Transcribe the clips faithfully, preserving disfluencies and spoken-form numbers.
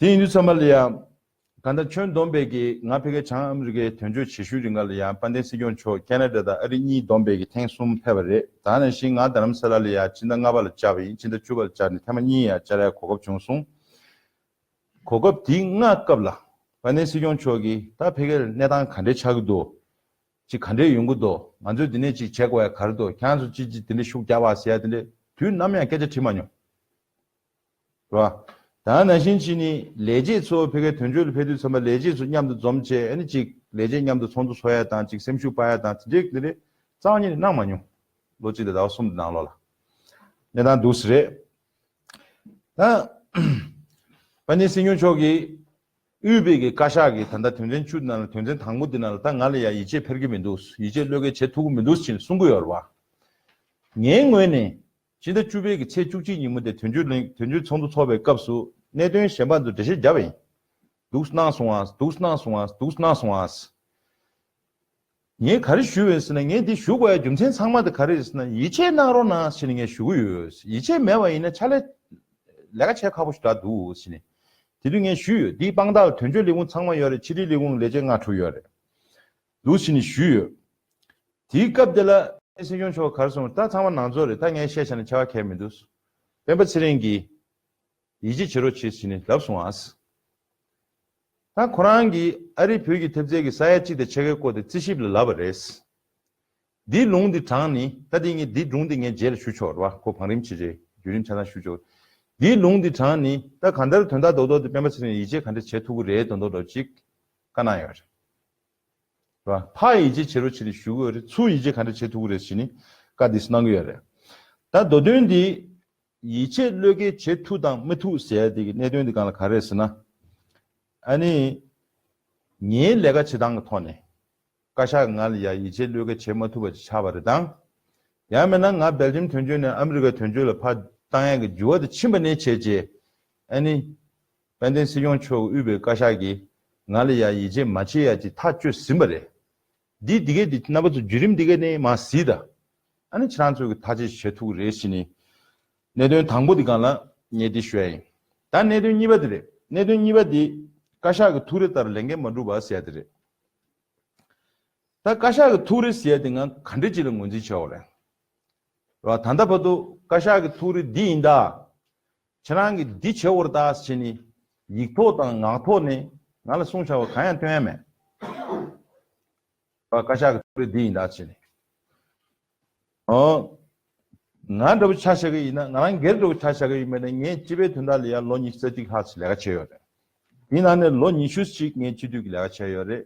དེ་ཡིན་དུས་ཙམ་པ་ལ་ཡང་གང་ལྟར་ཁྱོན་བསྡོམས་པའི་གི་ང་ཕ་གིར་བྱང་ཨ་མི་རི་ཀའི་དོན་གཅོད་བྱེད་ཤུལ་རིང་ག་ལ་ཡང་དཔལ་ལྡན་སྲིད་སྐྱོང་མཆོག་ཁེ་ན་ཌ་དང་ཨ་རི་གཉིས་བསྡོམས་པའི་གི་ཐེངས་གསུམ་ཕེབས་པ་རེད། ད་ནང་བཞིན་ང་རྡ་རམ་ས་ལ་ལ་ཡང་ཕྱི་ཟླ་ལྔ་པ་ལ་བཅར་བ་ཡིན། ཕྱི་ཟླ་བཅུ་པ་ལ་བཅར་ནས་ཐེངས་མ་གཉིས་ཡང་བཅར་ཡ་གོ་སྐབས་བྱུང་སོང་། གོ་སྐབས་དེའི་སྔ་སྐབས་ལ་དཔལ་ལྡན་སྲིད་སྐྱོང་མཆོག་གིས་ད་ཕ་གིར་གནས་སྟངས་ག་འདྲས་ཆགས་ཀྱི་འདུག་ཅིག་ག་འདྲས་ཡོང་གི་འདུག་ང་ཚོས་འདི་ནས་ཅིག་བྱེད་དགོས་ཡ་ག་རེ་འདུག་ཁྱེད་རང་ཚོ་ཅིག་ཅིག་འདི་འདྲས་ཤུགས་རྒྱག་པ་ཟེར་ཡ་དེ་འདྲས་དུས་ནམ་ཡང་སྐད་ཆ་དྲིས་མ་མྱོང་། རེད་བ། ད་ནང་བཞིན་བྱས་ནས་ལས་བྱེད་ཚོ་ཕ་གིའི་དོན་གཅོད་ལ་ཕེབས་དུས་ཙམ་པ་ལས་བྱེད་ཚོ་མཉམ་དུ་འཛོམས་བྱས། ཨ་ནི་ཅིག་ལས་བྱེད་མཉམ་དུ་ཚོགས་འདུ་ཚོགས་ཡ་དང་ཅིག་སེམས་ཤུགས་སྤར་ཡ་དང་དེ་འདྲས་དེ་འདྲས་རྩ་བ་ཉིད་ནས་གནང་མ་མྱོང་། ལོ་གཅིག་དང་ཟླ་བ་གསུམ་གྱི་ནང་ལོགས་ལ་གནས་སྟངས་འདུག་སེ་རེད། ད་དཔལ་ལྡན་སྲིད་སྐྱོང་མཆོག་གིས་དབུས་པའི་གི་བཀའ་ཤག་གི་ད་ལྟ་དོན་ཚན་བཅུ་ནང་ལ་དོན་ཚན་དང་པོ་འདི་ནང་ལ་ད་ང་ལ་ཡང་ཡིད་ཆེས་འཕེར་གྱི་མི་འདུག་ཡིད་ཆེས་བློས་འགེལ་བྱེད་ཐུབ་ཀྱི་མི་འདུག་ཅེས་གསུང་གི་ཡོད་རེད་བ། ངའི་ངོས་ནས་ཕྱི་ཟླ་བཅུ་པའི་གི་ཚེས་བཅུ་གཅིག་ཉིན་མོ་དེ་དོན་གཅོད་ལས་དོན་གཅོད་ཚོགས་འདུ་ཚོགས་པའི་སྐབས་སུ་གནད་དོན་གཞན་པ་ཚོ་འགྲེལ་བཤད་བརྒྱབ་པ་ཡིན། འདུག་གནང་སོང་ཨ། འདུག་གནང་སོང་ཨ། འདུག་གནང་སོང་ཨ། ངས་ག་རེ་ཞུས་པ་ཡིན་ཟེར་ན། ངས་འདི་ཞུ་དགོས་ཡ་རྒྱུ་མཚན་ཚང་མ་དེ་ག་རེ་རེད་ཟེར་ན། ཡིད་ཆེས་གནང་རོགས་གནང་ཟེར་ནས་ངས་ཞུ་གི་ཡོད། ཡིད་ཆེས་མེད་པ་ཡིན་ན་ཕྱག་ལས་ལས་ཀ་བྱེད་ཁག་པོ་ཞིག་འདྲ་འདུག་ཟེར་ནས། དེ་དུས་ངས་ཞུས་ཡོད། འདིའི་དཔང་རྟགས་ལ་དོན་གཅོད་ལས་ཁུངས་ཚང་མ་ཡོད་རེད། ཕྱི་དྲིལ་ལས་ཁུངས་ལས་བྱེད་ལྔ་དྲུག་ཡོད་རེད། འདུག་ཟེར་ནས་ཞུས་ཡོད། དེའི་སྐབས་དེ་ལ་སྲིད་སྐྱོང་མཆོག་ག་རེ་གསུངས། ད་ཚང་མ་ནང་ཚོ་རེད། ད་ངས་བཤད་བྱས་ན་ཆེ་བ་གལ་མི་འདུག་སྤེན་པ་ཚེ་རིང་གིས་ཡིད་ཆེས་བྱེད་རོགས་བྱེད་ཟེར་ནས་ལབ་སོང་ཨ། ད་ཁོ་རང་གིས་ཨ་རིའི་བོད་ཀྱི་ཐེབས་རྩའི་གི་ས་ཡ་གཅིག་དང་ཕྱེད་ཀའི་སྐོར་དེ་རྩིས་ཞིབ་ལ་ལབ་པ་རེད། འདིའི་ལུང་འདི་དྲངས་ནས། ད་འདི་ངས་འདིའི་སྒྲུང་འདི་ངས་རྗེས་ལ་ཞུ་ཆོག་རེད་བ། ཁོ་བང་རིམ་ཆེ་ཆེ་བརྒྱུད་རིམ་ཆ་ཚང་ཞུ་ཆོག་འདིའི་ལུང་འདི་དྲངས་ནས་ད་གང་ལྟར་དོན་དག་རྡོག་རྡོག་འདི་སྤེན་པ་ཚེ་རིང་ཡིད་ཆེས་ག་འདྲ་བྱེད་ཐུབ་ཀྱི་རེད་མདོག་མདོག་འདྲ་ཅིག་བཀའ་གནང་ཡོད་རེད། རེད་བ། ཕར་ཡིད་ཆེས་བྱེད་རོགས་བྱེད་ནས་ཞུ་གི་ཡོད་རེད། ཚུར་ཡིད་ཆེས་ག་འདྲ་བྱེད་ཐུབ་ཀྱི་རེད་ཟེར་ནས་བཀའ་འདི་གནང་གི་ཡོད་རེད། ད་མདོ་དོན་འདི་ཡིད་ཆེས་བློས་འགེལ་བྱེད་ཐུབ་དང་མི་ཐུབ་ཟེར་ཡ་དེ་གི་གནད་དོན་འདི་སྒང་ལ་ག་རེ་རེད་ཟེར་ན། ཨ་ནི་ངའི་ལས་ཀ་བྱེད་སྟངས་ཀྱི་ཐོག་ནས་བཀའ་ཤག་ང་ལ་ཡ་ཡིད་ཆེས་བློས་འགེལ་བྱེད་མ་ཐུབ་པ་ཅིག་ཆགས་པ་རེད་དང་། ཡང་མིན་ན་ང་སྦེལ་ཇམ་དོན་གཅོད་ནས་ཨ་མི་རི་ཀའི་དོན་གཅོད་ལ་ཕར་བཏང་ཡ་གི་འགྱུར་བ་དེ་ཕྱིན་པ་ནས་བྱས་རྗེས། ཨ་ནི་དཔལ་ལྡན་སྲིད་སྐྱོང་མཆོག་དབུས་པའི་བཀའ་ཤག་གིས་ང་ལ་ཡ་ཡིད་ཆེས་མ་བྱེད་ཡ་ཅིག་ཐག་གཅོད་ཟིན་པ་རེད། འདི་འདི་གས་འདི་རྣམ་པ་ཚོ་བརྒྱུད་རིམ་འདི་གས་ནས་མར་གཟིགས་དང་། ཨ་ནི་ཁྱེད་རང་ཚོས་གི་ཐག་གཅོད་བྱེད་ཐུབ་ཀྱི་རེད་ཟེར་ནས། གནད་དོན་དང་པོ་འདི་སྒང་ལ་ངས་འདི་ཞུ་ཡ་ཡིན། ད་གནད་དོན་གཉིས་པ་འདི་རེད། གནད་དོན་གཉིས་པ་འདི་བཀའ་ཤག་གི་ཐུགས་རེ་ལྟར་ལས་འགན་མ་འགྲུབ་པ་ཟེར་ཡ་འདི་རེད། ད་བཀའ་ཤག་གི་ཐུགས་རེ་ཟེར་ཡ་འདི་ང་ག་འདྲ་ཅིག་ལ་ངོས་འཛིན་བྱེད་དགོས་རེད། རེད་བ། ད་ལྟ་བར་དུ་བཀའ་ཤག་གི་ཐུགས་རེ་འདི་ཡིན་ད། ཁྱེད་རང་གིས་འདི་བྱེད་དགོས་རེད་ད་ཟེར་ནས་ཡིག་ཐོག་དང་ངག་ཐོག་ནས་ང་ལ་གསུངས་བཞག་པ་གང་ཡང་ཐོན་ཡ་མེད། བཀའ་ཤག་གི་ཐུགས་རེ་འདི་ཡིན་ད་ཟེར་ནས། ཨོ། ང་འདྲ་པོ་ཆ་བཞག་གི་ཡིན་ན། ང་རང་སྒེར་འདྲ་པོ་ཆ་བཞག་གི་ཡིན་པ་ན། ངས་སྤྱི་པའི་དོན་དག་ལ་ཡ་ལོ་ཉི་ཤུ་རྩ་གཅིག་ལྷག་ཙམ་ལས་ཀ་བྱས་ཡོད་རེད། དེའི་ནང་ནས་ལོ་ཉི་ཤུ་ཅིག་ངས་སྤྱི་འཐུས་ཀྱི་ལས་ཀ་བྱས་ཡོད་རེད།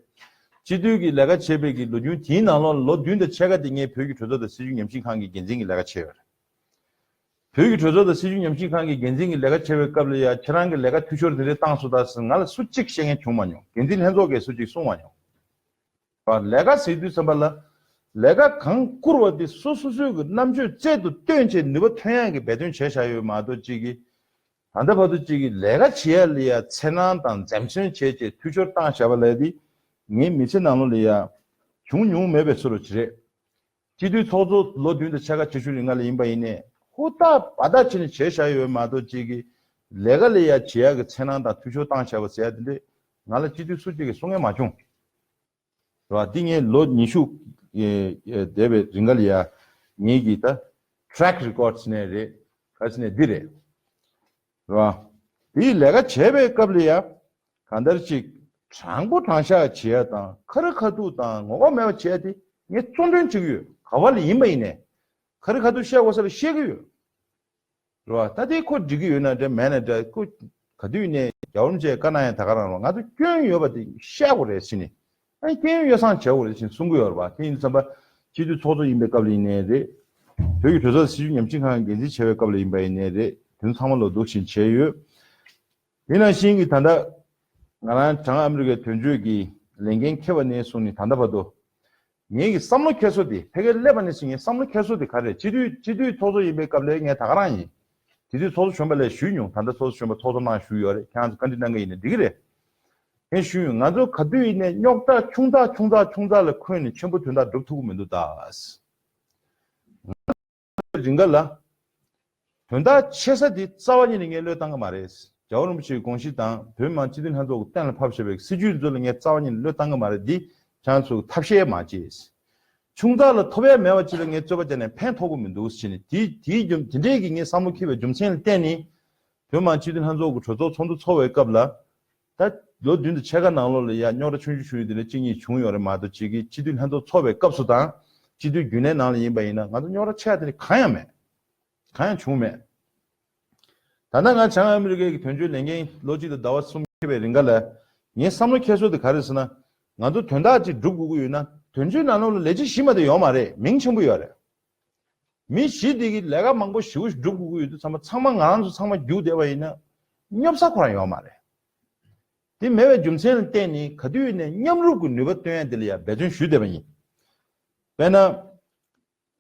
སྤྱི་འཐུས་ཀྱི་ལས་ཀ་བྱས་པའི་གི་ལོ་རྒྱུས་དེའི་ནང་ལོགས་ལ་ལོ་བདུན་དང་ཕྱེད་ཀ་དེ་ངས་བོད་ཀྱི་གྲོས་ཚོགས་དང་སྲིད་བྱུས་ཉམས་ཞིབ་ཁང་གི་འགན་འཛིན་གྱི་ལས་ཀ་བྱས་ཡོད་རེད། བོད་ཀྱི་གྲོས་ཚོགས་དང་སྲིད་བྱུས་ཉམས་ཞིབ་ཁང་གི་འགན་འཛིན་གྱི་ལས་ཀ་བྱེད་པའི་སྐབས་ལ་ཡ་ཁྱེད་རང་གི་ལས་ཀ་འཐུས་ཤོར་དེ་འདྲས་བཏང་སོང་ད་ཟེར་ང་ལ་སུ་གཅིག་བཤད་མཁན་བྱུང་མ་མྱོང་། འགན་འཛིན་ལྷན་ཚོགས་ཀྱིས་སུ་གཅིག་གསུངས་མ་མྱོང་། ལས་ཀ་ཟེར་དུས་ཙམ་པ་ལ། ལས་ཀ་གང་བསྐུར་བ་དེ་སོ་སོ་སོའི་གི་རྣམ་དཔྱོད་རྩལ་དུ་བཏོན་བྱས་ནུས་པ་ཐོན་ཡག་གི་འབད་བརྩོན་བྱས་བཞག་ཡོད་མ་གཏོགས། གཅིག་གིས་ད་ལྟ་བར་དུ་གཅིག་གིས་ལས་ཀ་བྱེད་ཡ་ལ་ཡ་འཚེར་སྣང་དང་འཛེམ་ཟོན་བྱས་བྱས་འཐུས་ཤོར་བཏང་བཞག་པ་ལས་དེ་ངའི་མི་ཚེ་ནང་ལོགས་ལ་ཡ་བྱུང་མྱོང་མེད་པའི་བཟོ་འདྲ་ཅིག་རེད། སྤྱི་འཐུས་ཚོགས་གཙོ་ལོ་བདུན་དང་ཕྱེད་ཀ་བྱེད་ཤུལ་རིང་ང་ལ་ཡིན་པ་ཡིན་ནའི་ཧུར་ཐག་འབད་ཐག་བྱས་ནས་བྱས་བཞག་ཡོད་མ་གཏོགས། གཅིག་གིས་ལས་ཀ་ལ་ཡ་བྱེད་ཡག་གི་འཚེར་སྣང་དང་འཐུས་ཤོར་བཏང་བཞག་པ་ཟེར་ཡ་དེ་འདྲས་ང་ལ་སྤྱི་འཐུས་སུ་གཅིག་གིས་གསུང་མཁན་མ་བྱུང་། རེད་བ། འདི་ངས་ལོ་ཉི་ཤུ་ཨེ་ཨེ་འདས་པའི་རིང་ག་ལ་ཡ་ངེད་ཀྱི་ད་track record་ནས་རེད། ག་ཟེར་ནས་འདི་རེད། རེད་བ། དེའི་ལས་ཀ་བྱས་པའི་སྐབས་ལ་ཡ་གང་ལྟར་ཅིག་དྲང་པོ་དྲང་བཞག་བྱེད་ཡ་དང་། ཁ་རི་ཁ་ཐུག་དང་ངོ་ལྐོག་མེད་པ་བྱེད་ཡ་དེ་ངས་གཙོ་འདོན་བྱེད་ཀྱི་ཡོད། ག་བ་ལ་ཡིན་པ་ཡིན་ནའི་ཁ་རི་ཁ་ཐུག་བཤད་དགོས་ས་ལ་བཤད་ཀྱི་ཡོད། རེད་བ། ད་དེ་ཁོ་འགྲིག་གི་ཡོད་ན་འདྲ་མེད་ན་འདྲ། ཁོ་ག་དུས་ནས་རྒྱལ་བ་རིན་པོ་ཆེས་བཀའ་གནང་ཡ་ད་ག་རང་རེད། ང་ཚོ་སྐྱོན་ཡོད་པ་དེ་བཤད་དགོས་རེད་ཟེར་ནས། ཨ་ནི་སྐྱོན་ཡོ་བསྲང་བྱེད་དགོས་རེད་ཟེར་ནས་གསུང་གི་ཡོད་རེད་བ། དེ་ཡིན་དུས་ཙམ་པ་སྤྱི་འཐུས་ཚོགས་གཙོ་ཡིན་པའི་སྐབས་ལ་ཡིན་ནའི་རེད། བོད་ཀྱི་གྲོས་ཚོགས་སྲིད་བྱུས་ཉམས་ཞིབ་ཁང་གི་འགན་འཛིན་བྱས་པའི་སྐབས་ལ་ཡིན་པ་ཡིན་ནའི་རེད། དེ་ཚོ་ཚང་མ་ལ་འདུག་བཞིན་བྱས་ཡོད། དེ་ནང་བཞིན་གྱི་ད་ལྟ་ང་རང་བྱང་ཨ་མི་རི་ཀའི་དོན་གཅོད་ཀྱི་ལས་འགན་འཁྱེར་བ་ནས་བཟུང་ནས་ད་ལྟ་བར་དུ། ངེད་ཀྱི་བསམ་བློ་འཁྱེར་སོ་དེ། ཕ་གིར་སླེབས་པ་ནས་བཟུང་ངའི་བསམ་བློ་འཁྱེར་སོ་དེ་ག་རེ་རེད། སྤྱི་འཐུས་སྤྱི་འཐུས་ཚོགས་གཙོ་ཡིན་པའི་སྐབས་ལ་ངས་ད་ག་རང་ཡིན། དེ་དུས་ཚོགས་གཙོ་གཞོན་པ་ལ་ཞུས་མྱོང་། ད་ལྟ་ཚོགས་གཙོ་གཞོན་པ་ཚོགས་གཙོ་ནང་ཞུགས་ཡོད་རེད། ཁྱེད་རང་ཚོ་བཀའ་འདྲི་གནང་གི་ཡིན་ན་འགྲིག་གི་རེད། ངས་ཞུས་མྱོང་། ང་ཚོ་ག་དུས་ཡིན་ནའི་རྙོག་དྲ་ཆུང་ཙག་ཆུང་ཙག་ཆུང་ཙག་ལ་འཁོན་ནས་ཆེན་པོ་དོན་དག་སྒྲུབ་ཐུབ་ཀྱི་མི་འདུག་ད། རིང་ག་ལ། དོན་དག་ཆེ་ས་དེ་རྩ་བ་ཉིད་ནས་ངས་བློས་བཏང་གི་མ་རེད། རྒྱལ་བ་རིན་པོ་ཆེའི་དགོངས་གཞི་དང་བོད་མི་མང་སྤྱི་འཐུས་ལྷན་ཚོགས་ཀྱིས་གཏན་ལ་ཕབ་བཞག་པའི་སྲིད་བྱུས་ཚོ་ལ་ངས་རྩ་བ་ཉིད་ནས་བློས་བཏང་གི་མ་རེད། འདི་ཁྱེད་རང་ཚོས་ཐབས་ཤེས་མ་བྱེད། ཆུང་ཙག་ལ་ཐོབ་ཡ་མེད་པ་ཅིག་ལ་ངས་རྩོད་པ་བྱས་ནས་ཕན་ཐོགས་ཀྱི་མི་འདུག་ཟེར་ནས། དེ་དེའི་རྒྱུ་དེ་འདྲས་ཀྱི་ངས་བསམ་བློ་འཁྱེར་བའི་རྒྱུ་མཚན་ལ་བརྟེན་ནས། བོད་མི་མང་སྤྱི་འཐུས་ལྷན་ཚོགས་ཀྱི་གྲོས་ཚོགས་ཚོགས་འདུ་འཚོགས་པའི་སྐབས་ལ། ད་ལོ་བདུན་དང་ཕྱེད་ཀ་ནང་ལོགས་ལ་ཡ་རྙོག་དྲ་ཆུང་ཆུང་ཞུ་ཡི་དེ་འདྲ་གཅིག་གཉིས་བྱུང་ཡོད་རེད་མ་གཏོགས། གཅིག་གིས་སྤྱི་འཐུས་ལྷན་ཚོགས་ཚོགས་པའི་སྐབས་སུ་དང་སྤྱི་འཐུས་རྒྱུན་ལས་ནང་ལ་ཡིན་པ་ཡིན་ན། ང་ཚོ་རྙོག་དྲ་ཆེ་བ་དེ་འདྲ་གང་ཡང་མེད། གང་ཡང་བྱུང་མེད། ད་ལྟ་ང་བྱང་ཨ་མི་རི་ཀའི་གི་དོན་གཅོད་ལས་འགན་ལོ་གཅིག་དང་ཟླ་བ་གསུམ་འཁྱེར་བའི་རིང་ག་ལ། ངའི་བསམ་བློ་འཁྱེར་སྲོལ་དེ་ག་རེ་རེད་ཟེར་ན། ང་ཚོ་དོན་དག་ཅིག་སྒྲུབ་དགོས་ཀྱི་ཡོད་ན། དོན་གཅོད་ནང་ལོགས་ལ་ལས་བྱེད་གཞི་མ་གཏོགས་ཡོད་མ་རེད། མིང་ཆེན་པོ་ཡོད་རེད། མི་བཞི་དེ་གིས་ལས་ཀ་མང་པོ་ཞེ་པོ་ཞིག་སྒྲུབ་དགོས་ཀྱི་ཡོད་དུས་ཙམ་པ། ཚང་མ་ང་རང་ཚོ་ཚང་མ་རྒྱུགས་བསྡད་པ་ཡིན་ན། སྙོབ་ས་ཁོ་རང་ཡོད་མ་རེད། དེ་མེད་པའི་རྒྱུ་མཚན་ལ་བརྟེན་ནས། ག་དུས་ནས་མཉམ་རུབ་ཀྱི་ནུས་པ་བཏོན་ཡ་དེ་ལ་ཡང་འབད་བརྩོན་ཞུས་བསྡད་པ་ཡིན། དཔེར་ན།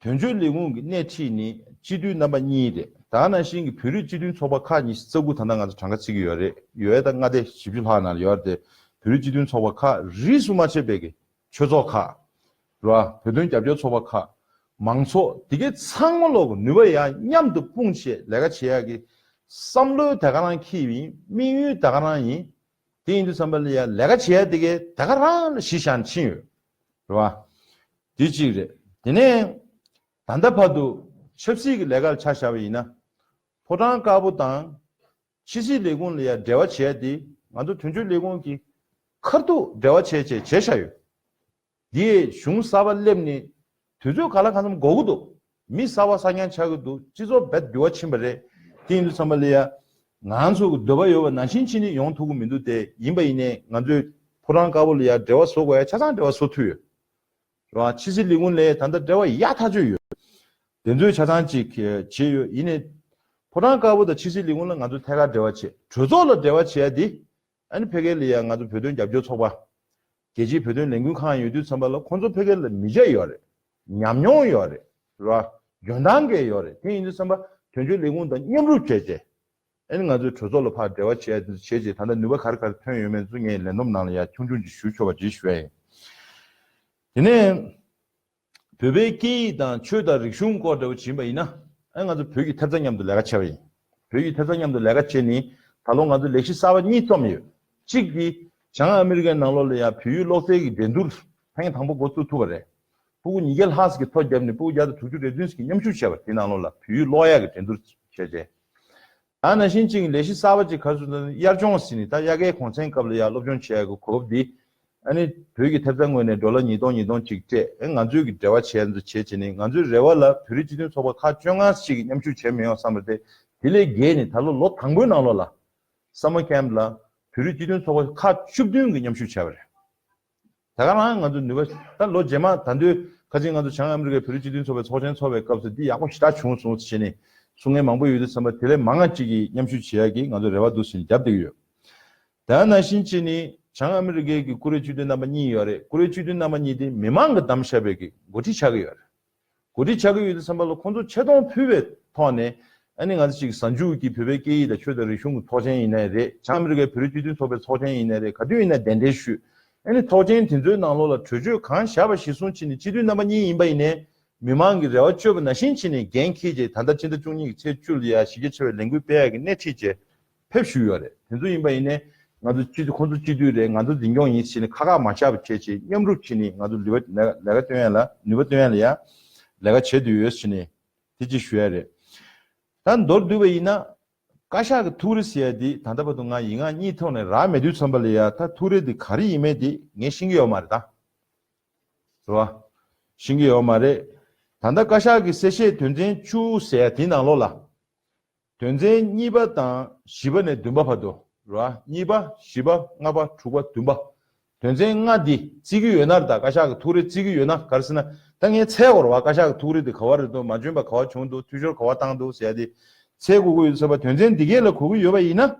དོན་གཅོད་ལས་ཁུངས་ཀྱི་སྣེ་ཁྲིད་ནི་སྤྱི་འཐུས་རྣམ་པ་གཉིས་རེད། ད་ག་ནང་བཞིན་གྱི་བོད་རིགས་སྤྱི་མཐུན་ཚོགས་པ་ཁག་ཉི་ཤུ་རྩ་དགུ། ད་ལྟ་ང་ཚོ་གྲངས་ཀ་བརྩི་གི་ཡོད་རེད། ཡོད་ད་མངའ་སྡེ་བཞི་བཅུ་ལྷག་ནང་ལ་ཡོད་རེད་དེ། བོད་རིགས་སྤྱི་མཐུན་ཚོགས་པ་ཁག་རིས་སུ་མ་ཆད་པའི་གི་ཆོས་ཚོགས་ཁག་རེད་བ། བོད་དོན་རྒྱབ་སྐྱོར་ཚོགས་པ་ཁག། མང་ཚོགས་དེ་གའི་ཚང་མ་ལོག་གི་ནུས་པ་ཡང་མཉམ་དུ་སྤུངས་བྱས་ལས་ཀ་བྱེད་ཡག་གི་བསམ་བློ་དེ་ག་རང་འཁྱེར་ཡིན། དམིགས་ཡུལ་དེ་ག་རང་ཡིན། དེ་ཡིན་དུས་ཙམ་པ་ལ་ཡང་ལས་ཀ་བྱེད་ཡག་དེ་གའི་དེ་ག་རང་ལ་གཞི་བཞག་ཕྱིན་ཡོད་རེད་བ། དེ་གཅིག་རེད། དེ་ནས་ད་ལྟ་བར་དུ་ཆབ་སྲིད་ཀྱི་ལས་ཀ་ལ་ཆ་བཞག་པ་ཡིན་ན། ཕོ་བྲང་དཀར་པོ་དང་ཕྱི་སྲིད་ལས་ཁུངས་ལ་ཡང་འབྲེལ་བ་བྱས་ཏེ། ང་ཚོ་དོན་གཅོད་ལས་ཁུངས་ཀྱིས་ཁ་ཐུག་འབྲེལ་བ་བྱས་བྱས་བྱས་བཞག་ཡོད། འདིའི་གཞུང་གསར་པ་སླེབས་ནས་དུས་ཚོད་ག་ལ་གང་འཚམ་འགོར་གྱི་འདུག་མི་གསར་པ་གསར་རྐྱང་ཆགས་ཀྱི་འདུག་སྤྱི་ཚོགས་རྦད་འགྱུར་བ་ཕྱིན་པ་རེད། དེ་ཡིན་དུས་ཙམ་པ་ལ་ཡང་ང་ཚོ་གི་འདོད་པ་ཡོད་པ་ནང་བཞིན་ཕྱིན་ནས་ཡོང་ཐུབ་ཀྱི་མི་འདུག་དེ་ཡིན་པ་ཡིན་ནའི་ང་ཚོས་ཕོ་བྲང་དཀར་པོ་ལ་ཡང་འབྲེལ་བ་བཟོ་དགོས་ཡ་ཆ་ཚང་འབྲེལ་བ་བཟོ་ཐུབ་ཡོད། རེད་བ། ཕྱི་སྲིད་ལས་ཁུངས་ལ་ད་ལྟ་འབྲེལ་བ་ཡག་ཐག་ཆོད་ཡོད། དེ་ཚོའི་ཆ་ཚང་ཅིག་བྱས་ཡོད། ཡིན་ནའི་ཕོ་བྲང་དཀར་པོ་དང་ཕྱི་སྲིད་ལས་ཁུངས་ལ་ང་ཚོ་ཐད་ཀར་འབྲེལ་བ་བྱས། གྲོས་ཚོགས་ལ་འབྲེལ་བ་བྱས་ཡ་དེ། ཨ་ནི་ཕ་གི་ལ་ཡ་ང་ཚོ་བོད་དོན་རྒྱབ་སྐྱོར་ཚོགས་པ། རྒྱལ་སྤྱིའི་བོད་དོན་ལས་འགུལ་ཁང་ཡོད་དུས་ཙམ་པ་ལ། ཁོང་ཚོ་ཕ་གི་ལ་མི་ཆ་ཡོད་རེད། ཉམས་མྱོང་ཡོད་རེད། རེད་བ། འཇོན་ཐང་གང་ཡོད་རེད། དེ་ཡིན་དུས་ཙམ་པ་དོན་གཅོད་ལས་ཁུངས་དང་མཉམ་རུབ་བྱས་བྱས། ཨ་ནི་ང་ཚོའི་གྲོས་ཚོགས་ལ་ཕར་འབྲེལ་བ་བྱས་བྱས་བྱས། ད་ལྟ་ནུས་པ་ག་རེ་ག་རེ་ཐོན་ཡོད་མེད་ཚོ་ངས་ལས་བསྡོམས་ནང་ལ་ཡ་ཆུང་ཆུང་ཅིག་ཞུ་ཆོག་པ་ཅིག་ཞུ་ཡ་ཡིན། དེ་ནས། བོད་པའི་སྐད་ཡིག་དང་ཆོས་དང་རིག་གཞུང་སྐོར་འདྲ་བོ་ཕྱིན་པ་ཡིན་ན། ཨ་ང་ཚོ་བོད་ཀྱི་ཐེབས་རྩ་མཉམ་དུ་ལས་ཀ་བྱས་པ་ཡིན། བོད་ཀྱི་ཐེབས་རྩ་མཉམ་དུ་ལས་ཀ་བྱས་ནས། ད་ལོ་ང་ཚོ་ལས་གཞི་གསར་པ་གཉིས་རྩོམ་ཡོད། གཅིག་གིས་བྱང་ཨ་མི་རི་ཀའི་ནང་ལོགས་ལ་ཡང་བོད་ཡིག་ཀློག་རྩལ་གྱི་འགྲན་བསྡུར་ཐེངས་དང་པོ་འགོ་བཙུགས་ཐུབ་པ་རེད། སྤུ་གུ་ཉིས་བརྒྱ་ལྷག་ཙམ་གྱིས་ཐོ་བརྒྱབ་ནས། སྤུ་གུ་བརྒྱ་དང་དྲུག་ཅུ་རེ་བདུན་ཙམ་གྱིས་མཉམ་ཞུགས་བྱས་པ། དེ་ནང་ལོགས་ལ་བོད་ཡིག་ཀློག་ཡག་གི་འགྲན་བསྡུར་བྱས་རྗེས། ད་ནང་བཞིན་གཅིག་ལས་གཞི་གསར་པ་གཅིག་ག་རེ་ཟེར་ན། དབྱར་གཞུང་ཟེར་ནས། ད་དབྱར་ཁའི་གུང་སེང་སྐབས་ལ་ཡང་སློབ་སྦྱོང་བྱེད་ཡག་གི་གོ་སྐབས་འདི། ཨ་ནི་བོད་ཀྱི་ཐེབས་རྩ་ངོས་ནས་ཌོ་ལར་ཉིས་སྟོང་ཉིས་སྟོང་གཅིག་སྤྲད། ཨ་ང་ཚོས་ཀྱི་འབྲེལ་བ་བྱས་ཚོ་བྱས་བྱས་ནས། ང་ཚོའི་རེ་བ་ལ་བོད་རིགས་སྤྱི་མཐུན་ཚོགས་པ་ཁག་བཅོ་ལྔ་ཞིག་གིས་མཉམ་ཞུགས་བྱས་མི་ཡོང་བསམ་པ་རེད་དེ། དེ་ལས་བརྒལ་ནས་ད་ལོ་ལོ་དང་པོའི་ནང་ལོགས་ལ་སམ་མར་ཁེམ་ལ་བོད་རིགས་སྤྱི་མཐུན་ཚོགས་པ་ཁག་བཅུ་བདུན་གྱིས་མཉམ་ཞུགས་བྱས་པ་རེད། ད་ག་རང་ང་ཚོ་ནུས་པ། ད་ལོ་རྗེས་མ་ད་དུང་ཁ་ཅིག་ང་ཚོ་བྱང་ཨ་མི་རི་ཀའི་བོད་རིགས་སྤྱི་མཐུན་ཚོགས་པའི་ཚོགས་ཆེན་ཚོགས་པའི་སྐབས་སུ་འདི་ཡག་པོ་ཞེ་དྲག་བྱུང་སོང་ཟེར་ནས་གསུང་མཁན་མང་པོ་ཡོད་དུས་ཙམ་པ། དེ་ལས་མང་ང་ཅིག་གིས་མཉམ་ཞུགས་བྱེད་ཡག་གི་ང་ཚོ་རེ་བ་འདུག་ཟེར་ནས་རྒྱབ་བསྡད་ཀྱི་ཡོད། ད་ནང་བཞིན་བྱས་ནས་བྱང་ཨ་མི་རི་ཀའི་གི་ཀུ་རེ་སྤྱི་འཐུས་རྣམ་པ་གཉིས་ཡོད་རེད། ཀུ་རེ་སྤྱི་འཐུས་རྣམ་པ་གཉིས་དེ་མི་མང་གིས་བདམས་བཞག་པའི་གི་འགོ་ཁྲིད་ཆགས་ཀྱི་ཡོད་རེད། འགོ་ཁྲིད་ཆགས་ཀྱི་ཡོད་དུས་ཙམ་པ་ལ་ཁོང་ཚོ་ཆེ་མཐོང་ཕུལ་བའི་ཐོག་ནས། ཨ་ནི་ང་ཚོ་ཅིག་གཟའ་མཇུག་གི་བོད་པའི་སྐད་ཡིག་དང་ཆོས་དང་རིག་གཞུང་གི་ཚོགས་ཆེན་ཡིན་ནའི་རེད། བྱང་ཨ་མི་རི་ཀའི་བོད་རིགས་སྤྱི་མཐུན་ཚོགས་པའི་ཚོགས་ཆེན་ཡིན་ནའི་རེད། ག་དུས་ཡིན་ན་གདན་འདྲེན་ཞུས། ཨ་ནི་ཚོགས་ཆེན་དེ་ཚོའི་ནང་ལོགས་ལ་གྲོས་ཆོད་གང་བཞག་པ་གཞིར་བཟུང་བྱས་ནས། སྤྱི་འཐུས་རྣམ་པ་གཉིས་ཡིན་པ་ཡིན་ནའི་མི་མང་གི་རེ་བ་བཅོལ་བ་ནང་བཞིན་བྱས་ནས་འགན་འཁྱེར་བྱས། ད་ལྟ་སྤྱི་ཟླ་བཅུ་གཉིས་ཀྱི་ཚེས་བཅུ་ལ་ཡ་གཞི་རྒྱ་ཆེ་བའི་ལས་འགུལ་སྤེལ་ཡག་གི་སྣེ་ཁྲིད་བྱས། ཕེབས་ཞུས་ཡོད་རེད། དེ་ཚོ་ཡིན་པ་ཡིན་ནའི་ང་ཚོ་སྤྱི་འཐུས། ཁོང་ཚོ་སྤྱི་འཐུས་རེད། ང་ཚོ་འཛིན་སྐྱོང་ཡིན་ཟེར་ནས་ཁ་ཁ་མ་བཤད་པ་བྱས་བྱས། མཉམ་རུབ་བྱས་ནས་ང་ཚོ་ལུས་པ་ལས་ཀ་སྟོན་ཡ་ལ། ནུས་པ་སྟོན་ཡ་ལ་ཡ་ལས་ཀ་བྱེད་འདོད་ཡོད་ཟེར་ནས་དེ་ཅིག་ཞུ་ཡ་རེད། ད་མདོར་བསྡུས་པ་ཡིན་ན། བཀའ་ཤག་གི་ཐུགས་རེ་ཟེར་ཡ་འདི་ད་ལྟ་བར་དུ་ང་ཡིག་ངག་གཉིས་ཐོག་ནས་རག་མེད་དུས་ཙམ་པ་ལ་ཡ། ད་ཐུགས་རེ་འདི་ག་རེ་ཡིན་མིན་འདི་ངས་ཤེས་ཀྱི་ཡོད་མ་རེད་ད། རེད་བ། ཤེས་ཀྱི་ཡོད་མ་རེད། ད་ལྟ་བཀའ་ཤག་གི་གསལ་བཤད་དོན་ཚན་བཅུ་ཟེར་ཡ་དེའི་ནང་ལོགས་ལ། དོན་ཚན་གཉིས་པ་དང་བཞི་པ་ནས་བདུན་པ་བར་དུ་རེད་བ། གཉིས་པ། བཞི་པ། ལྔ་པ། དྲུག་པ། བདུན་པ། དོན་ཚན་ལྔ་འདི་བརྩི་གི་ཡོད་ན། ད་བཀའ་ཤག་གི་ཐུགས་རེ་བརྩི་གི་ཡོད་ན། ག་རེ་ཟེར་ན། ད་ངས་འཚོལ་དགོས་རེད་བ། བཀའ་ཤག་གི་ཐུགས་རེ་འདི་ག་པར་རེད་འདུག་མ་འཇོན་པ་ག་པར་བྱུང་འདུག་འཐུས་ཤོར་ག་པར་བཏང་འདུག་ཟེར་ཡ་འདི་འཚོལ་དགོས་ཀྱི་ཡོད་ཙང་། དོན་ཚན་འདི་གས་ལ་གོ་གི་ཡོད་པ་ཡིན་ན།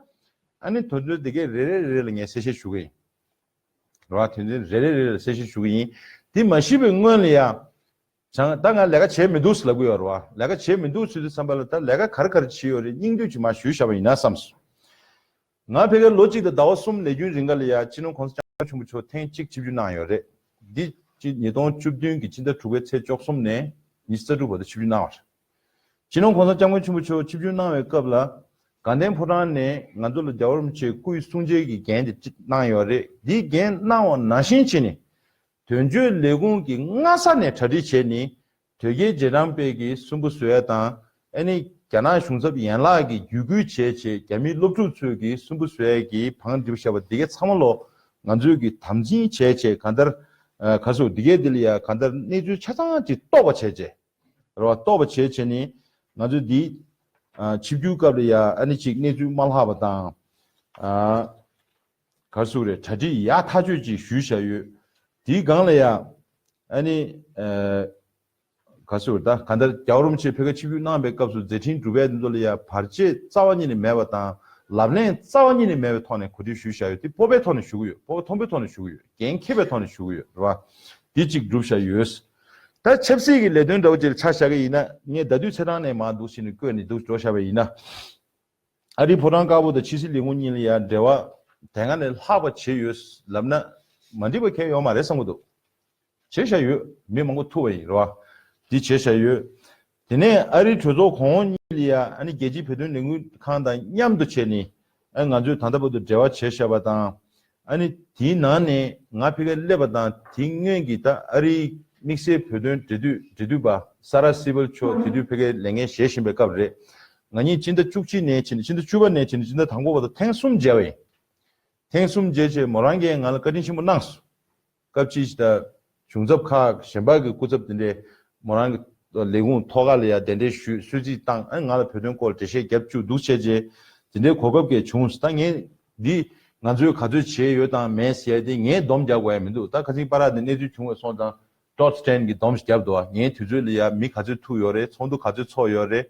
ཨ་ནི་དོན་ཚན་འདི་གས་རེ་རེ་རེ་རེ་ལ་ངས་གསལ་བཤད་ཞུ་གི་ཡིན། རེད་བ། དོན་ཚན་རེ་རེ་རེ་རེ་ལ་གསལ་བཤད་ཞུ་གི་ཡིན། དེ་མ་ཤེས་པའི་སྔོན་ལ་ཡ། བྱང་། ད་ང་ལས་ཀ་བྱས་མི་འདུག་ཟེར་ལབ་ཀྱི་ཡོད་རེད་བ། ལས་ཀ་བྱས་མི་འདུག་ཟེར་དུས་ཙམ་པ་ལ། ད་ལས་ཀ་ག་རེ་ག་རེ་བྱས་ཡོད་རེད། སྙིང་བསྡུས་ཅིག་མར་ཞུས་བཞག་པ་ཡིན་ན་བསམས་སོང་། ང་ཕ་གིར་ལོ་གཅིག་དང་ཟླ་བ་གསུམ་ལས་རྒྱུན་རིང་ག་ལ་ཡ། སྤྱི་ནོར་༸གོང་ས་༸སྐྱབས་མགོན་ཆེན་པོ་མཆོག་ཐེངས་གཅིག་ཆིབས་བསྒྱུར་གནང་ཡོད་རེད། འདི་སྤྱི། ཉིས་སྟོང་བཅུ་བདུན་གྱི་སྤྱི་ཟླ་དྲུག་པའི་ཚེས་བཅུ་གསུམ་ནས་ཉི་ཤུ་རྩ་དྲུག་བར་དུ་ཆིབས་བསྒྱུར་གནང་བ་རེད། སྤྱི་ནོར་༸གོང་ས་༸སྐྱབས་མགོན་ཆེན་པོ་མཆོག་ཆིབས་བསྒྱུར་གནང་བའི་སྐབས་ལ། དགའ་ལྡན་ཕོ་བྲང་ནས་ང་ཚོ་ལ་རྒྱལ་བ་རིན་པོ་ཆེའི་སྐུའི་གསུང་ཆོས་ཀྱི་འགན་དེ་གནང་ཡོད་རེད། འདིའི་འགན་གནང་བ་ནང་བཞིན་བྱས་ནས། དོན་གཅོད་ལས་ཁུངས་ཀྱིས་སྔ་ས་ནས་གྲ་སྒྲིག་བྱས་ནས། དོལ་རྒྱལ་རྗེས་འབྲང་པས་ཀྱིས་སུན་པོ་བཟོ་ཡ་དང་། ཨ་ནི་རྒྱ་ནག་གཞུང་ཚབ་ཡན་ལག་གིས་བརྒྱུད་སྐུལ་བྱས་བྱས་རྒྱ་མིའི་སློབ་ཕྲུག་ཚོས་ཀྱིས་སུན་པོ་བཟོ་ཡ་གི་བང་བསྒྲིགས་བཞག་པ་འདི་ག་ཚང་མ་ལོ། ང་ཚོས་ཀྱིས་དམ་འཛིན་བྱས་བྱས་གང་ལྟར། ཨ། ག་ཟེར། འདི་གའི་འདི་ལ་ཡ་གང་ལྟར་གནས་ཚུལ་ཆ་ཚང་ཅིག་རྟོགས་པ་བྱས་བྱས། རེད་བ། རྟོགས་པ་བྱས་བྱས་ནས་ང་ཚོས་འདི། ཨ། ཆིབས་བསྒྱུར་སྐབས་ལ་ཡ་ཨ་ནི་ཅིག་གནས་ཚུལ་མ་ལྷག་པ་དང་། ཨ། ག་ཟེར་རེད། གྲ་སྒྲིག་ཡག་ཐག་ཆོད་ཅིག་ཞུས་བཞག་ཡོད། དེའི་སྒང་ལ་ཡ། ཨ་ནི། ཨ། ག་ཟེར་རེད། ད་གང་ལྟར་རྒྱལ་བ་རིན་པོ་ཆེ་ཕ་གིར་ཆིབས་བསྒྱུར་གནང་བའི་སྐབས་སུ་མཛད་འཕྲིན་གྲུབ་པའི་དེ་ཚོ་ལ་ཡ་བར་ཆད་རྩ་བ་ཉིད་ནས་མེད་པ་དང་ལབ་གླེང་རྩ་བ་ཉིད་ནས་མེད་པའི་ཐོག་ནས་གོ་སྒྲིག་ཞུས་བཞག་ཡོད། དེ་སྤོབས་པའི་ཐོག་ནས་ཞུ་གི་ཡོད། སྤོབས་པ་མཐོན་པོའི་ཐོག་ནས་ཞུ་གི་ཡོད། འགན་འཁྱེར་བའི་ཐོག་ནས་ཞུ་གི་ཡོད། རེད་བ། དེ་གཅིག་གྲུབ་བཞག་ཡོད། ད་ཆབ་སྲིད་ཀྱི་ལས་དོན་འདྲ་བོ་ཅིག་ལ་ཆ་བཞག་གི་ཡིན་ན། ངས་ཟླ་དུས་ཚེས་གྲངས་ནས་མར་འདུག་བྱས་ནས་བཀོད་ནས་འདུག་འགྲོ་བཞག་པ་ཡིན་ན། ཨ་རིའི་ཕོ་བྲང་དཀར་པོ་དང་ཕྱི་སྲིད་ལས་ཁུངས་གཉིས་ལ་ཡང་འབྲེལ་བ་དེ་སྔ་ནས་ལྷག་པ་བྱས་ཡོད་ལབ་ན་མ་འགྲིག་པ་གང་ཡང་ཡོད་མ་རེད་བསམ་གྱི་འདུག་བྱས་བཞག་ཡོད། མི་མང་པོ་ཐུག་པ་ཡིན། རེད་བ། འདི་བྱས་བཞག་ཡོད། དེ་ནས་ཨ་རིའི་གྲོས་ཚོགས་གོང་འོག་གཉིས་ལ་ཡ་ཨ་ནི་རྒྱལ་སྤྱིའི་བོད་དོན་ལས་འགུལ་ཁང་དང་མཉམ་དུ་བྱས་ནས། ཨ། ང་ཚོས་ད་ལྟ་བར་དུ་འབྲེལ་བ་བྱས་བཞག་པ་དང་། ཨ་ནི་དེའི་ནང་ནས་ང་ཕ་གིར་སླེབས་པ་དང་དེའི་སྔོན་གྱི་ད་ཨ་རིའི་དམིགས་བསལ་བོད་དོན་འབྲེལ་མཐུད་འབྲེལ་མཐུད་པ་ས་ར་སི་ཝལ་མཆོག་དེ་དུས་ཕ་གིར་ལས་འགན་བཞེས་བཞིན་པའི་སྐབས་རེད། ང་གཉིས་སྤྱི་ཟླ་བཅུ་གཅིག་ནས་བྱས་ནས་སྤྱི་ཟླ་བཅུ་པ་ནས་བྱས་ནས་སྤྱི་ཟླ་དང་པོ་བར་དུ་ཐེངས་གསུམ་མཇལ་བ་ཡིན། ཐེངས་གསུམ་མཇལ་བྱས་མོ་རང་གིས་ང་ལ་བཀའ་དྲིན་ཆེན་པོ་གནང་སོང་། སྐབས་ཅིག་ད་གཞུང་ཚབ་ཁག་གཞན་པ་གི་སྐུ་ཚབ་དེ་འདྲས་མོ་རང་གི་ལས་ཁུངས་ཐོག་ཁ་ལ་ཡ་གདན་འདྲེན་ཞུས། གསོལ་ཚིགས་བཏང་། ཨ། ང་ལ་བོད་དོན་སྐོར་འགྲེལ་བཤད་རྒྱབ་བཅུག་འདུག་བྱས་རྗེས་དེ་འདྲའི་གོ་སྐབས་ཀྱང་བྱུང་། ད་ངས་འདི་ང་ཚོས་ག་ཚོད་བྱས་ཡོད་དང་མེད་ཟེར་ཡ་དེ་ངས་སྡོམ་རྒྱག་དགོས་ཡ་མི་འདུག་ད་ཁ་སང་པ་ར་དེ་གནས་ཚུལ་བྱུང་བ་སོང་ཙང་ཊོཌ་སི་ཊེན་གྱིས་སྡོམ་ཞིག་བརྒྱབ་འདུག་ངའི་དུས་ཚོད་ལ་ཡ་མི་ག་ཚོད་ཐུག་ཡོད་རེད། ཚོགས་འདུ་ག་ཚོད་ཚོགས་ཡོད་རེད།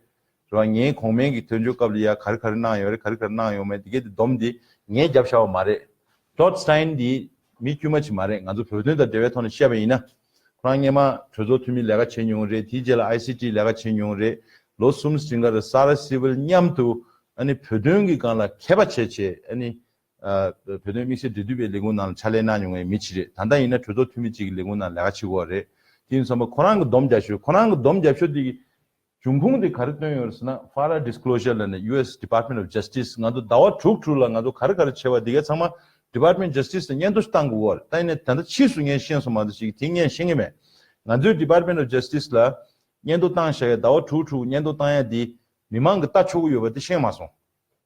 རེད་བ། ངའི་གོང་མའི་གི་དོན་གཅོད་སྐབས་ལ་ཡ་ག་རེ་ག་རེ་གནང་ཡོད་རེད། ག་རེ་ག་རེ་གནང་ཡོད་མེད་དེ་གའི་དེ་སྡོམ་དེ་ངས་བརྒྱབ་བཞག་པ་མ་རེད། ཊོཌ་སི་ཊེན་དེ་མི་དཀྱུས་མ་ཅིག་མ་རེད། ང་ཚོ་བོད་དོན་དང་འབྲེལ་བའི་ཐོག་ནས་བཤད་པ་ཡིན་ན། ཁོ་རང་སྔོན་མ་གྲོས་ཚོགས་འཐུས་མི་ལས་ཀ་བྱེད་མྱོང་རེད། དེའི་རྗེས་ལ་ཨའི་སི་ཊི་ལས་ཀ་བྱེད་མྱོང་རེད། ལོ་གསུམ་རིང་ག་རེ་ས་ར་སི་ཝལ་མཉམ་དུ་ཨ་ནི་བོད་དོན་གྱི་སྒང་ལ་མཁས་པ་བྱས་བྱས། ཨ་ནི་ཨ་བོད་དོན་དམིགས་བསལ་འབྲེལ་མཐུད་པའི་ལས་ཁུངས་ནང་ལ་ཕྱག་ལས་གནང་མྱོང་བའི་མི་ཅིག་རེད། ད་ལྟ་ཡིན་ན་གྲོས་ཚོགས་འཐུས་མི་གཅིག་གི་ལས་ཁུངས་ནང་ལས་ཀ་བྱེད་ཀྱི་ཡོད་རེད། དེ་ཡིན་ཙང་ཁོ་རང་གི་སྡོམ་རྒྱག་ཤོས། ཁོ་རང་གི་སྡོམ་རྒྱག་ཤོས་དེ་གི་འབྱུང་ཁུངས་དེ་ག་རེ་བཏོན་ཡོད་རེད་ཟེར་ན། ཕ་ར་ཌིས་ཀི་ལོ་ཞར་ལབ་ནས་ཡུ་ཨེས་Department of Justice ང་ཚོ་ཟླ་བ་དྲུག་དྲུག་ལ་ང་ཚོ་ག་རེ་ག་རེ་བྱས་པ་དེ་གའི་ཚང་མ་Department of Justice ལ་སྙན་ཐོ་ཞིག་བཏང་དགོས་པ་རེད། ད་ཡིན་ནའི་ད་ལྟ་ཕྱིས་སུ་ངས་ཤེས་སོང་མ་གཏོགས་ཅིག་དེ་ངས་ཤེས་ཀྱི་མེད། ང་ཚོའི་Department of Justice ལ་སྙན་ཐོ་བཏང་བཞག་ཡ། ཟླ་བ་དྲུག་དྲུག་སྙན་ཐོ་བཏང་ཡ་དེ་མི་མང་གིས་ལྟ་ཆོག་གི་ཡོད་པ་དེ་ཤེས་མ་སོང་།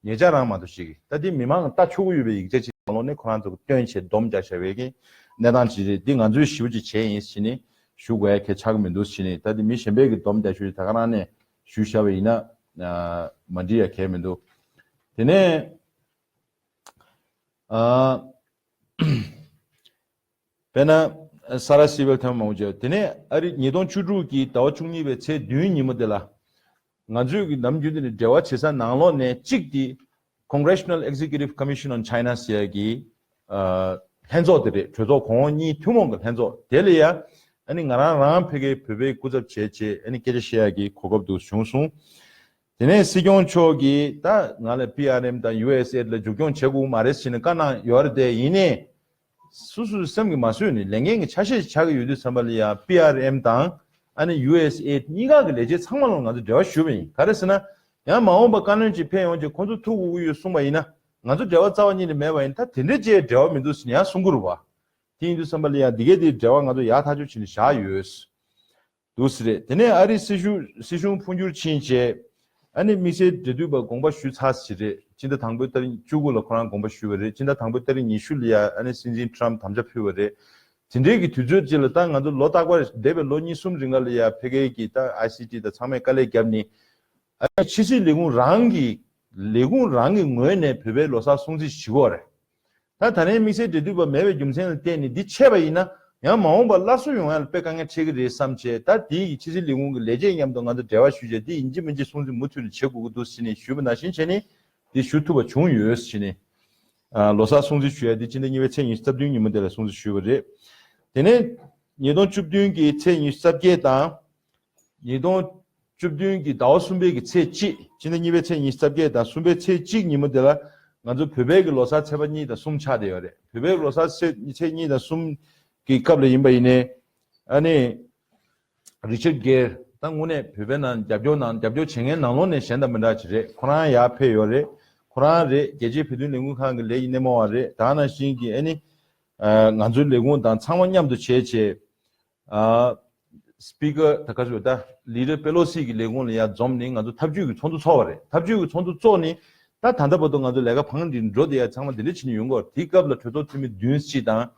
ཉེ་ཆར་རང་མ་གཏོགས་ཅིག་གིས། ད་དེ་མི་མང་གིས་ལྟ་ཆོག་གི་ཡོད་པའི་ཡིག་ཆ་ཅིག་ནང་ལོགས་ནས་ཁོ་རང་ཚོ་གིས་བཏོན་བྱས་སྡོམ་རྒྱག་བཞག་པའི་གི་གནས་སྟངས་ཅིག་རེད། འདི་ང་ཚོས་ཞིབ་པོ་ཅིག་བྱས་ཡིན་ཟེར་ནས་ཞུ་དགོས་ཡ་གལ་ཆགས་ཀྱི་མི་འདུག་ཟེར་ནས། ད་དེ་མི་གཞན་པས་གི་སྡོམ་རྒྱག་ཤོས་ད་ག་རང་ནས་ཞུས་བཞག་པ་ཡིན་ན། ཨ། མ་འགྲིག་ཡ་གལ་མི་འདུག་དེ་ནས། ཨ། དཔེར་ན་ས་ར་སི་ཝལ་ཐེངས་མང་པོ་བྱས། དེ་ནས་ཨ་རི་ཉིས་སྟོང་བཅུ་དྲུག་གི་ཟླ་བ་བཅུ་གཉིས་པའི་ཚེས་བདུན་ཉིན་མོ་དེ་ལ། ང་ཚོས་ཀྱི་ནམ་རྒྱུན་དེ་ནས་འབྲེལ་བ་བྱེད་ས་ནང་ལོགས་ནས་གཅིག་དེ་Congressional Executive Commission on China ཟེར་ཡ་གི་ཨ་ལྷན་ཚོགས་དེ་རེད། གྲོས་ཚོགས་གོང་འོག་གཉིས་ཐུན་མོང་གི་ལྷན་ཚོགས་དེ་ལ་ཡ། ཨ་ནི་ང་རང་རང་ཕ་གིའི་བོད་པའི་སྐུ་ཚབ་བྱས་བྱས་ཨ་ནི་སྐད་ཆ་བཤད་ཡ་གི་གོ་སྐབས་དེ་བྱུང་སོང་། དེ་ནས་སྲིད་སྐྱོང་མཆོག་གིས་ད་ང་ལ་པི་ཨར་ཨེམ་དང་ཡུ་ཨེས་ཨེ་ཌི་ལ་མཇུག་སྐྱོང་བྱེད་དགོས་མ་རེད་ཟེར་ནས་བཀའ་གནང་ཡོད་རེད། དེ་ཡིན་ནའི་སོ་སོའི་སེམས་ཀྱིས་མ་བཟོད་ནས་ལས་འགན་གྱི་ཆ་ཤས་ཤིག་ཆགས་ཀྱི་ཡོད་དུས་ཙམ་པ་ལ་ཡ་པི་ཨར་ཨེམ་དང་ཨ་ནི་ཡུ་ཨེས་ཨེ་ཌི་གཉིས་ཀ་གི་ལས་བྱེད་ཚང་མ་ལ་ང་ཚོ་འབྲེལ་བ་ཞུས་པ་ཡིན། ག་རེ་ཟེར་ན། ཡང་མ་འོངས་པ་བཀའ་བློན་ཅིག་ཕེབས་ཡོང་རྗེས་ཁོང་ཚོ་ཐུག་དགོས་ཀྱི་ཡོད་གསུངས་པ་ཡིན་ན། ང་ཚོ་འབྲེལ་བ་རྩ་བ་ཉིད་ནས་མེད་པ་ཡིན་ན་ད་དེ་འདྲའི་ཅིག་འབྲེལ་བ་མི་འདུག་ཟེར་ནས་ཡང་གསུང་གི་རེད་བ། དེ་ཡིན་དུས་ཙམ་པ་ལ་ཡང་འདི་གའི་དེའི་འབྲེལ་བ་ང་ཚོ་ཡག་ཐག་ཆོད་བྱས་ནས་བཞག་ཡོད། འདུག་སེ་རེད། དེ་ནས་ཨ་རིའི་སྲིད་གཞུང་སྲིད་གཞུང་འཕོ་འགྱུར་ཕྱིན་རྗེས། ཨ་ནི་དམིགས་བསལ་འབྲེལ་མཐུད་པ་དགོངས་པ་ཞུས་ཚར་ཟིན་རེད། སྤྱི་ཟླ་དང་པོའི་ཏ་རིག་བཅུ་དགུ་ལ་ཁོ་རང་དགོངས་པ་ཞུས་པ་རེད། སྤྱི་ཟླ་དང་པོའི་ཏ་རིག་ཉི་ཤུ་ལ་ཡ་ཨ་ནི་སྲིད་འཛིན་ཊམ་དམ་བཅའ་ཕུལ་བ་རེད། དེ་འདྲའི་གི་དུས་ཚོད་ཅིག་ལ་ད་ང་ཚོ་ལོ་རྟག་པར་འདས་པའི་ལོ་གཉིས་གསུམ་རིང་ག་ལ་ཡ་ཕ་གིའི་གི་ད་ཨའི་སི་ཊི་དང་ཚང་མས་དཀའ་ལས་བརྒྱབ་ནས། ཨ་ནི་ཕྱི་སྲིད་ལས་ཁུངས་རང་གི་ལས་ཁུངས་རང་གི་ངོས་ནས་བོད་པའི་ལོ་གསར་སྲུང་བརྩི་ཞུ་གི་ཡོད་རེད། ད་ད་ལན་དམིགས་བསལ་འབྲེལ་མཐུད་པ་མེད་པའི་རྒྱུ་མཚན་ལ་བརྟེན་ནས་འདི་ཆད་པ་ཡིན་ན། ཡང་མ་འོངས་པར་སླར་གསོ་ཡོང་ཡ་ལ་དཔེ་དཀའ་ངལ་འཕྲད་ཀྱི་རེད་བསམ་བྱས། ད་དེའི་ཕྱི་སྲིད་ལས་ཁུངས་ཀྱི་ལས་བྱེད་མཉམ་དུ་ང་ཚོ་འབྲེལ་བ་ཞུས་བྱས་འདི་ཡིན་གཅིག་མིན་གཅིག་སྲུང་བརྩི་མུ་མཐུད་ནས་བྱེད་དགོས་ཀྱི་འདུག་ཟེར་ནས་ཞུས་པ་ནང་བཞིན་བྱས་ནས་འདི་ཞུ་ཐུབ་པ་བྱུང་ཡོད་ཟེར་ནས། ཨ། ལོ་གསར་སྲུང་བརྩི་ཞུ་ཡ་འདི་སྤྱི་ཟླ་གཉིས་པའི་ཚེས་ཉི་ཤུ་རྩ་བདུན་ཉིན་མོ་དེ་ལ་སྲུང་བརྩི་ཞུས་པ་རེད། དེ་ནས་ཉིས་སྟོང་བཅུ་བདུན་གྱི་ཚེས་ཉི་ཤུ་རྩ་བརྒྱད་དང་། ཉིས་སྟོང་བཅུ་བདུན་གྱི་ཟླ་བ་གསུམ་པའི་གི་ཚེས་གཅིག་སྤྱི་ཟླ་གཉིས་པའི་ཚེས་ཉི་ཤུ་རྩ་བརྒྱད་དང་གསུམ་པའི་ཚེས་གཅིག་ཉིན་མོ་དེ་ལ་ང་ཚོ་བོད་པའི་གི་ལོ་གསར་ཚེས་པ་གཉིས་དང་གསུམ་ཆགས་བསྡད་ཡོད་རེད། བོད་པའི་ལོ་གསར་ཚེས་ཚེས་གཉིས་དང་གསུམ་གྱི་སྐབས་ལ་ཡིན་པ་ཡིན་ནའི། ཨ་ནི་རི་ཅར་གྷེར་ ད་དངོས་གནས་བོད་པའི་ནང་རྒྱབ་སྐྱོར་ནང་རྒྱབ་སྐྱོར་བྱེད་མཁན་ནང་ལོགས་ནས་གཞན་དང་མི་འདྲ་ཅིག་རེད། ཁོ་རང་ཡར་ཕེབས་ཡོད་རེད། ཁོ་རང་རེད། རྒྱལ་སྤྱིའི་བོད་དོན་ལས་འགུལ་ཁང་གི་ལས་ཀྱི་སྣེ་མོ་བ་རེད། ད་ནང་བཞིན་གྱི་ཨ་ནི་ང་ཚོའི་ལས་ཁུངས་དང་ཚང་མ་མཉམ་དུ་བྱས་བྱས། ཨ། སྤི་ཀར་ད་ག་ཚོད་ད་ལི་ཌར་པེ་ལོ་སི་གི་ལས་ཁུངས་ལ་ཡར་འཛོམས་ནས་ང་ཚོ་ཐབས་ཇུས་ཀྱི་ཚོགས་འདུ་ཚོགས་པ་རེད། ཐབས་ཇུས་ཀྱི་ཚོགས་འདུ་ཚོགས་ནས་ད་ད་ལྟ་བར་དུ་ང་ཚོ་ལས་ཀ་བང་སྒྲིག་འགྲོ་བསྡད་ཡ་ཚང་མ་དེ་འདྲ་བྱེད་ནས་ཡོང་གི་ཡོད་རེད། དེའི་སྐབས་ལ་གྲོས་ཚོགས་འཐུས་མི་བདུན་ཅིག་དང་།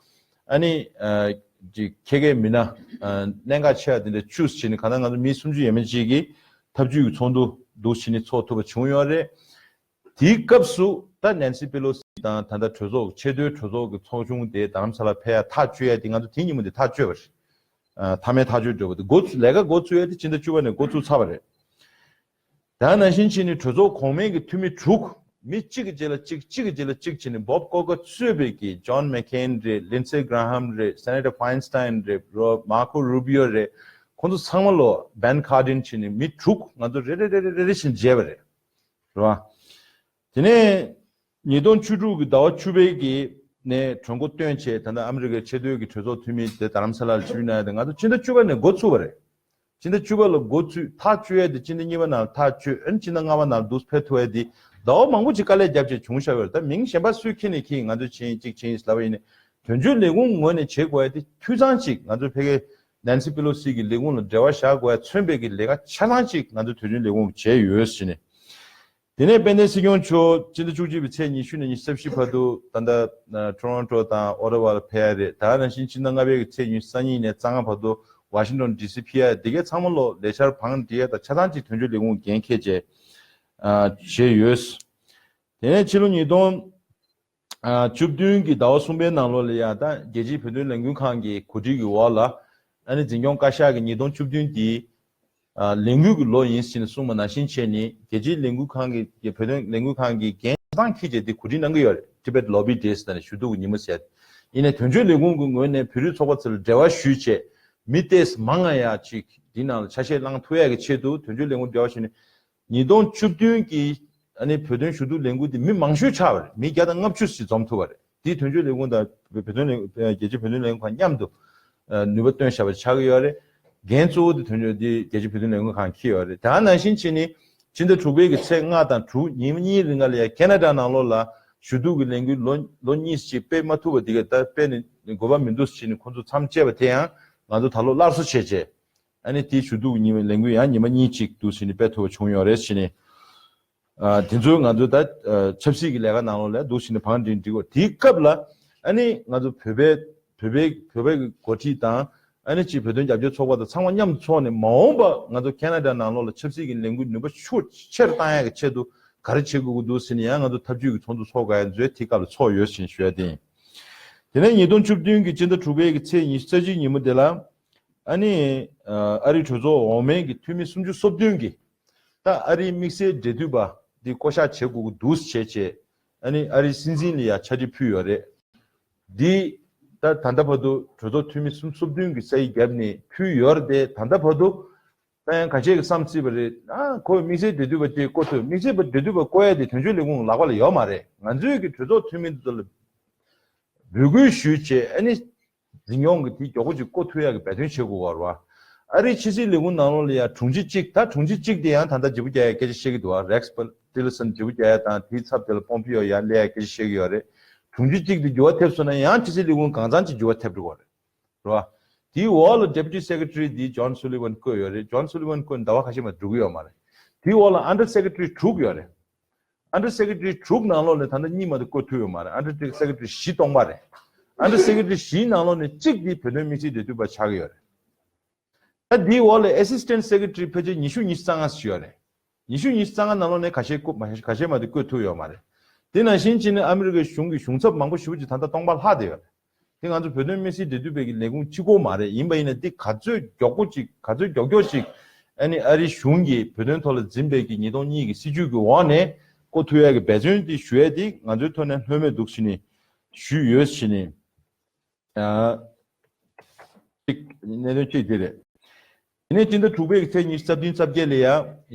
ཨ་ནི་ཨ་ཅིག་ཁྱད་མཁས་མི་སྣ་ཨ་གནད་འགག་ཆེ་བ་དེ་འདྲ་བཅུ་ཅིག་བྱས་ནས། གང་ལྟར་ང་ཚོ་མི་སུམ་ཅུ་ཡས་མས་ཅིག་གིས་ཐབས་ཇུས་ཀྱི་ཚོགས་འདུ་འདུག་བྱས་ནས་ཚོགས་ཐུབ་པ་བྱུང་ཡོད་རེད། དེའི་སྐབས་སུ་ད་ནན་སི་པེ་ལོ་སི་དང་ད་ལྟ་གྲོས་ཚོགས་ཆེས་མཐོའི་གྲོས་ཚོགས་ཀྱི་ཚོགས་ཆུང་དེ་རྡ་རམ་ས་ལར་ཕེབས་ཡ་ཐག་གཅོད་ཡ་དེ་ང་ཚོ་དེ་ཉིན་མོ་དེ་ཐག་གཅོད་པ་རེད། ཨ། མཐའ་མའི་ཐག་གཅོད་འགྲོ་བ་དེ་འགོ་ཚུགས། ལས་ཀ་འགོ་ཚུགས་ཡ་དེ་སྤྱི་ཟླ་བཅུ་པ་ནས་འགོ་ཚུགས་ཚར་བ་རེད། ད་ནང་བཞིན་བྱས་ནས་གྲོས་ཚོགས་གོང་མའི་གི་འཐུས་མི་དྲུག་མི་གཅིག་གི་རྗེས་ལ་གཅིག་གཅིག་གི་རྗེས་ལ་གཅིག་བྱས་ནས། བོབ་ཀོ་ཀར་གཙོས་པའི་གི་ཇོན་མེག་ཁེན་རེད། ལིན་སེ་གྷ་ར་ཧམ་རེད། སེ་ནེ་ཊར་ཕ་ཡིན་སི་ཊེན་རེད། རོ་མར་ཀོ་རུ་བྷི་ཡོ་རེད། ཁོང་ཚོ་ཚང་མ་ལོ་བན་ཁར་ཌིན་བྱས་ནས་མི་དྲུག་ང་ཚོ་རེ་རེ་རེ་རེ་རེ་བཞིན་མཇལ་བ་རེད། རེད་བ། དེ་ནས་ཉིས་སྟོང་བཅུ་དྲུག་གི་ཟླ་བ་བཅུ་པའི་གི་ནས་གྲོས་འགོ་བཏོན་བྱས། ད་ལྟ་ཨ་མི་རི་ཀའི་ཆེས་མཐོའི་གི་གྲོས་ཚོགས་འཐུས་མི་དེ་རྡ་རམ་ས་ལར་ཆིབས་གནང་ཡ་དེ་ང་ཚོ་སྤྱི་ཟླ་བཅུ་པ་ནས་འགོ་ཚུགས་པ་རེད། སྤྱི་ཟླ་བཅུ་པ་ལ་འགོ་ཚུགས། ཐག་གཅོད་ཡ་དེ་སྤྱི་ཟླ་གཉིས་པ་ནང་ཐག་གཅོད། ཨ་ནི་སྤྱི་ཟླ་ལྔ་པ་ནང་འདུག་ཕེབས་ཐུབ་ཡ་དེ་ཟླ་བ་མང་པོ་ཅིག་དཀའ་ལས་བརྒྱབ་བྱས་བྱུང་བཞག་ཡོད་རེད། ད་མིང་གཞན་པ་སུས་འཁྱེར་ནས་འཁྱེར། ང་ཚོས་བྱེད་ཡིན་གཅིག་བྱེད་ཡིན་ལབ་པ་ཡིན་ནའི། དོན་གཅོད་ལས་ཁུངས་ངོས་ནས་བྱེད་དགོས་ཡ་དེ་འཐུས་ཚང་ཅིག་ང་ཚོ་ཕ་གི་ནན་སི་པེ་ལོ་སི་གི་ལས་ཁུངས་ལ་འབྲེལ་བ་བཞག་དགོས་ཡ་མཚོན་པའི་གི་ལས་ཀ་ཆ་ཚང་ཅིག་ང་ཚོ་དོན་གཅོད་ལས་ཁུངས་བྱས་ཡོད་ཟེར་ནས། དེ་ནས་དཔལ་ལྡན་སྲིད་སྐྱོང་མཆོག་སྤྱི་ཟླ་བཅུ་གཅིག་པའི་ཚེས་ཉི་ཤུ་ནས་ཉི་ཤུ་རྩ་བཞི་བར་དུ་ད་ལྟ་ཊོ་རོན་ཊོ་དང་ཨོ་ཊ་ཝ་ལ་ཕེབས་ཡ་རེད། ད་ནང་བཞིན་ཕྱི་ཟླ་ལྔ་པའི་ཚེས་ཉི་ཤུ་རྩ་གཉིས་ནས་རྩ་ལྔ་བར་དུ་ཝ་ཤིང་ཊོན་ཌི་སི་ཕེབས་ཡ། འདི་གའི་ཚང་མ་ལོ་ལས་འཆར་བང་སྒྲིག་ཡ་དང་ཆ་ཚང་ཅིག་དོན་གཅོད་ལས་ཁུངས་འགན་འཁྱེར་བྱས་ཨ་བྱས་ཡོད། དེ་ནས་ཕྱི་ལོ་ཉིས་སྟོང་ཨ་བཅུ་བདུན་གྱི་ཟླ་བ་གསུམ་པའི་ནང་ལོགས་ལ་ཡ་ད་རྒྱལ་སྤྱིའི་བོད་དོན་ལས་འགུལ་ཁང་གི་གོ་སྒྲིག་གི་འོག་ལ། ཨ་ནི་འཛིན་སྐྱོང་བཀའ་ཤག་གིས་ཉིས་སྟོང་བཅུ་བདུན་འདིའི་ཨ་ལས་འགུལ་གྱི་ལོ་ཡིན་ཟེར་ནས་གསུངས་པ་ནང་བཞིན་བྱས་ནས། རྒྱལ་སྤྱིའི་ལས་འགུལ་ཁང་གི་བོད་དོན་ལས་འགུལ་ཁང་གི་འགན་ཆ་ཚང་འཁྱེར་བྱས་དེ་གོ་སྒྲིག་གནང་གི་ཡོད་རེད། Tibet Lobby Days ཟེར་ནས་ཞུ་གཏུག་གི་ཉིན་མོ་ཟེར། ཡིན་ནའི་དོན་གཅོད་ལས་ཁུངས་ཀྱི་ངོས་ནས་བོད་རིགས་ཚོགས་པ་ཚོ་ལ་འབྲེལ་བ་ཞུས་བྱས། མི་ཏོག་ཙམ་མང་ང་ཡ་ཅིག་འདི་ནང་ལ་ཆ་ཤས་བླང་ཐུབ་ཡ་གི་ཆེད་དུ་དོན་གཅོད་ལས་ཁུངས་འབྲེལ་བ་ཞུས་ནས། ཉིས་སྟོང་བཅུ་བདུན་གྱི་ཨ་ནི་བོད་དོན་ཞུ་གཏུག་ལས་འགུལ་དེ་མི་མང་ཤོས་ཆགས་པ་རེད། མི་བརྒྱ་དང་ལྔ་བཅུ་ཞིག་འཛོམས་ཐུབ་པ་རེད། དེའི་དོན་གཅོད་ལས་ཁུངས་དང་བོད་དོན་ལས་རྒྱལ་སྤྱིའི་བོད་དོན་ལས་ཁུངས་མཉམ་དུ་ཨ་ནུས་པ་བཏོན་བཞག་པ་ཆགས་ཀྱི་ཡོད་རེད། འགན་གཙོ་བོ་དེ་དོན་གཅོད་དེ་རྒྱལ་སྤྱིའི་བོད་དོན་ལས་ཁུངས་ཁང་འཁྱེར་ཡོད་རེད། ད་ནང་བཞིན་བྱས་ནས་ཕྱི་ཟླ་དྲུག་པའི་གི་ཚེས་ལྔ་དང་དྲུག་ཉིན་གཉིས་རིང་ག་ལ་ཡ་ཁེ་ན་ཌ་ནང་ལོགས་ལ་ཞུ་གཏུག་གི་ལས་འགུལ་ལོ་ལོ་གཉིས་ཅིག་སྤེལ་མ་ཐུབ་པ་དེ་ག་ད་སྤེལ་ནས་དགོས་པ་མི་འདུག་ཟེར་ནས་ཁོང་ཚོ་མཚམས་བཅད་པ་དེ་ཡང་ང་ཚོ་ད་ལོ་སླར་གསོ་བྱས་བྱས། ཨ་ནི་དེའི་ཞུ་གཏུག་གི་ཉིན་མོའི་ལས་འགུལ་ཡང་ཉི་མ་གཉིས་ཅིག་འདུག་ཟེར་ནས་སྤེལ་ཐུབ་པ་བྱུང་ཡོད་རེད་ཟེར་ནས། ཨ་དེ་ཚོ་ང་ཚོ་ད་ཨ་ཆབ་སྲིད་ཀྱི་ལས་ཀ་ནང་ལོགས་ལ་འདུག་ཟེར་ནས་བང་སྒྲིག་འགྲིག་གོ། དེའི་སྐབས་ལ་ཨ་ནི་ང་ཚོ་བོད་པའི་བོད་པའི་བོད་པའི་གི་འགོ་ཁྲིད་དང་། ཨ་ནི་ཅིག་བོད་དོན་རྒྱབ་སྐྱོར་ཚོགས་པ་དང་ཚང་མ་མཉམ་དུ་ཚོགས་ནས། མ་འོངས་པ་ང་ཚོ་ཁེ་ན་ཌ་ནང་ལོགས་ལ་ཆབ་སྲིད་ཀྱི་ལས་འགུལ་ནུས་པ་ཤུགས་ཆེར་བཏང་ཡག་གི་ཆེད་དུ་ག་རེ་བྱེད་དགོས་ཀྱི་འདུག་ཟེར་ནས་ཡང་ང་ཚོ་ཐབས་ཇུས་ཀྱི་ཚོགས་འདུ་ཚོགས་དགོས་ཡ་མཛོད་དེའི་སྐབས་ལ་ཚོགས་ཡོད་ཟེར་ནས་ཞུ་ཡ་དེ་ཡིན། དེ་ནས་ཉིས་སྟོང་བཅུ་བདུན་གྱི་སྤྱི་ཟླ་དྲུག་པའི་གི་ཚེས་ཉི་ཤུ་རྩ་གཅིག་ཉིན་མོ་དེ་ལ། ཨ་ནི་ཨ་རིའི་གྲོས་ཚོགས་འོག་མའི་གི་འཐུས་མི་སུམ་ཅུ་སོ་བདུན་གྱིས་ད་ཨ་རིའི་དམིགས་བསལ་འབྲེལ་མཐུད་པ་འདི་བསྐོ་གཞག་བྱེད་དགོས་ཀྱི་འདུག་བྱས་བྱས། ཨ་ནི་ཨ་རིའི་སྲིད་འཛིན་ལ་ཡང་ཕྱག་བྲིས་ཕུལ་ཡོད་རེད། འདི་ད་ད་ལྟ་བར་དུ་གྲོས་ཚོགས་འཐུས་མི་སུམ་ཅུ་སོ་བདུན་གྱིས་ས་ཡིག་བརྒྱབ་ནས་ཕུལ་ཡོད་རེད་དེ། ད་ལྟ་བར་དུ་ད་ཡང་ཁ་ཤས་ཀྱིས་བསམ་སྲིད་པ་རེད། ཨ་ཁོས་དམིགས་བསལ་འབྲེལ་མཐུད་པ་ཅིག་བསྐོ་ཐུབ། དམིགས་བསལ་འབྲེལ་མཐུད་པ་བསྐོ་ཡ་དེ་དོན་གཅོད་ལས་ཁུངས་ལག་པ་ལ་ཡོད་མ་རེད། ང་ཚོའི་གི་གྲོས་ཚོགས་འཐུས་མི་ཚོ་ལ་འབོད་སྐུལ་ཞུས་བྱས། ཨ་ནི་འཛིན་སྐྱོང་གི་དེ་མགྱོགས་པོ་ཅིག་བསྐོ་ཐུབ་ཡ་གི་འབད་བརྩོན་བྱེད་དགོས་པ་རེད་བ། ཨ་རིའི་ཕྱི་སྲིད་ལས་ཁུངས་ནང་ལོགས་ལ་ཡ་དྲུང་ཆེ་གཅིག་ད་དྲུང་ཆེ་གཅིག་དེ་ཡང་ད་ལྟ་བརྗེ་པོ་རྒྱག་ཡ་སྐད་ཆ་བཤད་ཀྱི་འདུག་བ། རེགས་པ་ཊི་ལི་སན་བརྗེ་པོ་རྒྱག་ཡ་དང་། དེའི་ཚབ་དེ་ལ་པོམ་པི་ཡོ་ཡར་སླེབས་ཡ་སྐད་ཆ་བཤད་ཀྱི་ཡོད་རེད། དྲུང་ཆེ་གཅིག་དེ་འགྱུར་བ་ཐེབས་སོང་ན་ཡང་ཕྱི་སྲིད་ལས་ཁུངས་གང་ཚང་ཅིག་འགྱུར་བ་ཐེབས་འགྲོ་གི་རེད། རེད་བ། དེའི་འོག་ལ་Deputy Secretary དེ་John Sullivan བསྐོས་ཡོད་རེད། John Sullivan བསྐོས་ནས་ཟླ་བ་ཁ་ཤས་མ་འགྲོ་གི་ཡོད་མ་རེད། དེའི་འོག་ལ་Under Secretary དྲུག་ཡོད་རེད། Under Secretary དྲུག་ནང་ལོགས་ནས་ད་ལྟ་གཉིས་མ་གཏོགས་བསྐོ་ཐུབ་ཡོད་མ་རེད། Under Secretary བཞི་སྟོང་པ་རེད། Under Secretary བཞིའི་ནང་ལོགས་ནས་གཅིག་དེ་བོད་དོན་དམིགས་བསལ་འབྲེལ་མཐུད་པ་ཆགས་ཀྱི་ཡོད་རེད། ད་དེའི་འོག་ལ་Assistant Secretary ཕལ་ཆེར་ཉི་ཤུ་ཉི་ཤུ་རྩ་ལྔ་ཞིག་ཡོད་རེད། ཉི་ཤུ་ཉི་ཤུ་རྩ་ལྔ་ནང་ལོགས་ནས་ཁ་ཤས་བསྐོ་མ་ཁ་ཤས་མ་གཏོགས་བསྐོ་ཐུབ་ཡོད་མ་རེད། དེ་ནང་བཞིན་བྱས་ནས་ཨ་མི་རི་ཀའི་གཞུང་གི་གཞུང་ཚབ་མང་པོ་ཞེ་པོ་ཅིག་ད་ལྟ་སྟོང་པ་ལྷག་བསྡད་ཡོད་རེད། དེ་ང་ཚོ་བོད་དོན་དམིགས་བསལ་འབྲེལ་མཐུད་པའི་གི་ལས་ཁུངས་གཅིག་པོ་མ་རེད། ཡིན་པ་ཡིན་ན་འདི་ག་ཚོད་མགྱོགས་པོ་ཅིག་ག་ཚོད་མགྱོགས་མགྱོགས་ཅིག་ཨ་ནི་ཨ་རིའི་གཞུང་གིས་བོད་དོན་ཐོག་ལ་འཛིན་པའི་གི་ཉིས་སྟོང་གཉིས་ཀྱི་སྲིད་བྱུས་ཀྱི་འོག་ནས་བསྐོ་ཐུབ་ཡ་གི་འབད་བརྩོན་དེ་ཞུ་ཡ་དེ་ང་ཚོའི་ཐོག་ནས་ལྷོད་མེད་འདུག་ཟེར་ནས་ཞུས་ཡོད་ཟེར་ནས། ཨ། གཅིག་གནད་དོན་གཅིག་དེ་རེད། དེ་ནས་སྤྱི་ཟླ་དྲུག་པའི་ཚེས་ཉི་ཤུ་རྩ་བདུན་རྩ་བརྒྱད་ལ་ཡ་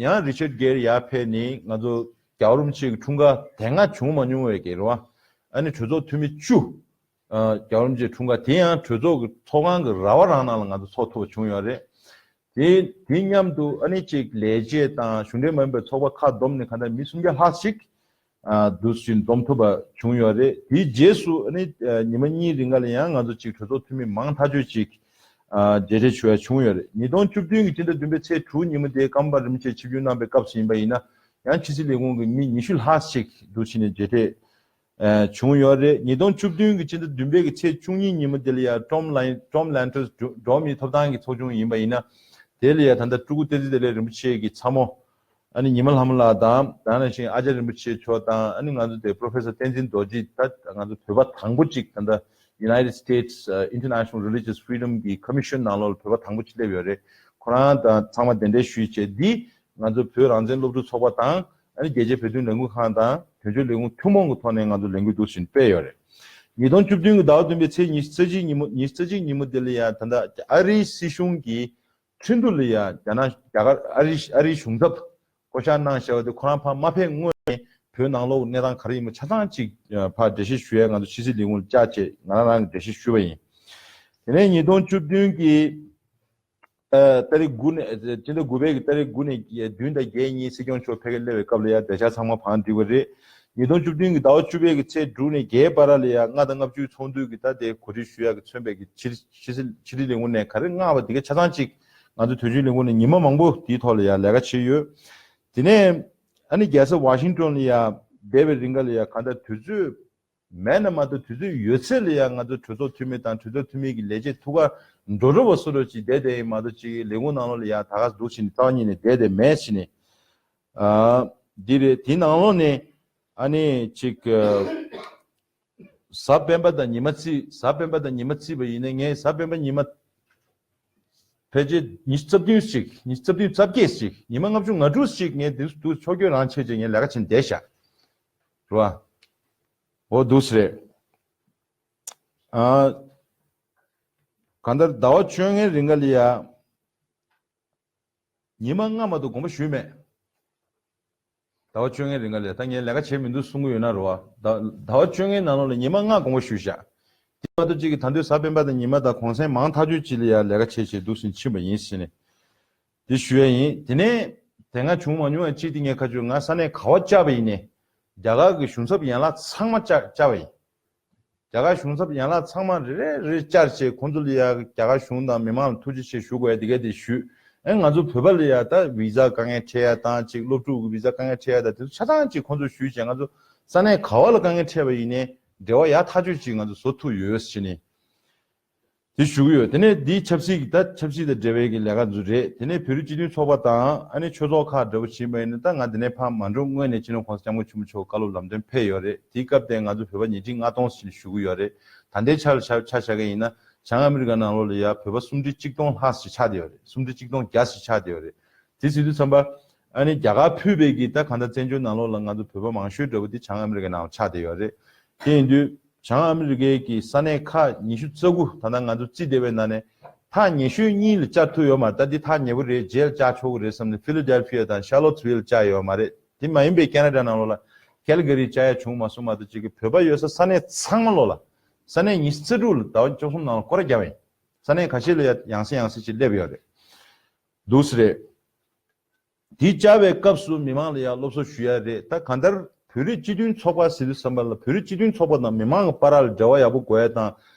ཡང་Richard Gere ཡར་ཕེབས་ནས་ང་ཚོ་རྒྱལ་བ་རིན་པོ་ཆེ་གི་འཁྲུངས་སྐར་དེ་སྔ་བྱུང་མ་མྱོང་བའི་གི་རེད་བ། ཨ་ནི་གྲོས་ཚོགས་འཐུས་མི་བཅུ། ཨ། རྒྱལ་བ་རིན་པོ་ཆེ་འཁྲུངས་སྐར་དེ་ཡང་གྲོས་ཚོགས་ཀྱི་ཚོགས་ཁང་གི་ར་བ་རང་ནང་ལ་ང་ཚོ་ཚོགས་ཐུབ་པ་བྱུང་ཡོད་རེད། དེ་དེ་མཉམ་དུ་ཨ་ནི་ཅིག་ལས་བྱེད་དང་གཞུང་འབྲེལ་མ་ཡིན་པའི་ཚོགས་པ་ཁག་བསྡོམས་ནས་གང་ལྟར་མི་སུམ་བརྒྱ་ལྷག་ཅིག་ཨ་འདུག་སེ་འཛོམས་ཐུབ་པ་བྱུང་ཡོད་རེད། དེའི་རྗེས་སུ་ཨ་ནི་ཨ་ཉི་མ་གཉིས་རིང་ག་ལ་ཡང་ང་ཚོ་ཅིག་གྲོས་ཚོགས་འཐུས་མི་མང་ཐག་ཆོད་ཅིག་ཨ་མཇལ་འཕྲད་ཞུ་ཡ་བྱུང་ཡོད་རེད། ཉིས་སྟོང་བཅུ་བདུན་གྱི་སྤྱི་ཟླ་བདུན་པའི་ཚེས་དྲུག་ཉིན་མོ་དེ་ཀརྨ་པ་རིན་པོ་ཆེ་ཆིབས་བསྒྱུར་གནང་པའི་སྐབས་སུ་ཡིན་པ་ཡིན་ན། ཡང་ཕྱི་སྲིད་ལས་ཁུངས་ཀྱི་མི་ཉི་ཤུ་ལྷག་ཅིག་འདུག་སེ་ནས་མཇལ་འཕྲད་ཨ་བྱུང་ཡོད་རེད། ཉིས་སྟོང་བཅུ་བདུན་གྱི་སྤྱི་ཟླ་བདུན་པའི་གི་ཚེས་བཅུ་གཉིས་ཉིན་མོ་དེ་ལ་ཡང་ཀྲོམ་ལན་ཀྲོམ་ལན་ཊོས་འགྲོ་འགྲོ་བ་མིའི་ཐོབ་ཐང་གི་ཚོགས་ཆུང་ཡིན་པ་ཡིན་ན། དེ་ལ་ཡང་ད་ལྟ་སྤྲུལ་སྐུ་བསྟན་འཛིན་བདེ་ལེགས་རིན་པོ་ཆེ་གི་ཚ་མོ་ཨ་ནི་ཉི་མ་ལྷ་མོ་ལགས་དང་། ད་ནང་བཞིན་ཨ་ཅརྱ་རིན་པོ་ཆེ་མཆོག་དང་། ཨ་ནི་ང་ཚོ་དེ་པྲོ་ཕེ་སར་བསྟན་འཛིན་རྡོ་རྗེ། ད་ང་ཚོ་བོད་པ་དང་པོ་གཅིག་ད་ལྟ་United States International Religious Freedom གི་Commission ནང་ལོགས་ལ་བོད་པ་དང་པོ་གཅིག་སླེབས་ཡོད་རེད། ཁོ་རང་དང་ཚང་མ་གདན་འདྲེན་ཞུས་བྱས། འདི་ང་ཚོ་བོད་རང་བཙན་སློབ་ཕྲུག་ཚོགས་པ་དང་། ཨ་ནི་རྒྱལ་སྤྱིའི་བོད་དོན་ལས་འགུལ་ཁང་དང་དོན་གཅོད་ལས་ཁུངས་ཐུན་མོང་གི་ཐོག་ནས་ང་ཚོ་ལས་འགུལ་འདུག་སེ་སྤེལ་ཡོད་རེད། ཉིས་སྟོང་བཅུ་བདུན་གྱི་ཟླ་བ་བདུན་པའི་ཚེས་ཉི་ཤུ་རྩ་གཅིག་ཉིན་མོ་ཉི་ཤུ་རྩ་གཅིག་ཉིན་མོ་དེ་ལ་ཡང་ད་ལྟ་ཨ་རིའི་སྲིད་གཞུང་གི་ཁྲིན་ཏུ་ལ་ཡང་རྒྱ་ནག་རྒྱ་གར་ཨ་རི་ཨ་རིའི་གཞུང་ཚབ་བསྐོ་བཞག་གནང་བཞག་པ་དེ་ཁོ་རང་ཕར་མ་ཕེབས་སྔོན་ནས་བོད་ནང་ལོགས་གནས་སྟངས་ག་རེ་ཡིན་པ་ཆ་ཚང་གཅིག་ཕར་འགྲེལ་བཤད་ཞུ་ཡ་ང་ཚོ་ཕྱི་སྲིད་ལས་ཁུངས་ལ་བཅར་བྱས་ང་རང་རང་གིས་འགྲེལ་བཤད་ཞུས་པ་ཡིན། དེ་ནས་ཉིས་སྟོང་བཅུ་བདུན་གྱི་ཨ་ཏ་རིག་དགུ་ནས་སྤྱི་ཟླ་དགུ་པའི་གི་ཏ་རིག་དགུ་ནས་བདུན་དང་བརྒྱད་གཉིས་སྲིད་སྐྱོང་མཆོག་ཕ་གིར་སླེབས་པའི་སྐབས་ལ་ཡང་དེ་ཆ་ཚང་མ་བང་བསྒྲིགས་པ་རེད། ཉིས་སྟོང་བཅུ་བདུན་གྱི་ཟླ་བ་བཅུ་པའི་གི་ཚེས་དྲུག་ནས་བརྒྱད་བར་ལ་ཡང་ལྔ་དང་ལྔ་བཅུའི་ཚོགས་འདུ་གི་ད་དེ་གོ་སྒྲིག་ཞུ་ཡག་གི་མཚོན་པའི་གི་ཕྱི་ཕྱི་སྲིད་ཕྱི་སྲིད་ལས་ཁུངས་ནས་ག་རེ་མངགས་པ་དེ་ག་ཆ་ཚང་གཅིག་ང་ཚོ་དོན་གཅོད་ལས་ཁུངས་ནས་ཉི་མ་མང་པོ་དེའི་ཐོག་ལ་ཡང་ལས་ཀ་བྱས་ཡོད། དེ་ནས་ཨ་ནི་རྒྱལ་ས་ཝ་ཤིང་ཏོན་ལ་ཡང་བསྡད་པའི་རིང་ག་ལ་ཡང་གང་ལྟར་དུས་ཚོད་མེད་ན་མ་གཏོགས་དུས་ཚོད་ཡོད་ཚད་ལ་ཡང་ང་ཚོ་གྲོས་ཚོགས་འཐུས་མི་དང་གྲོས་ཚོགས་འཐུས་མི་གི་ལས་བྱེད་ཐུགས་ཁར་འགྲོ་འགྲོ་བ་བཟོ་འདྲ་ཅིག་བསྡད་བསྡད་ཡིན་མ་གཏོགས་ཅིག་ལས་ཁུངས་ནང་ལོགས་ལ་ཡང་ད་ག་འདུག་བྱས་ནས་རྩ་བ་ཉིད་ནས་བསྡད་བསྡད་མེད་བྱས་ནས། ཨ་འདི་རེད། དེའི་ནང་ལོགས་ནས་ཨ་ནི་ཅིག་ཨ་གཟའ་སྤེན་པ་དང་ཉི་མ་བརྩིས། གཟའ་སྤེན་པ་དང་ཉི་མ་བརྩིས་པ་ཡིན་ན། ངས་གཟའ་སྤེན་པ་ཉི་མ་ཕལ་ཆེར་ཉི་ཤུ་རྩ་བདུན་ཅིག་ཉི་ཤུ་རྩ་བདུན་རྩ་བརྒྱད་ཅིག་ཉི་མ་ལྔ་བཅུ་ང་དྲུག་ཅིག་ངས་འདུག་འདུག་ཕྱོགས་སྐྱོད་རང་བྱས་བྱས་ངས་ལས་ཀ་བྱས་བསྡད་ཤག་རེད་བ། འོ་འདུག་སེ་རེད། ཨ་གང་ལྟར་ཟླ་བ་བཅོ་ལྔའི་རིང་ག་ལ་ཡ་ཉི་མ་ལྔ་མ་གཏོགས་དགོངས་པ་ཞུས་མེད། ཟླ་བ་བཅོ་ལྔའི་རིང་ག་ལ་ཡ། ད་ངས་ལས་ཀ་བྱས་མི་འདུག་གསུང་གི་ཡོད་ན་རེད་བ། ཟླ་ཟླ་བ་བཅོ་ལྔའི་ནང་ལོགས་ལ་ཉི་མ་ལྔ་དགོངས་པ་ཞུས་ཤག་དེ་མ་གཏོགས་གཅིག་གིས་ད་དུང་གཟའ་སྤེན་པ་དང་ཉི་མ་དང་གུང་སེང་མང་ཐག་ཆོད་ཅིག་ལ་ཡ་ལས་ཀ་བྱས་བྱས་འདུག་སེ་ཕྱིན་པ་ཡིན་ཟེར་ནས། དེ་ཞུ་ཡ་ཡིན། དེ་ནས་དེ་སྔ་བྱུང་མ་མྱོང་བ་གཅིག་དེ་ངས་ཁ་ཆུ་ང་ས་གནས་ག་བ་བཅར་བ་ཡིན་ནའི་རྒྱ་གར་གྱི་གཞུང་ཚབ་ཡན་ལག་ཚང་མ་བཅར་བཅར་བ་ཡིན། རྒྱ་གར་གཞུང་ཚབ་ཡན་ལག་ཚང་མ་རེ་རེ་རེ་བཅར་བྱས་ཁོང་ཚོ་ལ་ཡ་རྒྱ་གར་གཞུང་དང་མི་མང་ལ་ཐུགས་རྗེ་ཆེ་ཞུ་དགོས་ཡ་དེ་ག་དེ་ཞུས། ཨེ་ང་ཚོ་བོད་པ་ལ་ཡ་ད་བི་ཟ་དཀའ་ངལ་འཕྲད་ཡ་དང་ཅིག་སློབ་ཕྲུག་གི་བི་ཟ་དཀའ་ངལ་འཕྲད་ཡ་དང་དེ་ཚོ་ཆ་ཚང་ཅིག་ཁོང་ཚོ་ཞུས་བྱས་ང་ཚོ་ས་གནས་ག་བ་ལ་དཀའ་ངལ་འཕྲད་པ་ཡིན་ནའི་འབྲེལ་བ་ཡག་ཐག་ཆོད་ཅིག་ང་ཚོ་བཟོ་ཐུབ་ཡོད་ཟེར་ནས། དེ་ཞུ་གི་ཡོད། དེ་ནས་འདི་ཆབ་སྲིད་ཀྱི་ད་ཆབ་སྲིད་དང་འབྲེལ་བའི་གི་ལས་ཀ་ཚོ་རེད། དེ་ནས་བོད་རིགས་སྤྱི་མཐུན་ཚོགས་པ་དང་ཨ་ནི་ཆོས་ཚོགས་ཁག་འདྲ་པོ་ཕྱིན་པ་ཡིན་ན། ད་ང་འདི་ནས་ཕར་མ་འགྲོ་སྔོན་ནས་སྤྱི་ནོར་༸གོང་ས་༸སྐྱབས་མགོན་ཆེན་པོ་མཆོག་བཀའ་སློབ་ལམ་སྟོན་ཕེབས་ཡོད་རེད། དེའི་སྐབས་དེ་ང་ཚོ་བོད་པ་ཉིས་ཁྲི་ལྔ་སྟོང་ཞིག་བཞུགས་ཀྱི་ཡོད་རེད། ད་ལྟའི་ཆ་ལ་ཆ་ཆ་བཞག་གི་ཡིན་ན་བྱང་ཨ་མི་རི་ཀ་ནང་ལོགས་ལ་ཡ་བོད་པ་སུམ་ཁྲི་གཅིག་སྟོང་ལྷག་ཞིག་ཆགས་བསྡད་ཡོད་རེད། སུམ་ཁྲི་གཅིག་སྟོང་བརྒྱ་ཞིག་ཆགས་བསྡད་ཡོད་རེད། དེ་ཟེར་དུས་ཙམ་པ་ཨ་ནི་རྒྱ་གར་ཕུད་པའི་གི་ད་གང་ལྟར་བཙན་བྱོལ་ནང་ལོགས་ལ་ང་ཚོ་བོད་པ་མང་ཤོས་འདྲ་པོ་དེ་བྱང་ཨ་མི་རི་ཀའི་ནང་ལ་ཆགས་བསྡད་ཡོད་རེད། དེ་ཡིན་དུས་བྱང་ཨ་མི་རི་ཀའི་གི་ས་གནས་ཁག་ཉི་ཤུ་རྩ་དགུ་ད་ལྟ་ང་ཚོ་རྩིས་བསྡད་པའི་ནང་ནས་ཐག་ཉེ་ཤོས་གཉིས་ལ་བཅར་ཐུབ་ཡོད་མ་རེད། ད་འདི་ཐག་ཉེ་པོ་རེད། རྗེས་ལ་བཅར་ཆོག་གི་རེད་བསམ་ནས་ཕི་ལ་ཌེལ་ཕི་ཡ་དང་ཤར་ལོ་ཊི་ཝིལ་བཅར་ཡོད་མ་རེད། དེ་མ་ཡིན་པའི་ཁེ་ན་ཌ་ནང་ལོགས་ལ་ཀལ་ག་རི་བཅར་ཡ་བྱུང་མ་སོང་མ་གཏོགས་གཅིག་གི་བོད་པ་ཡོད་ས་ས་གནས་ཚང་མ་ལོགས་ལ། ས་གནས་ཉི་ཤུ་རྩ་དྲུག་ལ་ཟླ་བ་བཅུ་གསུམ་ནང་ལ་སྐོར་ར་བརྒྱབ་པ་ཡིན། ས་གནས་ཁ་ཤས་ལ་ཡ་ཡང་སེ་ཡང་སེ་ཅིག་སླེབས་ཡོད་རེད། འདུག་སེ་རེད། དེ་བཅར་བའི་སྐབས་སུ་མི་མང་ལ་ཡང་སློབ་གསོ་ཞུ་ཡ་རེད། ད་གང་ལྟར་བོད་རིགས་སྤྱི་མཐུན་ཚོགས་པ་ཟེར་དུས་ཙམ་པ་ལ་བོད་རིགས་སྤྱི་མཐུན་ཚོགས་པ་དང་མི་མང་གི་བར་ལ་འབྲེལ་བ་ཡག་པོ་དགོས་ཡ་དང་།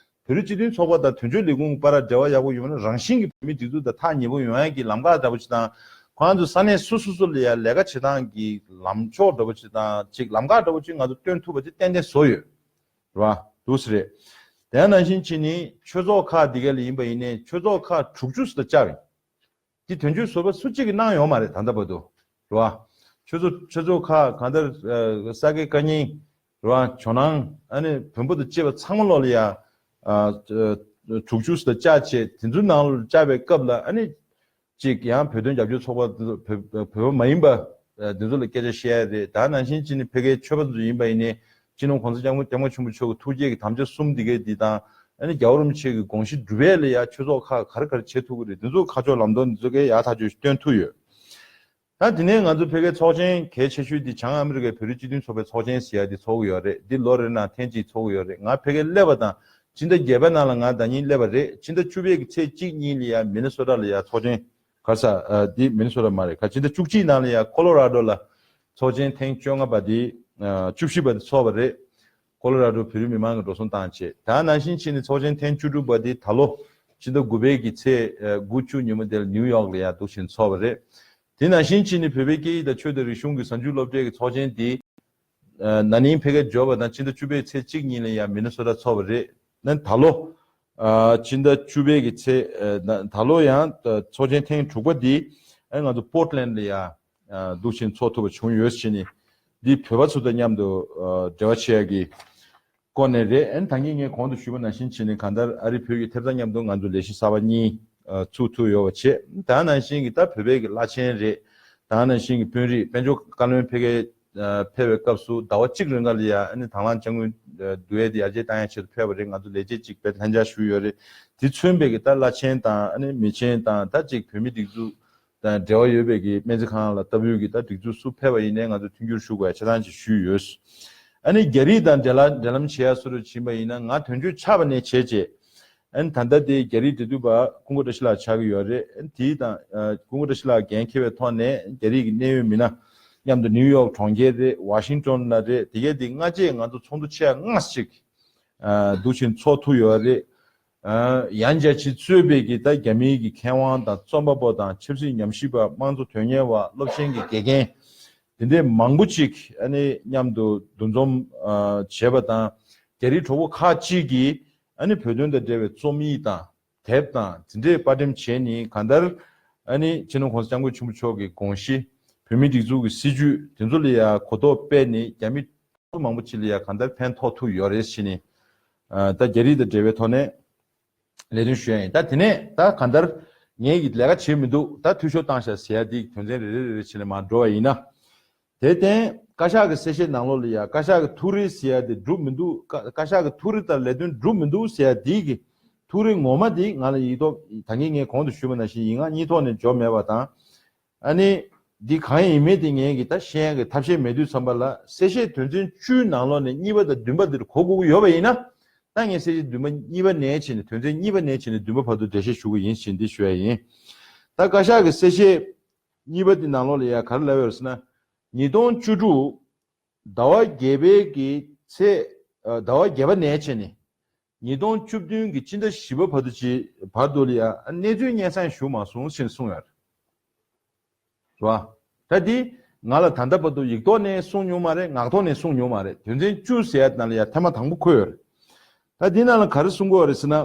བོད་རིགས་སྤྱི་མཐུན་ཚོགས་པ་དང་དོན་གཅོད་ལས་ཁུངས་ཀྱི་བར་ལ་འབྲེལ་བ་ཡག་པོ་ཡོད་ན་རང་བཞིན་གྱིས་བོད་མིའི་སྒྲིག་འཛུགས་དང་ཐག་ཉེ་པོ་ཡོང་ཡ་གི་ལམ་ཁ་འདྲ་པོ་ཅིག་དང་། ཁོང་ཚོ་ས་གནས་སོ་སོ་སོ་ལ་ཡ་ལས་ཀ་བྱེད་སྟངས་ཀྱི་ལམ་ཕྱོགས་འདྲ་པོ་ཅིག་དང་ཅིག་ལམ་ཁ་འདྲ་པོ་ཅིག་ང་ཚོ་སྟོན་ཐུབ་པ་ཅིག་ཏན་ཏན་བཟོ་ཡོད། རེད་བ། འདུག་སེ་རེད། དེ་ནང་བཞིན་བྱས་ནས་ཆོས་ཚོགས་ཁག་འདི་ག་ལ་ཡིན་པ་ཡིན་ནའི་ཆོས་ཚོགས་ཁག་དྲུག་ཅུ་ཙམ་བཅར་བ་ཡིན། དེ་དོན་གཅོད་ཟུར་པ་སུ་གཅིག་གིས་གནང་ཡོད་མ་རེད་ད་ལྟ་བར་དུ། རེད་བ། ཆོས་ཚོགས་ཆོས་ཚོགས་ཁག་གང་ལྟར་ས་དགེ་བཀའ་རྙིང་། རེད་བ། ཇོ་ནང་ཨ་ནི་བོན་པོ་དང་བཅས་པ་ཚང་མ་ལོགས་ལ་ཡ། དྲུག་ཅུ་ཙམ་བཅར་བྱས་དེ་ཚོའི་ནང་ལ་བཅར་བའི་སྐབས་ལ་ཨ་ནི། གཅིག་ཡང་བོད་དོན་རྒྱབ་སྐྱོར་ཚོགས་པ་དེ་ཚོ་བོད་བོད་པ་མ་ཡིན་པ་འདི་ཚོ་ལ་སྐད་ཆ་བཤད་ཡ་རེད། ད་ནང་བཞིན་བྱས་ནས་ཕ་གིའི་ཆོས་པ་ཚོ་ཡིན་པ་ཡིན་ནའི་སྤྱི་ནོར་༸གོང་ས་༸སྐྱབས་མགོན་ཆེན་པོ་མཆོག་གི་ཐུགས་བསྐྱེད་ཀྱི་དམ་བཅའ་གསུམ་འདི་གའི་འདི་དང་། ཨ་ནི་རྒྱལ་བ་རིན་པོ་ཆེ་གི་དགོངས་གཞི་སྒྲུབ་ཡས་ལ་ཡ་ཆོས་ཚོགས་ཁག་ག་རེ་ག་རེ་བྱེད་ཐུབ་ཀྱི་རེད། འདི་ཚོ་ཁ་ཕྱོགས་ལམ་སྟོན་འདི་ཚོ་གའི་ཡག་ཐག་ཆོད་སྟོན་ཐུབ་ཡོད། ད་དེ་ནས་ང་ཚོ་ཕ་གིའི་ཚོགས་ཆེན་གལ་ཆེ་ཤོས་འདི་བྱང་ཨ་མི་རི་ཀའི་བོད་རིགས་སྤྱི་མཐུན་ཚོགས་པའི་ཚོགས་ཆེན་ཟེར་ཡ་འདི་ཚོགས་ཀྱི་ཡོད་རེད། འདི་ལོ་རེ་ནང་ཐེངས་གཅིག་ཚོགས་ཀྱི་ཡོད་རེད། ང་ཕ་གིར་སླེབས་པ་དང་ཕྱི་ཟླ་བརྒྱད་པའི་ནང་ལ་ང་ཟླ་ཉིན་སླེབས་པ་རེད། ཕྱི་ཟླ་བཅུ་པའི་གི་ཚེས་གཅིག་གཉིས་ལ་ཡ་མི་ནི་སོ་ཊ་ལ་ཡ་ཚོགས་ཆེན་ ག་ས་ཨ་འདི་མི་ནི་སོ་ཊ་མ་རེད། ཁ་ཕྱི་ཟླ་བཅུ་གཅིག་ནང་ལ་ཡ་ཁོ་ལོ་ར་ཌོ་ལ་ཚོགས་ཆེན་ཐེངས་བཅོ་ལྔ་པ་འདི་ཨ་བཅུ་བཞི་པ་འདི་ཚོགས་པ་རེད། ཁོ་ལོ་ར་ཌོ་བོད་རིགས་མི་མང་གི་འགྲོ་སོང་བཏང་བྱས། ད་ནང་བཞིན་བྱས་ནས་ཚོགས་ཆེན་ཐེངས་བཅུ་དྲུག་པ་འདི་ད་ལོ་ཕྱི་ཟླ་དགུ་པའི་གི་ཚེས་ཨ་དགུ་བཅུ་ཉིན་མོ་དེ་ལ་ནིའུ་ཡོག་ལ་ཡ་འདུག་བཞིན་ཚོགས་པ་རེད། དེ་ནང་བཞིན་བྱས་ནས་བོད་པའི་སྐད་ཡིག་དང་ཆོས་དང་རིག་གཞུང་གི་གཟའ་མཇུག་སློབ་གྲྭའི་གི་ཚོགས་ཆེན་འདི་ཨ་ན་ནིང་ཕ་གིར་འབྱོར་བ་དང་ཕྱི་ཟླ་བཅུ་པའི་ཚེས་གཅིག་ཉིན་ལ་ཡང་མི་ནི་སོ་ཊ་ཚོགས་པ་རེད། ན་ད་ལོ་ཨ་ཕྱི་ཟླ་བཅུ་པའི་གི་ཚེས་ཨ་ན་ད་ལོ་ཡང་ཨ་ཚོགས་ཆེན་ཐེངས་དྲུག་པ་འདི་ཨ་ང་ཚོ་པོར་ཊི་ལེན་ཌ་ལ་ཡང་ཨ་འདུག་བཞིན་ཚོགས་ཐུབ་པ་བྱུང་ཡོད་ཕྱིན་ནི། འདི་བོད་པ་ཚོ་དང་མཉམ་དུ་ཨ་འབྲེལ་བ་བྱེད་ཡག་གི་སྐོར་ནས་རེད། ཨ་ནི་ད་གིན་ངས་གོང་དུ་ཞུས་པ་ནང་བཞིན་བྱས་ནས་གང་ལྟར་ཨ་རི་བོད་ཀྱི་ཐེབས་རྩ་མཉམ་དུ་ང་ཚོ་ལས་གཞི་གསར་པ་གཉིས་ཨ་ཚུགས་ཐུབ་ཡོད་པ་བྱས། ད་ནང་བཞིན་གྱི་ད་བོད་པའི་གི་བླ་ཆེན་རེད། ད་ནང་བཞིན་གྱི་དཔོན་རིགས་དཔལ་འབྱོར་བཀའ་བློན་ཕ་གིར་ཨ་ཕེབས་པའི་སྐབས་སུ་ཟླ་བ་གཅིག་རིང་ག་ལ་ཡ་ཨ་ནི་དང་བླངས་དཔྱ་དངུལ་ཨ་བསྡུ་ཡས་དེ་ཡར་རྒྱས་བཏང་ཡས་ཆེད་དུ་ཕེབས་པ་རེད། ང་ཚོ་ལས་བྱེད་ཅིག་དཔེ་ལྷན་བཅར་ཞུས་ཡོད་རེད། དེ་མཚོན་པའི་གི་ད་བླ་ཆེན་དང་ཨ་ནི་མི་ཆེན་དང་ད་ཅིག་བོད་མི་སྒྲིག་འཛུགས་དང་འབྲེལ་བ་ཡོད་པའི་གི་སྨན་རྩིས་ཁང་ལ་ལྟ་བུའི་གི་ད་སྒྲིག་འཛུགས་སུ་ཕེབས་པ་ཡིན་ནའི་ང་ཚོ་མཐུན་འགྱུར་ཞུ་དགོས་ཡ་ཆ་ཚང་ཅིག་ཞུས་ཡོད། ཨ་ནི་རྒྱ་རིགས་དང་འབྲེལ་ལ་འབྲེལ་ལམ་བྱེད་ཡ་སུ་རུ་ཕྱིན་པ་ཡིན་ན་ང་དོན་གཅོད་ཆགས་པ་ནས་བྱས་རྗེས། ཨ་ནི་ད་ལྟ་དེ་རྒྱ་རིགས་འབྲེལ་མཐུད་པ་ཀུན་དགའ་བཀྲ་ཤིས་ལགས་ཆགས་ཀྱི་ཡོད་རེད། ཨ་ནི་དེ་དང་ཨ་ཀུན་དགའ་བཀྲ་ཤིས་ལགས་འགན་འཁྱེར་བའི་ཐོག་ནས་རྒྱ་རིགས་ཀྱི་གནད་ཡོད་མི་སྣ་མཉམ་དུ་ནིའུ་ཡོག་གྲོང་ཁྱེར་རེད། ཝ་ཤིང་ཏོན་ལ་རེད། དེ་གས་དེ་སྔ་རྗེས་ང་ཚོ་ཚོགས་འདུ་ཆེ་ལྔ་ཞིག་ཨ་འདུག་བཞིན་ཚོགས་ཐུབ་ཡོད་རེད། ཨ་ཡང་རྒྱ་ཆེ་གཙོས་པའི་གི་ད་རྒྱ་མིའི་གི་མཁས་དབང་དང་རྩོམ་པ་པོ་དང་ཆབ་སྲིད་ཉམས་ཞིབ་པ། དམངས་གཙོ་དོན་གཉེར་བ། སློབ་ཆེན་གྱི་དགེ་རྒན། དེ་འདྲའི་མང་པོ་ཅིག་ཨ་ནི་མཉམ་དུ་འདུ་འཛོམས་ཨ་བྱས་པ་དང་། རྒྱ་རིགས་གྲོགས་པོ་ཁག་ཅིག་གིས་ཨ་ནི་བོད་དོན་དང་འབྲེལ་བའི་རྩོམ་ཡིག་དང་དེབ་དང་དེ་འདྲའི་པར་འགྲེམས་བྱས་ནས། གང་ལྟར་ཨ་ནི་སྤྱི་ནོར་༸གོང་ས་༸སྐྱབས་མགོན་ཆེན་པོ་མཆོག་གི་དགོངས་གཞི། བོད་མིའི་སྒྲིག་འཛུགས་ཀྱི་སྲིད་བྱུས་དེ་ཚོ་ལ་ཡང་གོ་རྟོགས་སྤེལ་ནས་རྒྱ་མི་མང་པོ་ཅིག་ལ་ཡང་གང་ལྟར་ཕན་ཐོགས་ཐུབ་ཡོད་རེད་ཟེར་ནས། ཨ་ད་རྒྱ་རིགས་དང་འབྲེལ་བའི་ཐོག་ནས་ལས་དོན་ཞུ་ཡ་ཡིན། ད་དེ་ནས་ད་གང་ལྟར་ངས་ཀྱི་ལས་ཀ་བྱེད་མི་འདུག་ད་འཐུས་ཤོར་བཏང་ཤག་ཟེར་ཡ་དེ་དོན་ཚན་རེ་རེ་རེ་རེ་བྱས་ནས་མར་འགྲོ་བ་ཡིན་ན། དེར་བརྟེན་བཀའ་ཤག་གི་གསལ་བཤད་ནང་ལོགས་ལ་ཡ་བཀའ་ཤག་གི་ཐུགས་རེ་ཟེར་ཡ་དེ་འགྲུབ་མི་འདུག་བཀའ་བཀའ་ཤག་གི་ཐུགས་རེ་ལྟར་ལས་དོན་འགྲུབ་མི་འདུག་ཟེར་ཡ་དེ་གི་ཐུགས་རེ་ངོ་མ་དེ་ང་ལ་ཡིག་ཐོག་ད་གིན་ངས་གོང་དུ་ཞུས་པ་ནང་བཞིན་ཡིག་ངག་གཉིས་ཐོག་ནས་འབྱོར་མེད་པ་དང་། ཨ་ནི་འདི་གང་ཡིན་མིན་དེ་ངས་ཀྱི་ད་ཤེས་ཡ་གི་ཐབས་ཤེས་མེད་དུས་ཙམ་པ་ལ་གསལ་བཤད་དོན་ཚན་བཅུའི་ནང་ལོགས་ནས་གཉིས་པ་དང་བདུན་པ་འདིར་གོ་དགོས་ཀྱི་ཡོད་པ་ཡིན་ན། ད་ངས་གསལ་བཤད་བདུན་པ་གཉིས་པ་ནས་བྱས་ནས་དོན་ཚན་གཉིས་པ་ནས་བྱས་ནས་བདུན་པ་བར་དུ་འགྲེལ་བཤད་ཞུ་གི་ཡིན་ཞེས་འདི་ཞུ་ཡ་ཡིན། ད་བཀའ་ཤག་གི་གསལ་བཤད་གཉིས་པ་འདི་ནང་ལོགས་ལ་ཡ་ག་རེ་ལབ་ཡོད་རེད་ཟེར་ན། ཉིས་སྟོང་བཅུ་དྲུག་ཟླ་བ་བརྒྱད་པའི་གི་ཚེས་ཨ་ཟླ་བ་བརྒྱད་པ་ནས་བྱས་ནས་ཉིས་སྟོང་བཅུ་བདུན་གི་སྤྱི་ཟླ་བཞི་པ་བར་དུ་ཅིག་བར་དུ་ལ་ཡ་གནས་ཚུལ་སྙན་སེང་ཞུ་མ་སོང་ཞེས་གསུངས་ཡོད་རེད། རེད་བ། ད་འདི་ང་ལ་ད་ལྟ་བར་དུ་ཡིག་ཐོག་ནས་གསུངས་མྱོང་མ་རེད། ངག་ཐོག་ནས་གསུངས་མྱོང་མ་རེད། དོན་ཚན་བཅུ་ཟེར་ཡ་ནང་ལ་ཡ་ཐེངས་མ་དང་པོ་འཁོད་ཡོད་རེད། ད་འདི་ནང་ལ་ག་རེ་གསུང་གི་ཡོད་རེད་ཟེར་ན།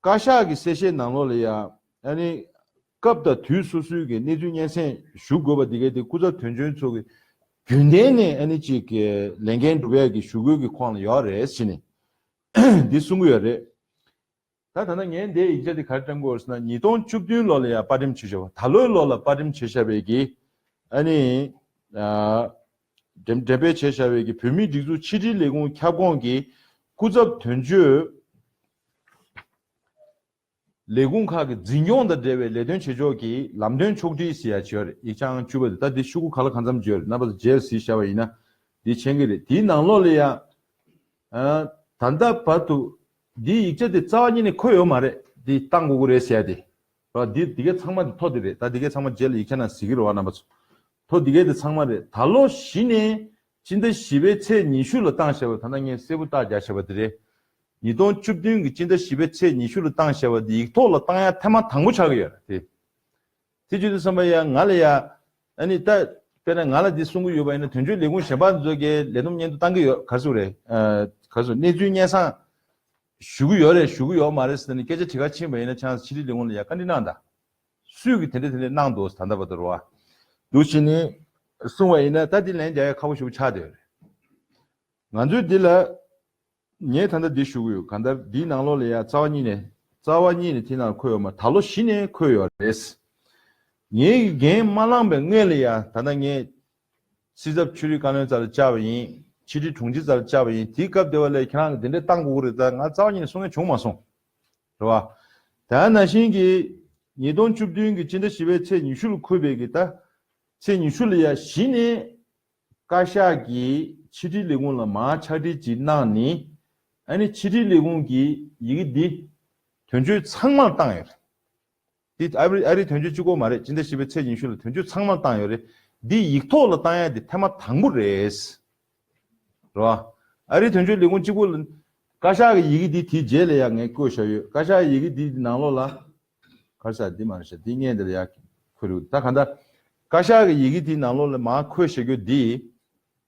བཀའ་ཤག་གི་གསལ་བཤད་ནང་ལོགས་ལ་ཡ་ཨ་ནི་སྐབས་དང་དུས་སོ་སོའི་གི་གནས་ཚུལ་སྙན་སེང་ཞུ་དགོས་པ་འདི་གའི་དེ་སྐུ་ཚབ་དོན་གཅོད་ཚོ་གི་རྒྱུན་ལྡན་ནས་ཨ་ནི་ཅིག་གི་ལས་འགན་སྒྲུབ་ཡ་གི་ཞུ་སྐུལ་གི་ཁོངས་ལ་ཡོད་རེད་ཟེར་ནས་འདི་གསུང་གི་ཡོད་རེད། ད་ད་ལྟ་ངས་འདིའི་ཡིག་ཆ་འདི་ག་རེ་བཀྲམ་དགོས་ཟེར་ན། ཉིས་སྟོང་བཅུ་བདུན་ལོ་ལ་ཡ་པར་འགྲེམས་བྱས་བཞག་པ། ད་ལོའི་ལོ་ལ་པར་འགྲེམས་བྱས་བཞག་པའི་གི་ཨ་ནི་ཨ་འགྲེམས་འགྲེམས་སྤེལ་བྱས་བཞག་པའི་གི་བོད་མིའི་སྒྲིག་འཛུགས་ཕྱི་དྲིལ་ལས་ཁུངས་ཁྱབ་ཁོངས་ཀྱི་སྐུ་ཚབ་དོན་གཅོད། ལས་ཁུངས་ཁག་གི་འཛིན་སྐྱོང་དང་འབྲེལ་བའི་ལས་དོན་བྱེད་ཕྱོགས་ཀྱི་ལམ་སྟོན་ཕྱོགས་སྒྲིག་ཟེར་ཡ་ཅིག་ཡོད་རེད། ཡིག་ཆ་ཨང་བཅུ་པ་དེ། ད་འདི་ཤོག་གུ་ག་ལ་གང་འཚམ་ཅིག་ཡོད་རེད། རྣམ་པ་ཚོ་མཇལ་གཟིགས་བཞག་པ་ཡིན་ན་འདི་མཁྱེན་གྱི་རེད། དེའི་ནང་ལོགས་ལ་ཡ་ཨ་ད་ལྟ་བར་དུ་འདིའི་ཡིག་ཆ་དེ་རྩ་བ་ཉིད་ནས་འཁོད་ཡོད་མ་རེད། འདི་བཏང་དགོས་ཀྱི་རེད་ཟེར་ཡ་དེ། ར་འདི་འདི་གའི་ཚང་མ་འདི་ཐོ་འདི་རེད། ད་འདི་གའི་ཚང་མ་རྗེས་ལ་ཡིག་ཆ་ནང་གཟིགས་ཀྱི་རེད་བ། རྣམ་པ་ཚོ་ཐོ་འདི་གའི་འདི་ཚང་མ་རེད། ད་ལོ་གཞི་ནས་སྤྱི་ཟླ་བཞི་པའི་ཚེས་ཉི་ཤུ་ལ་བཏང་བཞག་པ། ད་ལྟ་ངས་གསལ་པོ་རྟགས་རྒྱག་བཞག་པ་འདི་རེད། ཉིས་སྟོང་བཅུ་བདུན་གྱི་སྤྱི་ཟླ་བཞི་པའི་ཚེས་ཉི་ཤུ་ལ་བཏང་བཞག་པ་འདི་ཡིག་ཐོག་ལ་བཏང་ཡ་ཐེངས་མ་དང་པོ་ཆགས་ཀྱི་ཡོད་རེད་དེ། དེ་བྱེད་དུས་ཙམ་པ་ཡ་ང་ལ་ཡ་ཨ་ནི་ད་དཔེར་ན་ང་ལ་འདི་གསུང་གི་ཡོད་པ་ཡིན་ན་དོན་གཅོད་ལས་ཁུངས་གཞན་པ་ཚོ་གིས་ལས་བསྡོམས་སྙན་ཐོ་བཏང་གི་ཡོད། ག་རེ་ཟེར་རེད། ཨ་ག་རེ་ཟེར། གནས་ཚུལ་སྙན་སེང་ཞུ་གི་ཡོད་རེད་ཞུ་གི་ཡོད་མ་རེད་ཟེར་ནས་སྐད་ཆ་དྲི་ག་ཕྱིན་པ་ཡིན་ན་ཆང་ཕྱི་དྲིལ་ལས་ཁུངས་ལ་ཡ་བཀའ་འདྲི་གནང་དང་། སུས་ཀྱི་དེ་འདྲ་དེ་འདྲ་གནང་འདུག་ད་ལྟ་བར་དུ་རེད་བ། འདུག་བྱས་ནས་གསུང་བ་ཡིན་ན་ད་འདི་ལན་རྒྱག་ཡ་ཁག་པོ་ཞེ་པོ་ཆགས་བསྡད་ཡོད་རེད། ང་ཚོས་འདི་ལ་ངས་ད་ལྟ་འདི་ཞུ་གི་ཡོད། གང་ལྟར་འདིའི་ནང་ལོགས་ལ་ཡ་རྩ་བ་ཉིད་ནས་རྩ་བ་ཉིད་ནས་དེ་ནང་འཁོད་ཡོད་མ། ད་ལོ་གཞི་ནས་འཁོད་ཡོད་རེད། ངའི་འགན་མ་བླངས་པའི་སྔོན་ལ་ཡ་ད་ལྟ་ངས་སྲིད་ཚབ་ཆོས་རིག་བཀའ་བློན་རྩ་ལ་བཅར་བ་ཡིན། ཕྱི་དྲིལ་དྲུང་ཆེ་རྩ་ལ་བཅར་བ་ཡིན། དེའི་སྐབས་དེ་བ་ལས་ཁྱེད་རང་གིས་འདི་འདྲ་བཏང་དགོས་ཀྱི་རེད། ད་ང་རྩ་བ་ཉིད་ནས་གསུང་མཁན་བྱུང་མ་སོང་། རེད་བ། ད་ནང་བཞིན་གྱི་ཉིས་སྟོང་བཅུ་བདུན་གྱི་སྤྱི་ཟླ་བཞི་པའི་ཚེས་ཉི་ཤུ་ལ་འཁོད་པའི་གི་ད་ཚེས་ཉི་ཤུ་ལ་ཡ་གཞི་ནས་བཀའ་ཤག་གིས་ཕྱི་དྲིལ་ལས་ཁུངས་ལ་མར་ཕྱག་བྲིས་ཅིག་གནང་ནས་ཨ་ནི་ཕྱི་དྲིལ་ལས་ཁུངས་ཀྱིས་ཡི་གེ་འདི་དོན་གཅོད་ཚང་མར་བཏང་ཡོད་རེད། འདི་ཨ་རི་ཨ་རིའི་དོན་གཅོད་གཅིག་པོ་མ་རེད། སྤྱི་ཟླ་བཞི་པའི་ཚེས་ཉི་ཤུ་ལ་དོན་གཅོད་ཚང་མར་བཏང་ཡོད་རེད། འདི་ཡིག་ཐོག་ལ་བཏང་ཡ་འདི་ཐེངས་མ་དང་པོ་རེད། རེད་བ། ཨ་རིའི་དོན་གཅོད་ལས་ཁུངས་གཅིག་པོ་ལ་བཀའ་ཤག་གི་ཡི་གེ་འདི་དེའི་རྗེས་ལ་ཡ་ངས་བཀོད་བཞག་ཡོད། བཀའ་ཤག་གི་ཡི་གེ་འདི་ནང་ལོགས་ལ། ག་རེ་ཟེར། འདི་མ་རེད་ཤག་འདི་སྔོན་དེ་ལ་ཡ་འཁོད་རེད། ད་གང་ལྟར་བཀའ་ཤག་གི་ཡི་གེ་འདི་ནང་ལོགས་ལ་མར་འཁོད་བཞག་རྒྱུ་འདི།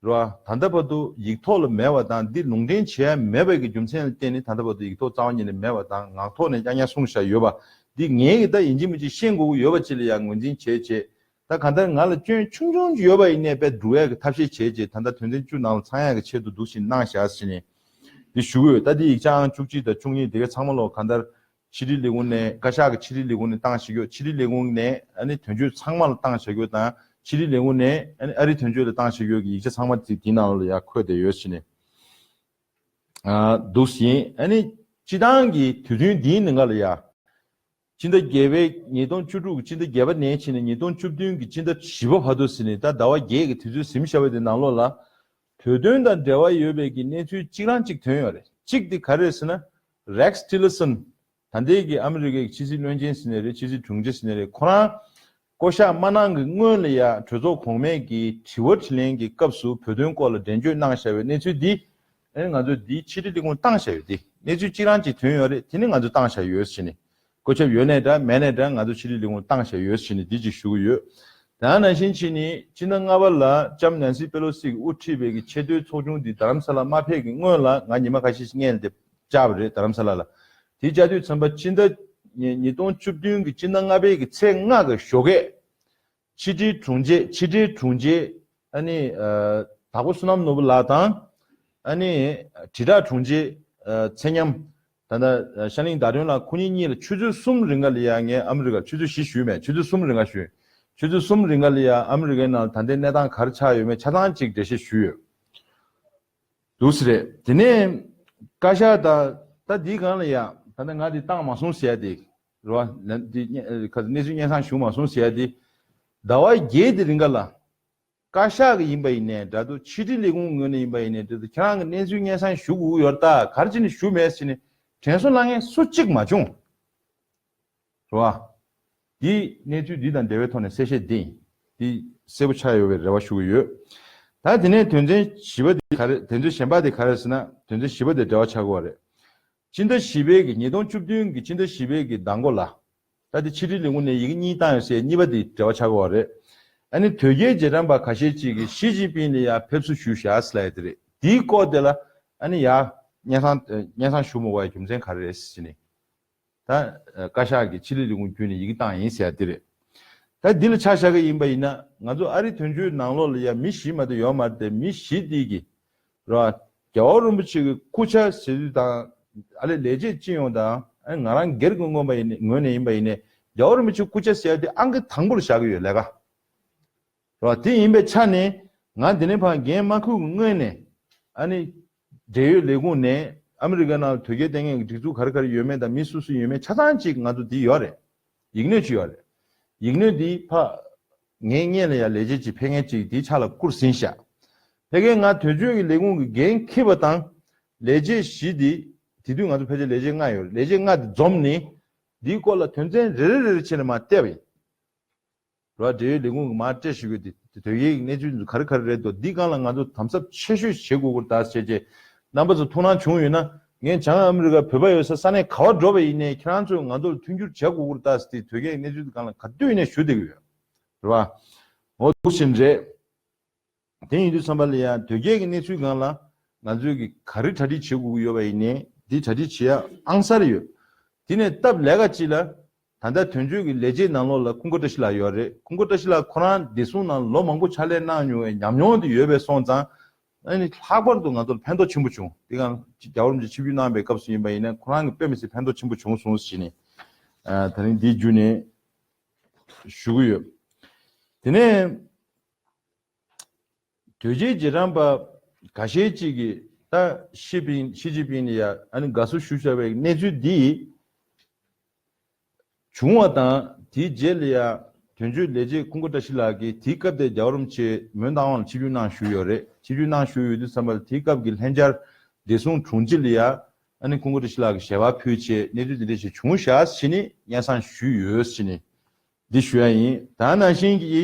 རེད་བ། ད་ལྟ་བར་དུ་ཡིག་ཐོག་ལ་མེད་པ་དང་། འདི་ལུང་འདྲེན་བྱས་མེད་པའི་གི་རྒྱུ་མཚན་ལ་བརྟེན་ནས་ད་ལྟ་བར་དུ་ཡིག་ཐོག་རྩ་བ་ཉིད་ནས་མེད་པ་དང་། ངག་ཐོག་ནས་རྐྱང་རྐྱང་གསུངས་བཞག་ཡོད་པ་འདི་ངས་གི་ད་ཡིན་གཅིག་མིན་གཅིག་ཤེས་དགོས་ཀྱི་ཡོད་པ་ཅིག་ལ་ཡང་ངོས་འཛིན་བྱས་བྱས། ད་གང་ལྟར་ང་ལ་སྐྱོན་ཆུང་ཆུང་ཅིག་ཡོད་པ་ཡིན་ནའི་དཔེ་སྒྲུག་ཡག་གི་ཐབས་ཤེས་བྱས་བྱས། ད་ལྟ་དོན་ཚན་བཅུ་ནང་ལ་ཚང་ཡག་གི་ཆེད་དུ་འདུག་ཞིག་གནང་བཞག་ཟེར་ནས་འདི་ཞུ་གི་ཡོད། ད་འདི་ཡིག་ཆ་ཨང་བཅུ་གཅིག་དང་བཅུ་གཉིས་དེ་ག་ཚང་མ་ལོག་གང་ལྟར་ཕྱི་དྲིལ་ལས་ཁུངས་ནས། བཀའ་ཤག་གི་ཕྱི་དྲིལ་ལས་ཁུངས་ནས་བཏང་བཞག་ཡོད། ཕྱི་དྲིལ་ལས་ཁུངས་ནས་ཨ་ནི་དོན་གཅོད་ཚང་མ་ལ་བཏང་བཞག་ཡོད་དང་། ཕྱི་དྲིལ་ལས་ཁུངས་ནས་ཨ་ནི་ཨ་རིའི་དོན་གཅོད་ལ་བཏང་བཞག་ཡོད་ཀྱི་ཡིག་ཆ་ཚང་མ་དེ་དེའི་ནང་ལ་ཡ་འཁོད་བསྡད་ཡོད་ཟེར་ནས་ཨ་འདུག་ཟིན། ཨ་ནི་སྤྱི་བཏང་གི་དུས་ཚོད་འདིའི་ནང་ལ་ཡ། སྤྱི་ཟླ་བརྒྱད་པའི་ཉིས་སྟོང་བཅུ་དྲུག་གི་སྤྱི་ཟླ་བརྒྱད་པ་ནས་ཕྱིན་ནས་ཉིས་སྟོང་བཅུ་བདུན་གྱི་སྤྱི་ཟླ་བཞི་པ་བར་དུ་ཟིན་ནས། ད་ཟླ་བ་བརྒྱད་ཀྱི་དུས་ཚོད་ཟིན་བཞག་པའི་དེ་ནང་ལོགས་ལ། བོད་དོན་དང་འབྲེལ་བ་ཡོད་པའི་གི་གནས་ཚུལ་གཅིག་རང་གཅིག་ཐོན་ཡོད་རེད། གཅིག་དེ་ག་རེ་རེད་ཟེར་ན། Rex Tillerson། ད་ལྟའི་གི་ཨ་མི་རི་ཀའི་ཕྱི་སྲིད་བློན་ཆེན་ཟེར་ནའི་རེད། ཕྱི་སྲིད་དྲུང་ཆེ་ཟེར་ནའི་རེད། ཁོ་རང་བསྐོ་གཞག་མ་གནང་གི་སྔོན་ལ་ཡ་གྲོས་ཚོགས་གོང་མས་གི་དྲི་བ་དྲིས་ལན་གྱི་སྐབས་སུ་བོད་དོན་སྐོར་ལ་འགྲེལ་བརྗོད་གནང་བཞག་པའི་གནས་ཚུལ་འདི། ཨེ་ང་ཚོས་འདི་ཕྱི་དྲིལ་ལས་ཁུངས་བཏང་བཞག་ཡོད། དེ་གནས་ཚུལ་གཅིག་རང་གཅིག་ཐོན་ཡོད་རེད། དེ་ནི་ང་ཚོས་བཏང་བཞག་ཡོད་ཟེར་ནས། བཀོད་ཁྱབ་ཡོད་ནའི་འདྲ་མེད་ནའི་འདྲ་ང་ཚོ་ཕྱི་དྲིལ་ལས་ཁུངས་བཏང་བཞག་ཡོད་ཟེར་ནས་འདི་གཅིག་ཞུ་གི་ཡོད། དེ་ནང་བཞིན་བྱས་ནས་སྤྱི་ཟླ་ལྔ་པ་ལ་ལྕམ་ནན་སི་པེ་ལོ་སི་གིས་དབུ་ཁྲིད་པའི་གི་ཆེས་མཐོའི་ཚོགས་ཆུང་འདི་རྡ་རམ་ས་ལ་མ་ཕེབས་ཀྱི་སྔོན་ལ་ང་ཉི་མ་ཁ་ཤས་ཤིག་སྔོན་ལ་དེ་བཅར་བ་རེད། རྡ་རམ་ས་ལ་ལ། དེ་བཅར་དུས་ཙམ་པ་སྤྱི་ཟླ་ཉིས་ཉིས་སྟོང་བཅུ་བདུན་གི་སྤྱི་ཟླ་ལྔ་པའི་གི་ཚེས་ལྔ་གི་ཞོགས་ཀས། ཕྱི་དྲིལ་དྲུང་ཆེ། ཕྱི་དྲིལ་དྲུང་ཆེ། ཨ་ནི་ཨ་དྭགས་པོ་བསོད་ནམས་ནོར་བུ་ལགས་དང་། ཨ་ནི་དྲིལ་བསྒྲགས་དྲུང་ཆེ་ཨ་ཚེ་ཉམས། ད་ལྟ་ཤར་གླིང་ཟླ་སྒྲོན་ལགས། ཁོ་གཉིས་གཉིས་ལ་ཆུ་ཚོད་གསུམ་རིང་ག་ལ་ཡ་ངས་ཨ་མི་རི་ཀར། ཆུ་ཚོད་བཞི་ཞུས་མེད། ཆུ་ཚོད་གསུམ་རིང་ག་ཞུས། ཆུ་ཚོད་གསུམ་རིང་ག་ལ་ཡ་ཨ་མི་རི་ཀའི་ནང་ད་ལྟའི་གནས་སྟངས་ག་རེ་ཆགས་ཡོད་མེད་ཆ་ཚང་གཅིག་འགྲེལ་བཤད་ཞུས་ཡོད། འདུག་སེ་རེད། དེ་ནས་བཀའ་ཤག་དང་། ད་འདིའི་སྒང་ལ་ཡ་ད་ལྟ་ང་འདི་བཏང་མ་སོང་ཟེར་ཡ་དེ་རེད་བ། ལན་འདི་གནས་ཚུལ་སྙན་སེང་ཞུ་མ་སོང་ཟེར་ཡ་དེ། ཟླ་བ་བརྒྱད་དེ་རིང་ག་ལ་བཀའ་ཤག་གི་ཡིན་པ་ཡིན་ནའི་འདྲ་འདུག་ཕྱི་དྲིལ་ལས་ཁུངས་ངོས་ནས་ཡིན་པ་ཡིན་ནའི་འདྲ་འདུག་ཁྱེད་རང་གི་གནས་ཚུལ་སྙན་སེང་ཞུ་དགོས་ཀྱི་ཡོད་རེད། ད་ག་རེ་བྱས་ནས་ཞུ་མེད་ཟེར་ནས་དྲན་གསོ་གནང་མཁན་སུ་གཅིག་མ་བྱུང་། རེད་བ། འདི་གནས་ཚུལ་འདི་དང་འབྲེལ་བའི་ཐོག་ནས་གསལ་བཤད་འདི་ཡིན། འདི་གསལ་པོ་ཆགས་ཡོད་པའི་རེ་བ་ཞུ་གི་ཡོད། ད་དེ་ནས་དོན་ཚན་བཞི་པ་འདི་ག་རེ། དོན་ཚན་གཞན་པ་འདི་ག་རེ་ཟེར་ན། དོན་ཚན་བཞི་པ་འདི་འབྲེལ་བ་ཆགས་ཀྱི་ཡོད་རེད། སྤྱི་ཟླ་བཞི་པའི་གི། ཉིས་སྟོང་བཅུ་བདུན་གི་སྤྱི་ཟླ་བཞི་པའི་གི་ཟླ་མགོ་ལ། ད་དེ་ཕྱི་དྲིལ་ལས་ཁུངས་ནས་ཡི་གེ་གཉིས་བཏང་ཡོད་ཟེར། གཉིས་པ་འདི་འབྲེལ་བ་ཆགས་ཀྱི་ཡོད་རེད། ཨ་ནི་དོལ་རྒྱལ་རྗེས་འབྲང་པ་ཁ་ཤས་ཅིག་གིས་ཞི་ཅིན་ཕིང་ལ་ཡ་ཕེབས་བསུ་ཞུས་བཞག་ཟེར་ལབ་ཡ་དེ་རེད། དེའི་སྐོར་དེ་ལ་ཨ་ནི་ཡ་སྙན་སེང་སྙན་སེང་ཞུ་མི་དགོས་པའི་རྒྱུ་མཚན་ག་རེ་རེད་ཟེར་ནས། ད་བཀའ་ཤག་གིས་ཕྱི་དྲིལ་ལས་ཁུངས་བརྒྱུད་ནས་ཡི་གེ་བཏང་ཡིན་ཟེར་ཡ་དེ་རེད། ད་འདི་ལ་ཆ་བཞག་གི་ཡིན་པ་ཡིན་ན། ང་ཚོ་ཨ་རི་དོན་གཅོད་ནང་ལོགས་ལ་ཡ་མི་བཞི་མ་གཏོགས་ཡོད་མ་རེད་དེ། མི་བཞི་དེ་གིས་རེད་བ། རྒྱལ་བ་རིན་པོ་ཆེ་གི་སྐུ་ཕྱྭ་ཟེར་དུས་དང་། ཨ་ལས་ལས་བྱེད་སྤྱི་ཡོངས་དང་། ཨ་ང་རང་སྒེར་གྱི་ངོས་ནས་ཡིན་པ་ཡིན་ནའི་རྒྱལ་བ་རིན་པོ་ཆེའི་སྐུ་ཕྱྭ་ཟེར་ཡ་དེ་ཨང་ཀི་དང་པོ་ལ་བཞག་གི་ཡོད། ལས་ཀ་རེད་བ། དེ་ཡིན་པའི་ཆ་ནས་ང་འདི་ནས་ཕར་འགན་མ་འཁུར་གི་སྔོན་ནས། ཨ་ནི་འབྲེལ་ཡོད་ལས་ཁུངས་ནས་ཨ་མི་རི་ཀ་ནང་ལ་དོལ་རྒྱལ་བསྟེན་མཁན་གྱི་སྒྲིག་འཛུགས་ག་རེ་ག་རེ་ཡོད་མེད་དང་། མི་སུ་སུ་ཡོད་མེད་ཆ་ཚང་གཅིག་ང་ཚོ་འདི་ཡོད་རེད། ཡིག་སྣོད་ཅིག་ཡོད་རེད། ཡིག་སྣོད་འདི་ཕར་ངའི་སྔོན་ལ་ཡ་ལས་བྱེད་ཅིག་ཕེབས་མཁན་ཅིག་འདིའི་ཕྱག་ལ་བསྐུར་ཟིན་ཤག་ཕ་གིར་ང་དོན་གཅོད་ཀྱི་ལས་ཁུངས་ཀྱི་འགན་འཁྱེར་བ་དང་། ལས་བྱེད་བཞི་འདི། དེ་དུས་ང་ཚོ་ཕལ་ཆེར་ལས་བྱེད་ལྔ་ཡོད་རེད། ལས་བྱེད་ལྔ་འདི་འཛོམས་ནས་འདིའི་སྐོར་ལ་དོན་ཚན་རེ་རེ་རེ་རེ་བྱས་ནས་མར་བལྟས་པ་ཡིན། རེད་བ། འབྲེལ་ཡོད་ལས་ཁུངས་ཀྱིས་མར་སྤྲད་ཞུ་གི་ཡོད་དེ། དོལ་རྒྱལ་གྱི་གནས་ཚུལ་ཚོ་ག་རེ་ག་རེ་རེད་འདུག་འདི་སྒང་ལ་ང་ཚོ་དམ་ཟབ་ཆེ་ཤོས་བྱེད་དགོས་ཀྱི་རེད་ད་ཟེར་བྱས། རྣམ་པ་ཚོ་ཐུགས་སྣང་བྱུང་ཡོད་ན། ངས་བྱང་ཨ་མི་རི་ཀ་བོད་པ་ཡོད་ས་ས་གནས་ག་བར་འགྲོ་བ་ཡིན་ནའི་ཁྱེད་རང་ཚོས་ང་ཚོ་ལ་མཐུན་འགྱུར་བྱེད་དགོས་ཀྱི་རེད་ད་ཟེར་ཏེ། དོལ་རྒྱལ་གྱི་གནས་ཚུལ་སྒང་ལ་ག་དུས་ཡིན་ནའི་ཞུ་བསྡད་ཀྱི་ཡོད། རེད་བ། འོ་འདུག་བཞིན་རེད། དེ་ཡིན་དུས་ཙམ་པ་ལ་ཡང་དོལ་རྒྱལ་གྱི་གནས་ཚུལ་སྒང་ལ་ང་ཚོས་ཀྱི་ག་རེ་གྲ་སྒྲིག་བྱེད་དགོས་ཀྱི་ཡོད་པ་ཡིན་ནའི་འདི་གྲ་སྒྲིག་བྱེད་ཡ་ཨང་གསར་ཡོད། དེ་ནས་སྟབས་ལས་ཀ་ཅིག་ལ། ད་ལྟ་དོན་གཅོད་ཀྱི་ལས་བྱེད་ནང་ལོགས་ལ་ཀུན་དགའ་བཀྲ་ཤིས་ལགས་ཡོད་རེད། ཀུན་དགའ་བཀྲ་ཤིས་ལགས་ཁོ་རང་བདེ་སྲུང་ནང་ལོ་མང་པོ་ཕྱག་ལས་གནང་མྱོང་བའི་ཉམས་མྱོང་དེ་ཡོད་པའི་སོང་ཙང་། ཨ་ནི་ལྷག་པར་དུ་ང་ཚོར་ཕན་ཐོགས་ཆེན་པོ་བྱུང་། དེ་གང་རྒྱལ་བ་རིན་པོ་ཆེ་ཆིབས་བསྒྱུར་གནང་བའི་སྐབས་སུ་ཡིན་པ་ཡིན་ན་ཁོ་རང་གི་དཔེ་མི་སྲིད་ཕན་ཐོགས་ཆེན་པོ་བྱུང་སོང་ཞེས་ནས། ཨ། ད་རིང་འདིའི་བརྒྱུད་ནས་ཞུ་གི་ཡོད། དེ་ནས། དོལ་རྒྱལ་རྗེས་འབྲང་པ་ཁ་ཤས་ཅིག་གིས་ད་ཞི་ཅིན་ཕིང་ཞི་ཅིན་ཕིང་ལ་ཡ་ཨ་ནི་དགའ་བསུ་ཞུ་བཞག་པའི་གནས་ཚུལ་འདི་བྱུང་བ་དང་། དེའི་རྗེས་ལ་ཡ་དོན་གཅོད་ལས་བྱེད་ཀུན་དགའ་བཀྲ་ཤིས་ལགས་ཀྱིས་དེའི་སྐབས་དེར་རྒྱལ་བ་རིན་པོ་ཆེ་མོན་རྟ་དབང་ལ་ཆིབས་བསྒྱུར་གནང་བཞུགས་ཡོད་རེད། ཆིབས་བསྒྱུར་གནང་བཞུགས་ཡོད་དུས་ཙམ་པ་ལ་དེའི་སྐབས་ཀྱི་ལྷན་བཅར་བདེ་སྲུང་དྲུང་ཆེ་ལ་ཡ། ཨ་ནི་ཀུན་དགའ་བཀྲ་ཤིས་ལགས་ཀྱིས་ཞལ་པར་ཕུལ་བྱས་གནས་ཚུལ་འདི་འདྲ་ཞིག་བྱུང་བཞག་ཟེར་ནས་སྙན་སེང་ཞུས་ཡོད་ཟེར་ནས་འདི་ཞུ་ཡ་ཡིན། ད་ནང་བཞིན་གྱི་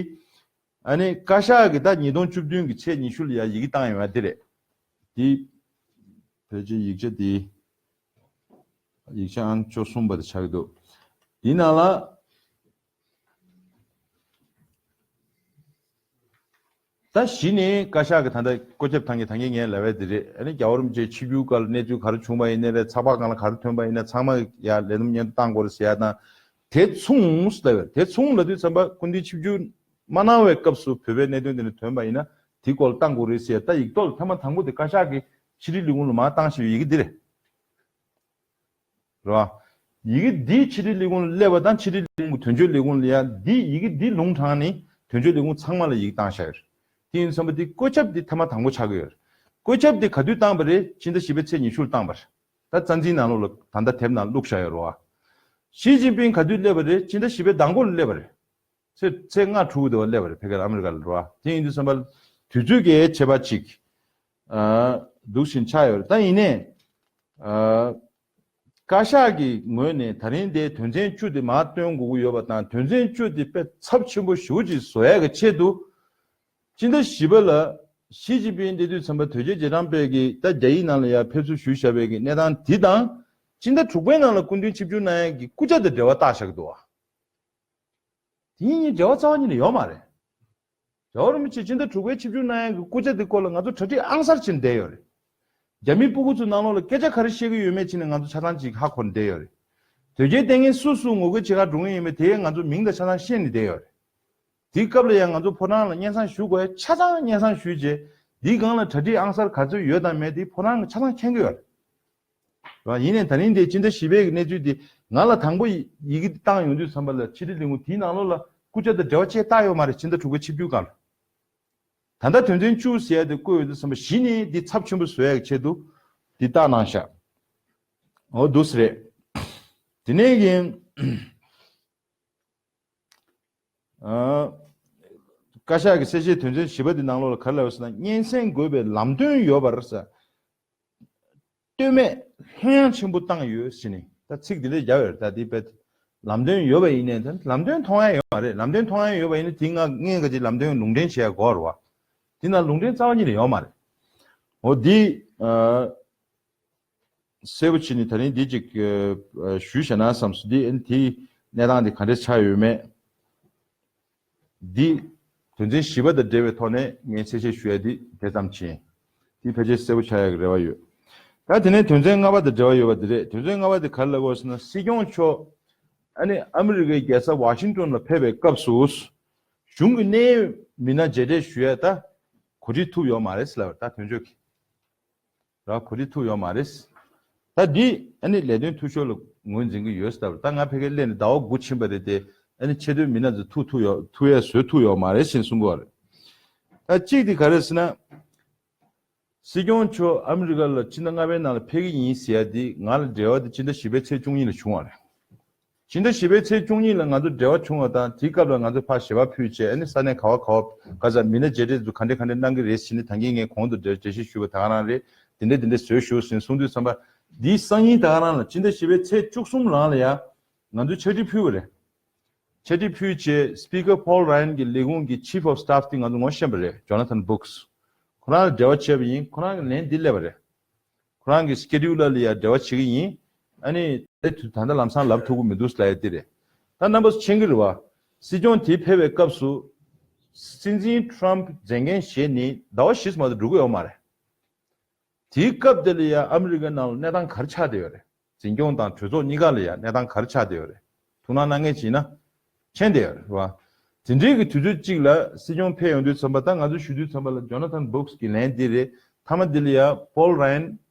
ཨ་ནི་བཀའ་ཤག་གིས་ད་ཉིས་སྟོང་བཅུ་བདུན་གྱི་ཚེས་ཉི་ཤུ་ལ་ཡ་ཡི་གེ་བཏང་ཡོད་པ་འདི་རེད། འདི་ཕལ་ཆེར་ཡིག་ཆ་འདི་ཡིག་ཆ་ཨང་བཅུ་གསུམ་པ་དེ་ཆགས་ཀྱི་འདུག་འདི་ནང་ལ། ད་གཞི་ནས་བཀའ་ཤག་གི་ད་ལྟ་བཀོད་ཁྱབ་བཏང་གི་ད་གིན་ངས་ལབ་པ་དེ་རེད། ཨ་ནི་རྒྱལ་བ་རིན་པོ་ཆེ་ཆིབས་བསྒྱུར་སྐབས་ལ་གནས་ཚུལ་ག་རེ་བྱུང་བ་ཡིན་ནའི་རེད། ཚགས་པར་སྒང་ལ་ག་རེ་ཐོན་པ་ཡིན་ན་ཚང་མ་ཡ་ལས་བསྡོམས་སྙན་ཐོ་བཏང་དགོས་རེད་ཟེར་ཡ་དང་། དེ་མཚུངས་ལབ་ཡོད། དེ་མཚུངས་ལབ་དུས་ཙམ་པ་སྐུ་མདུན་ཆིབས་བསྒྱུར་མ་གནང་བའི་སྐབས་སུ་བོད་པའི་གནད་དོན་དེ་འདྲ་ཐོན་པ་ཡིན་ན་དེའི་སྐོར་ལ་བཏང་དགོས་རེད་ཟེར་ཡ། ད་ཡིག་ཐོག་ལ་ཐེངས་མ་དང་པོ་དེ་བཀའ་ཤག་གིས་ཕྱི་དྲིལ་ལས་ཁུངས་ལ་མར་བཏང་བཞག་ཡོད་ཡི་གེ་འདི་རེད། རེད་བ། ཡི་གེ་འདི་ཕྱི་དྲིལ་ལས་ཁུངས་ལ་སླེབས་པ་དང་ཕྱི་དྲིལ་ལས་ཁུངས་དོན་གཅོད་ལས་ཁུངས་ལ་ཡ་འདི་ཡི་གེ་འདི་ལུང་དྲངས་ནས་དོན་གཅོད་ལས་ཁུངས་ཚང་མ་ལ་ཡི་གེ་བཏང་བཞག་ཡོད་རེད། དེ་ཡིན་ཙམ་པ་འདི་བཀོད་ཁྱབ་འདི་ཐེངས་མ་དང་པོ་ཆགས་ཀྱི་ཡོད་རེད། བཀོད་ཁྱབ་འདི་ག་དུས་བཏང་པ་རེད། ཕྱི་ཟླ་བཞི་པའི་ཚེས་ཉི་ཤུ་ལ་བཏང་པ་རེད། ད་རྩ་འཛིན་ནང་ལོགས་ལ་ད་ལྟ་དེབ་ནང་བླུགས་བཞག་ཡོད་རེད་བ། ཞི་ཅིན་ཕིང་ག་དུས་སླེབས་པ་རེད། ཕྱི་ཟླ་བཞི་པའི་ཟླ་མགོ་ལ་སླེབས་པ་རེད། ཚེས་ཚེས་ལྔ་དྲུག་དེ་བ་སླེབས་པ་རེད། ཕ་གིར་ཨ་མི་རི་ཀ་ལ་རེད་བ། དེ་ཡིན་དུས་ཙམ་པ་དུས་ཚོད་ཀྱི་ཁྱད་པར་ཅིག་ཨ། འདུག་བཞིན་ཆགས་ཡོད་རེད། ད་ཡིན་ནའི། ཨ། བཀའ་ཤག་གི་ངོས་ནས་ད་རིང་དེ་དོན་ཚན་བཅུ་དེ་མར་བཏོན་དགོས་ཀྱི་ཡོད་པ་དང་དོན་ཚན་བཅུ་དེ་དཔེ་ཚབས་ཆེན་པོ་ཞེ་པོ་ཅིག་བཟོ་ཡག་གི་ཆེད་དུ། སྤྱི་ཟླ་བཞི་པ་ལ་ཞི་ཅིན་ཕིང་སླེབས་དུས་ཙམ་པ་དོལ་རྒྱལ་རྗེས་འབྲང་པས་ཀྱིས་ད་རྒྱ་ཡིག་ནང་ལ་ཡར་ཕེབས་བསུ་ཞུས་བཞག་པའི་གི་གནས་སྟངས་དེ་དང་། སྤྱི་ཟླ་དྲུག་པའི་ནང་ལ་སྐུ་མདུན་ཆིབས་བསྒྱུར་གནང་ཡག་གི་སྐུ་ཆ་དང་འབྲེལ་བ་བཏགས་བཞག་གི་འདུག་བ། དེ་གཉིས་འབྲེལ་བ་རྩ་བ་ཉིད་ནས་ཡོད་མ་རེད། རྒྱལ་བ་རིན་པོ་ཆེ་སྤྱི་ཟླ་དྲུག་པའི་ཆིབས་བསྒྱུར་གནང་ཡག་གི་སྐུ་ཆ་དེ་སྐོར་ལ་ང་ཚོ་གྲ་སྒྲིག་ཨང་གསར་བྱས་ནས་བསྡད་ཡོད་རེད། རྒྱ་མི་སྤུ་གུ་ཚོའི་ནང་ལོགས་ལ་སྐད་ཆ་ག་རེ་བཤད་ཀྱི་ཡོད་མེད་བྱས་ནས་ང་ཚོ་ཆ་ཚང་ཅིག་ཧ་གོ་ནས་བསྡད་ཡོད་རེད། དོལ་རྒྱལ་བསྟེན་མཁན་སུ་སུ་ངོ་རྒོལ་བྱེད་གར་འགྲོ་གི་ཡིན་མིན་དེ་ང་ཚོ་མིང་དང་ཆ་ཚང་ཤེས་ནས་བསྡད་ཡོད་རེད། དེའི་སྐབས་ལ་ཡང་ང་ཚོ་ཕོ་བྲང་ལ་སྙན་སེང་ཞུ་དགོས་ཡ་ཆ་ཚང་སྙན་སེང་ཞུས་རྗེས་འདིའི་སྒང་ལ་གྲ་སྒྲིག་ཨང་གསར་ག་ཚོད་ཡོད་དང་མེད་དེ་ཕོ་བྲང་གིས་ཆ་ཚང་མཁྱེན་གྱི་ཡོད་རེད། རེད་བ། ཡིན་ནའི་ད་རིང་འདིའི་སྤྱི་ཟླ་བཞི་པའི་གི་གནས་ཚུལ་འདི་ང་ལ་དང་པོ་ཡི་ཡི་གེ་འདི་བཏང་ཡོང་དུས་ཙམ་པ་ལ་ཕྱི་དྲིལ་ལས་ཁུངས་དེའི་ནང་ལོགས་ལ་སྐུ་ཆ་དང་འབྲེལ་བ་བཅས་བཏགས་ཡོད་མ་རེད། སྤྱི་ཟླ་དྲུག་པའི་ཆིབས་བསྒྱུར་སྒང་ལ། ད་ལྟ་དོན་ཚན་བཅུ་ཟེར་ཡ་དེ་བཀོད་ཡོང་དུས་ཙམ་པ་གཞི་ནས་འདི་ཚབས་ཆེན་པོ་བཟོ་ཡ་གི་ཆེད་དུ་འདི་བཏགས་གནང་ཤག་འོ་འདུག་སེ་རེད། དེ་ནས་གི། ཨ། བཀའ་ཤག་གི་གསལ་བཤད་དོན་ཚན་བཞི་པ་འདི་ནང་ལོགས་ལ་ག་རེ་ལབ་ཡོད་ཟེར་ན། སྙན་སེང་དགོས་པའི་ལམ་སྟོན་ཡོད་པར་ཟེར། ལྟོས་མེད་ལྷོད་ཡངས་ཆེན་པོ་བཏང་ཡོད་ཟེར་ནས་ད་ཚིག་འདི་འདྲ་བརྒྱབ་ཡོད་རེད། ད་འདི་དཔེ་ལམ་སྟོན་ཡོད་པ་ཡིན་ནའི་ད་ལམ་སྟོན་མཐོང་ཡ་ཡོད་མ་རེད། ལམ་སྟོན་མཐོང་ཡ་ཡོད་པ་ཡིན་ན་དེ་ང་ངས་ག་ཅིག་ལམ་སྟོན་ལུང་འདྲེན་བྱེད་ཡ་དགོས་རེད་བ། དེ་ན་ལུང་འདྲེན་རྩ་བ་ཉིད་ནས་ཡོད་མ་རེད། འོ་འདི། ཨ། གསལ་པོ་བྱས་ནས་ད་རིང་འདི་ཅིག་ཨ། ཞུས་བཞག་ན་བསམ་སོང་། འདི་ཨ་ནི་དེའི་གནས་སྟངས་འདི་ག་འདྲས་ཆགས་ཡོད་མེད། འདི་དོན་ཚན་བཞི་པ་དང་འབྲེལ་བའི་ཐོག་ནས་ངས་གསལ་བཤད་ཞུ་ཡ་འདི་དེ་ཙམ་བྱས། འདི་ཕལ་ཆེར་གསལ་པོ་ཆགས་ཡ་གི་རེ་བ་ཡོད། ད་དེ་ནས་དོན་ཚན་ལྔ་པ་དང་འབྲེལ་བ་ཡོད་པ་འདི་རེད། དོན་ཚན་ལྔ་པ་དེ་ག་རེ་ལབ་དགོས་ཟེར་ན། སྲིད་སྐྱོང་མཆོག་ཨ་ནི་ཨ་མི་རི་ཀའི་རྒྱལ་ས་ཝ་ཤིང་ཏོན་ལ་ཕེབས་པའི་སྐབས་སུ་གཞུང་གི་གནད་ཡོད་མི་སྣ་མཇལ་འཕྲད་ཞུ་ཡ་ད་གོ་སྒྲིག་ཐུབ་ཡོད་མ་རེད་ཟེར་ལབ་པ་རེད། ད་དོན་གཅོད་ཀྱི། ར་གོ་སྒྲིག་ཐུབ་ཡོད་མ་རེད། ད་འདི་ཨ་ནི་ལས་དོན་འཐུས་ཤོར་ལ་ངོས་འཛིན་གྱི་ཡོད་ཟེར་ལབ་པ་རེད། ད་ང་ཕ་གིར་སླེབས་ནས་ཟླ་བ་དགུ་ཕྱིན་པ་རེད་དེ། ཨ་ནི་ཆེས་མཐོའི་མི་སྣ་ཚོ་ཐུག་ཐུབ་ཡོད་ཐུག་ཡས་བཟོས་ཐུབ་ཡོད་མ་རེད་ཟེར་གསུང་གི་ཡོད་རེད། ད་གཅིག་དེ་ག་རེ་ཟེར་ན། སྲིད་སྐྱོང་མཆོག་ཨ་མི་རི་ཀ་ལ་ཕྱི་ཟླ་ལྔ་པའི་ནང་ལ་ཕེབས་ཀྱི་ཡིན་ཟེར་ཡ་དེ་ང་ལ་འབྲེལ་བ་དེ་ཕྱི་ཟླ་བཞི་པའི་ཚེས་བཅུ་གཉིས་ལ་བྱུང་བ་རེད། ཕྱི་ཟླ་བཞི་པའི་ཚེས་བཅུ་གཉིས་ལ་ང་ཚོ་འབྲེལ་བ་བྱུང་བ་དང་དེའི་སྐབས་ལ་ང་ཚོ་ཕར་ཞལ་པར་ཕུལ་བྱས། ཨ་ནི་ས་གནས་ག་བ་ག་བ་ག་ས་མི་སྣ་མཇལ་འཕྲད་ཚོ་ག་འདྲ་ག་འདྲ་གནང་གི་རེད་ཟེར་ནས་ད་གིན་ངས་གོང་དུ་འགྲེལ་འགྲེལ་བཤད་ཞུས་པ་ད་ག་རང་རེད། དེ་འདྲ་དེ་འདྲ་བཟོས་ཞུ་ཟེར་གསུངས་དུས་ཙམ་པ་འདིའི་སང་ཉིན་ད་ག་རང་ལ་ཕྱི་ཟླ་བཞི་པའི་ཚེས་བཅུ་གསུམ་ལང་ལ་ཡ་ང་ཚོས་ཕྱག་བྲིས་ཕུལ་བ་རེད། ཕྱག་བྲིས་ཕུལ་བྱས་Speaker Paul Ryan གྱི་ལས་ཁུངས་ཀྱི་Chief of Staff དེ་ང་ཚོ་ངོ་ཤེས་པ་རེད། Jonathan Brooks ཁོ་རང་ལ་འབྲེལ་བ་བྱས་པ་ཡིན། ཁོ་རང་གི་ལན་འདི་སླེབས་པ་རེད། ཁོ་རང་གི་སི་ཀེ་ཌིའུ་ལ་ལ་ཡ་འབྲེལ་བ་བྱེད་ཀྱི་ཡིན། ཨ་ནི་དེ་དུས་ད་ལྟ་ལམ་སང་ལབ་ཐུབ་ཀྱི་མི་འདུག་ལབ་ཡ་འདི་རེད། ད་རྣམ་པ་ཚོ་མཁྱེན་གྱི་རེད་བ། སྲིད་སྐྱོང་དེ་ཕེབས་པའི་སྐབས་སུ་སྲིད་འཛིན་ཊམ་མཛད་འགན་བཞེས་ནས་ཟླ་བ་བཞི་ཙམ་མ་གཏོགས་འགྲོ་གི་ཡོད་མ་རེད། དེའི་སྐབས་དེ་ལ་ཡ་ཨ་མི་རི་ཀའི་ནང་ལ་གནས་སྟངས་ག་རེ་ཆགས་བསྡད་ཡོད་རེད། འཛིན་སྐྱོང་དང་གྲོས་ཚོགས་གཉིས་ཀ་ལ་ཡ་གནས་སྟངས་ག་རེ་ཆགས་བསྡད་ཡོད་རེད། ཐུགས་སྣང་གནང་མཁན་ཅིག་ཡིན་ན་མཁྱེན་བསྡད་ཡོད་རེད་བ། དེ་འདྲའི་གི་དུས་ཚོད་གཅིག་ལ་སྲིད་སྐྱོང་ཕེབས་ཡོང་དུས་ཙམ་པ། ད་ང་ཚོས་ཞུ་དུས་ཙམ་པ་ལ་Jonathan Brooks གི་ལན་འདི་རེད། མཐའ་མ་འདི་ལ་ཡ་Paul Ryan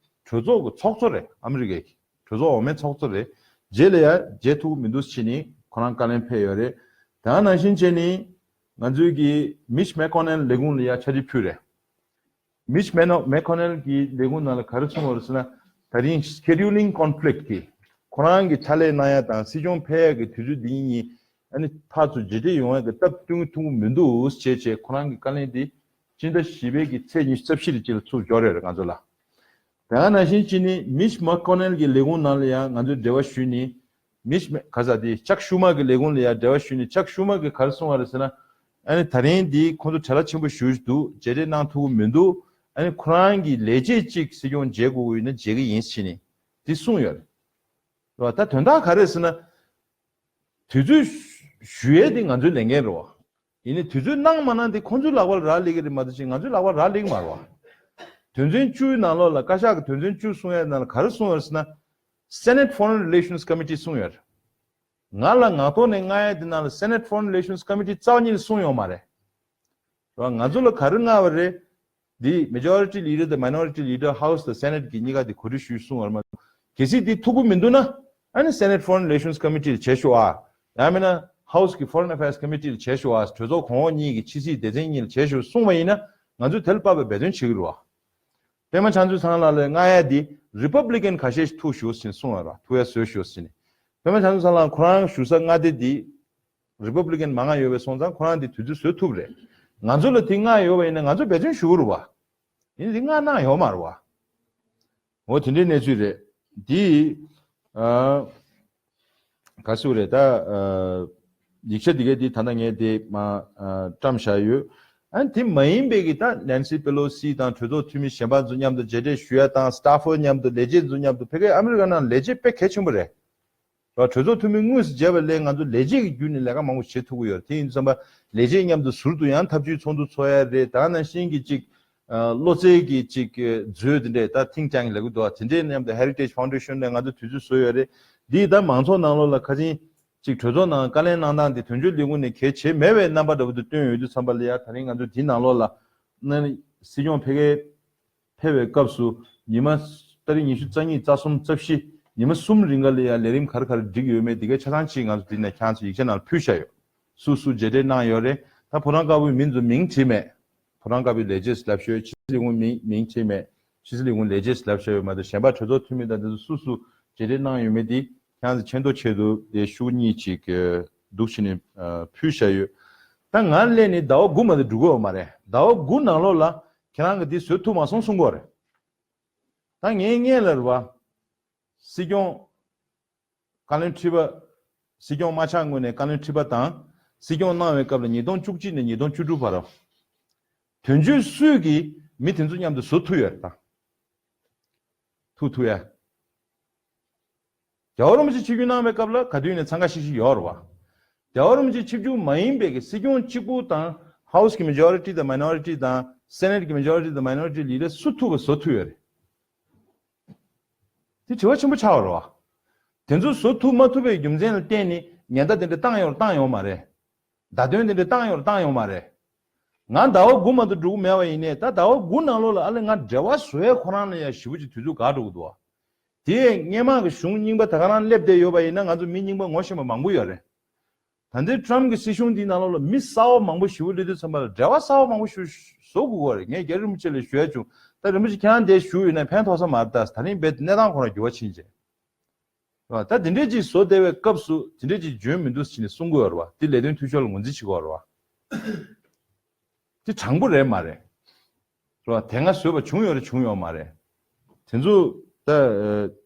གྲོས་ཚོགས་ཀྱི་ཚོགས་གཙོ་རེད། ཨ་མི་རི་ཀའི་གྲོས་ཚོགས་འོག་མའི་ཚོགས་གཙོ་རེད། རྗེས་ལ་ཡ་མཇལ་ཐུབ་ཀྱི་མི་འདུག་ཟེར་ནས་ཁོ་རང་བཀའ་ལན་ཕེབས་ཡོད་རེད། ད་ནང་བཞིན་བྱས་ནས་ང་ཚོའི་གི་Mitch McConnell ལས་ཁུངས་ལ་ཡ་ཕྱག་བྲིས་ཕུལ་རེད། Mitch McConnell གྱི་ལས་ཁུངས་ནང་ལ་ག་རེ་གསུངས་པ་རེད་ཟེར་ན། ད་རིང་scheduling conflict གིས་ཁོ་རང་གི་ཕྱག་ལས་གནང་ཡ་དང་སྲིད་སྐྱོང་ཕེབས་ཡ་གི་དུས་ཚོད་འདི་གཉིས་ཨ་ནི་ཕར་ཚུར་འཇལ་འཕྲད་ཡོང་ཡ་གི་སྟབས་བསྟུན་ཐུབ་ཀྱི་མི་འདུག་ཅེས་བྱས་ཁོ་རང་གི་བཀའ་ལན་འདི་སྤྱི་ཟླ་བཞི་པའི་གི་ཚེས་ཉི་ཤུ་རྩ་བཞི་རེ་གཅིག་ལ་ཚུར་འབྱོར་ཡོད་རེད་ང་ཚོ་ལ། ད་ག་ནང་བཞིན་ཅི་ནི་མིཆ་མེག་ཀོ་ནེལ་གྱི་ལས་ཁུངས་ནང་ལ་ཡང་ང་ཚོས་འབྲེལ་བ་ཞུས་ནི། མིཆ་མེ་ག་ས་དེ་ཅག་ཤུ་མར་གྱི་ལས་ཁུངས་ལ་ཡང་འབྲེལ་བ་ཞུས་ནི། ཅག་ཤུ་མར་གྱིས་ག་རེ་གསུངས་པ་རེད་ཟེར་ན། ཨ་ནི་ད་རིང་འདི་ཁོང་ཚོ་བྲེལ་བ་ཆེན་པོ་ཞེ་པོ་ཅིག་འདུག་མཇལ་འཕྲད་གནང་ཐུབ་ཀྱི་མི་འདུག་ཨ་ནི་ཁོ་རང་གི་ལས་བྱེད་ཅིག་སྲིད་སྐྱོང་མཇལ་དགོས་ཀྱི་ཡོད་ན་མཇལ་གྱི་ཡིན་ཟེར་ནི་འདི་གསུངས་ཡོད་རེད། རེད་བ། ད་དོན་དག་ག་རེ་རེད་ཟེར་ན། དུས་ཚོད་ཞུ་ཡས་དེ་ང་ཚོའི་ལས་འགན་རེད་བ། ཡིན་ནའི་དུས་ཚོད་གནང་མ་གནང་དེ་ཁོང་ཚོའི་ལག་པར་རག་ལས་ཀྱི་རེད་མ་གཏོགས་ཅིག་ང་ཚོའི་ལག་པར་རག་ལས་ཀྱི་མ་རེད་བ། དོན་ཚན་བཅུའི་ནང་ལོགས་ལ་བཀའ་ཤག་གི་དོན་ཚན་བཅུ་གསུང་ཡས་ནང་ལ་ག་རེ་གསུངས་ཡོད་ཟེར་ན། Senate Foreign Relations Committee གསུངས་ཡོད་རེད། ང་ལ་ངག་ཐོག་ནས་མངགས་ཡས་དེ་ནང་ལ་Senate Foreign Relations Committee རྩ་བ་ཉིད་ནས་གསུངས་ཡོད་མ་རེད། རེད་བ། ང་ཚོ་ལ་ག་རེ་མངགས་པ་རེད། འདི་Majority Leader དང་Minority Leader House དང་Senate གི་གཉིས་ཀ་དེ་གོ་སྒྲིག་ཞུས་གསུངས་པ་རེད་མ་གཏོགས། གལ་སྲིད་འདི་ཐུགས་ཁུར་མི་འདུག་ན། ཨ་ནི་Senate Foreign Relations Committee ལ་བྱེད་ཤོག་ཨ། ཡང་མིན་ན་House གི་Foreign Affairs Committee ལ་བྱེད་ཤོག་ཨ། གྲོས་ཚོགས་གོང་འོག་གཉིས་ཀྱི་ཕྱི་སྲིད་སྡེ་ཚན་གཉིས་ལ་བྱེད་ཤོག་གསུངས་པ་ཡིན་ན་ང་ཚོས་དེ་ལ་དཔག་པའི་འབད་བརྩོན་བྱེད་ཀྱི་རེད་བ། པད་མ་བྱང་ཆུབ་ཚང་ལགས་ལ་མངགས་ཡས་འདི་Republican ཁ་ཤས་ཤིག་ཐུག་ཤོག་ཟེར་གསུངས་པ་རེད་བ། ཐུག་ཡས་བཟོས་ཤོག་ཟེར་ནས། པད་མ་བྱང་ཆུབ་ཚང་ལགས་ཁོ་རང་ཞུ་ས་མངའ་སྡེ་འདི་Republican མང་ང་ཡོད་པའི་སོང་ཙང་ཁོ་རང་འདི་དུས་ཚོད་བཟོ་ཐུབ་རེད། ང་ཚོ་ལ་དེ་མངགས་ཡོད་པ་ཡིན་ན་ང་ཚོ་འབད་བརྩོན་ཞུ་གི་རེད་བ། ཡིན་ནའི་དེ་མངགས་གནང་ཡོད་མ་རེད་བ། འོ་དེ་འདྲའི་གནས་ཚུལ་རེད། འདི་ཨ་ག་ཟེར་རེད་ད། ཨ་ཡིག་ཆ་འདི་གའི་འདི་ད་ལྟ་ངས་དེ་མ་ཨ་བཀྲམ་བཞག་ཡོད། ཨ་ནི་དེ་མ་ཡིན་པའི་གི་ད་Nancy Pelosi དང་གྲོས་ཚོགས་འཐུས་མི་གཞན་པ་ཚོ་མཉམ་དུ་མཇལ་འཕྲད་ཞུ་ཡ་དང་Stafford མཉམ་དུ་ལས་བྱེད་ཚོ་མཉམ་དུ་ཕ་གིའི་ཨ་མི་རི་ཀ་ནང་ལས་བྱེད་དཔེ་གལ་ཆེན་པོ་རེད། ར་གྲོས་ཚོགས་འཐུས་མི་དངོས་སུ་མཇལ་བ་ལས་ང་ཚོ་ལས་བྱེད་ཀྱི་བརྒྱུད་ནས་ལས་ཀ་མང་པོ་བྱེད་ཐུབ་ཀྱི་ཡོད་རེད། དེ་ཡིན་དུས་ཙམ་པ་ལས་བྱེད་མཉམ་དུ་ཟུར་དུ་ཡང་ཐབས་ཇུས་ཚོགས་འདུ་ཚོགས་ཡ་རེད། ད་ནང་བཞིན་གྱི་ཅིག་ཨ་བློ་རྩེ་གི་ཅིག་མཛོད་དེ་འདྲས་ད་think tank ལབ་ཀྱི་འདུག་ཨ་དེ་འདྲས་མཉམ་དུ་Heritage Foundation ནས་ང་ཚོ་དུས་ཚོད་བཟོས་ཡོད་རེད། འདིས་ད་མང་ཚོགས་ནང་ལོགས་ལ་ཁ་ཆེན་ཅིག་གྲོས་ཚོགས་ནང་བཀའ་ལན་གནང་སྟངས་དེ་དོན་གཅོད་ལས་ཁུངས་ནས་གལ་བྱེད་མེད་པའི་རྣམ་པ་འདྲ་པོ་དེ་སྟོན་ཡོད་དུས་ཙམ་པ་ལ་ཡ་ད་རིང་ང་ཚོ་འདི་ནང་ལོགས་ལ་ན་སྲིད་སྐྱོང་ཕ་གིར་ཕེབས་པའི་སྐབས་སུ་ཉི་མ་ཏ་རིག་ཉི་ཤུ་རྩ་གཉིས་རྩ་གསུམ་རྩ་བཞི་ཉི་མ་གསུམ་རིང་ག་ལ་ཡ་ལས་རིམ་ག་རེ་ག་རེ་བསྒྲིགས་ཡོད་མེད་འདི་གའི་ཆ་ཚང་ཅིག་ང་ཚོ་འདི་ནས་ཁྱེད་ཚོ་ཡིག་ཆ་ནང་ཕུལ་བཞག་ཡོད། སུ་སུ་མཇལ་འཕྲད་གནང་ཡོད་རེད། ད་ཕོ་བྲང་དཀར་པོའི་མིང་ཚོ་མིང་བྲིས་མེད། ཕོ་བྲང་དཀར་པོའི་ལས་བྱེད་ལབ་ཤོད། ཕྱི་སྲིད་ལས་ཁུངས་མིང་མིང་བྲིས་མེད། ཕྱི་སྲིད་ལས་ཁུངས་ལས་བྱེད་ལབ་ཤོད་ཡོད་མ་གཏོགས་གཞན་པ་གྲོས་ཚོགས་འཐུས་མི་དང་འདི་ཚོ་སུ་སུ་མཇལ་འཕྲད་གནང་ཡོད་མེད་འདི་ཁྱེད་ཚོ་མཁྱེན་རྟོགས་ཆེད་དུ་དེ་ཤོག་གུ་གཉིས་ཅིག་འདུག་བྱས་ནས་ཕུལ་བཞག་ཡོད། ད་ང་སླེབས་ནས་ཟླ་བ་དགུ་མ་གཏོགས་འགྲོ་གི་ཡོད་མ་རེད། ཟླ་བ་དགུ་ནང་ལོགས་ལ་ཁྱེད་རང་གིས་འདི་བཟོ་ཐུབ་མ་སོང་གསུང་གི་ཡོད་རེད། ད་ངའི་སྔོན་ལ་རེད་བ། སྲིད་སྐྱོང་བཀའ་བློན་ཁྲི་པ། སྲིད་སྐྱོང་མ་ཆགས་སྔོན་ནས་བཀའ་བློན་ཁྲི་པ་དང་། སྲིད་སྐྱོང་གནང་བའི་སྐབས་ལ་ཉིས་སྟོང་བཅུ་གཅིག་ནས་ཉིས་སྟོང་བཅུ་དྲུག་བར། དོན་གཅོད་སུས་ཀྱིས་མི་དེ་ཚོ་མཉམ་དུ་བཟོ་ཐུབ་ཡོད་རེད་ད། ཐུབ་ཐུབ་ཡ། རྒྱལ་བ་རིན་པོ་ཆེ་ཆིབས་བསྒྱུར་གནང་བའི་སྐབས་ལ་ག་དུས་ནས་འཚང་ཁ་ཤིག་ཤིག་ཡོད་རེད་བ། རྒྱལ་བ་རིན་པོ་ཆེ་ཆིབས་བསྒྱུར་མ་ཡིན་པའི་གི་སྲིད་སྐྱོང་གཅིག་པུ་དང་House གི་Majority དང་Minority དང་Senate གི་Majority དང་Minority Leader སུ་ཐུབ་པ་བཟོ་ཐུབ་ཡོད་རེད། དེ་དྲི་བ་ཆེན་པོ་ཆགས་པ་རེད་བ། དེ་ཚོ་བཟོ་ཐུབ་མ་ཐུབ་པའི་རྒྱུ་མཚན་ལ་བརྟེན་ནས་ཉེན་བརྡ་དེ་འདྲ་བཏང་ཡོད་རེད་བཏང་ཡོད་མ་རེད། བརྡ་དོན་དེ་འདྲ་བཏང་ཡོད་རེད་བཏང་ཡོད་མ་རེད། ང་ཟླ་བ་དགུ་མ་གཏོགས་འགྲོ་གི་མེད་པ་ཡིན་ནའི་ད་ཟླ་བ་དགུ་ནང་ལོགས་ལ་ཨ་ལེ་ང་འབྲེལ་བ་བཟོ་ཡས་ཁོ་རང་ལ་ཡང་ཞེ་པོ་ཅིག་དུས་ཚོད་འགོར་འགྲོ་གི་འདུག་བ། དེ་སྔོན་མ་གི་གཞུང་རྙིང་པ་ད་ག་རང་སླེབས་བསྡད་ཡོད་པ་ཡིན་ན་ང་ཚོ་མི་རྙིང་པ་ངོ་ཤེས་པ་མང་པོ་ཡོད་རེད། ད་ལྟའི་ཊམ་གི་སྲིད་གཞུང་འདིའི་ནང་ལོགས་ལ་མི་གསར་པ་མང་པོ་ཞེ་པོ་སླེབས་དུས་ཙམ་པ་ལ་འབྲེལ་བ་གསར་པ་མང་པོ་ཞིག་བཟོ་དགོས་ཀྱི་རེད། ངས་རྒྱ་རི་རིན་པོ་ཆེ་ལ་ཞུ་ཡ་བྱུང་། ད་རིན་པོ་ཆེ་ཁྱེད་རང་འདིར་བཞུགས་ཡོད་ན་ཕན་ཐོགས་ས་མ་རེད། ད་ད་རིང་རྦད་དེ་གནས་སྟངས་ཁོ་རང་འགྱུར་བ་ཕྱིན་བྱས། རེད་བ། ད་དེ་འདྲས་ཅིག་བཟོ་བསྡད་པའི་སྐབས་སུ་དེ་འདྲས་ཅིག་འཇོན་མི་འདུག་ཟེར་ནས་གསུང་གི་ཡོད་རེད་བ། དེ་ལས་དོན་འཐུས་ཤོར་ལ་ངོས་འཛིན་བྱེད་ཀྱི་ཡོད་རེད་བ། དེ་དྲང་པོ་རེད་མ་རེད། རེད་བ། དེ་སྔ་བཟོས་པ་བྱུང་ཡོད་རེད་བྱུང་ཡོད་མ་རེད། དེ་ཚོ་ད་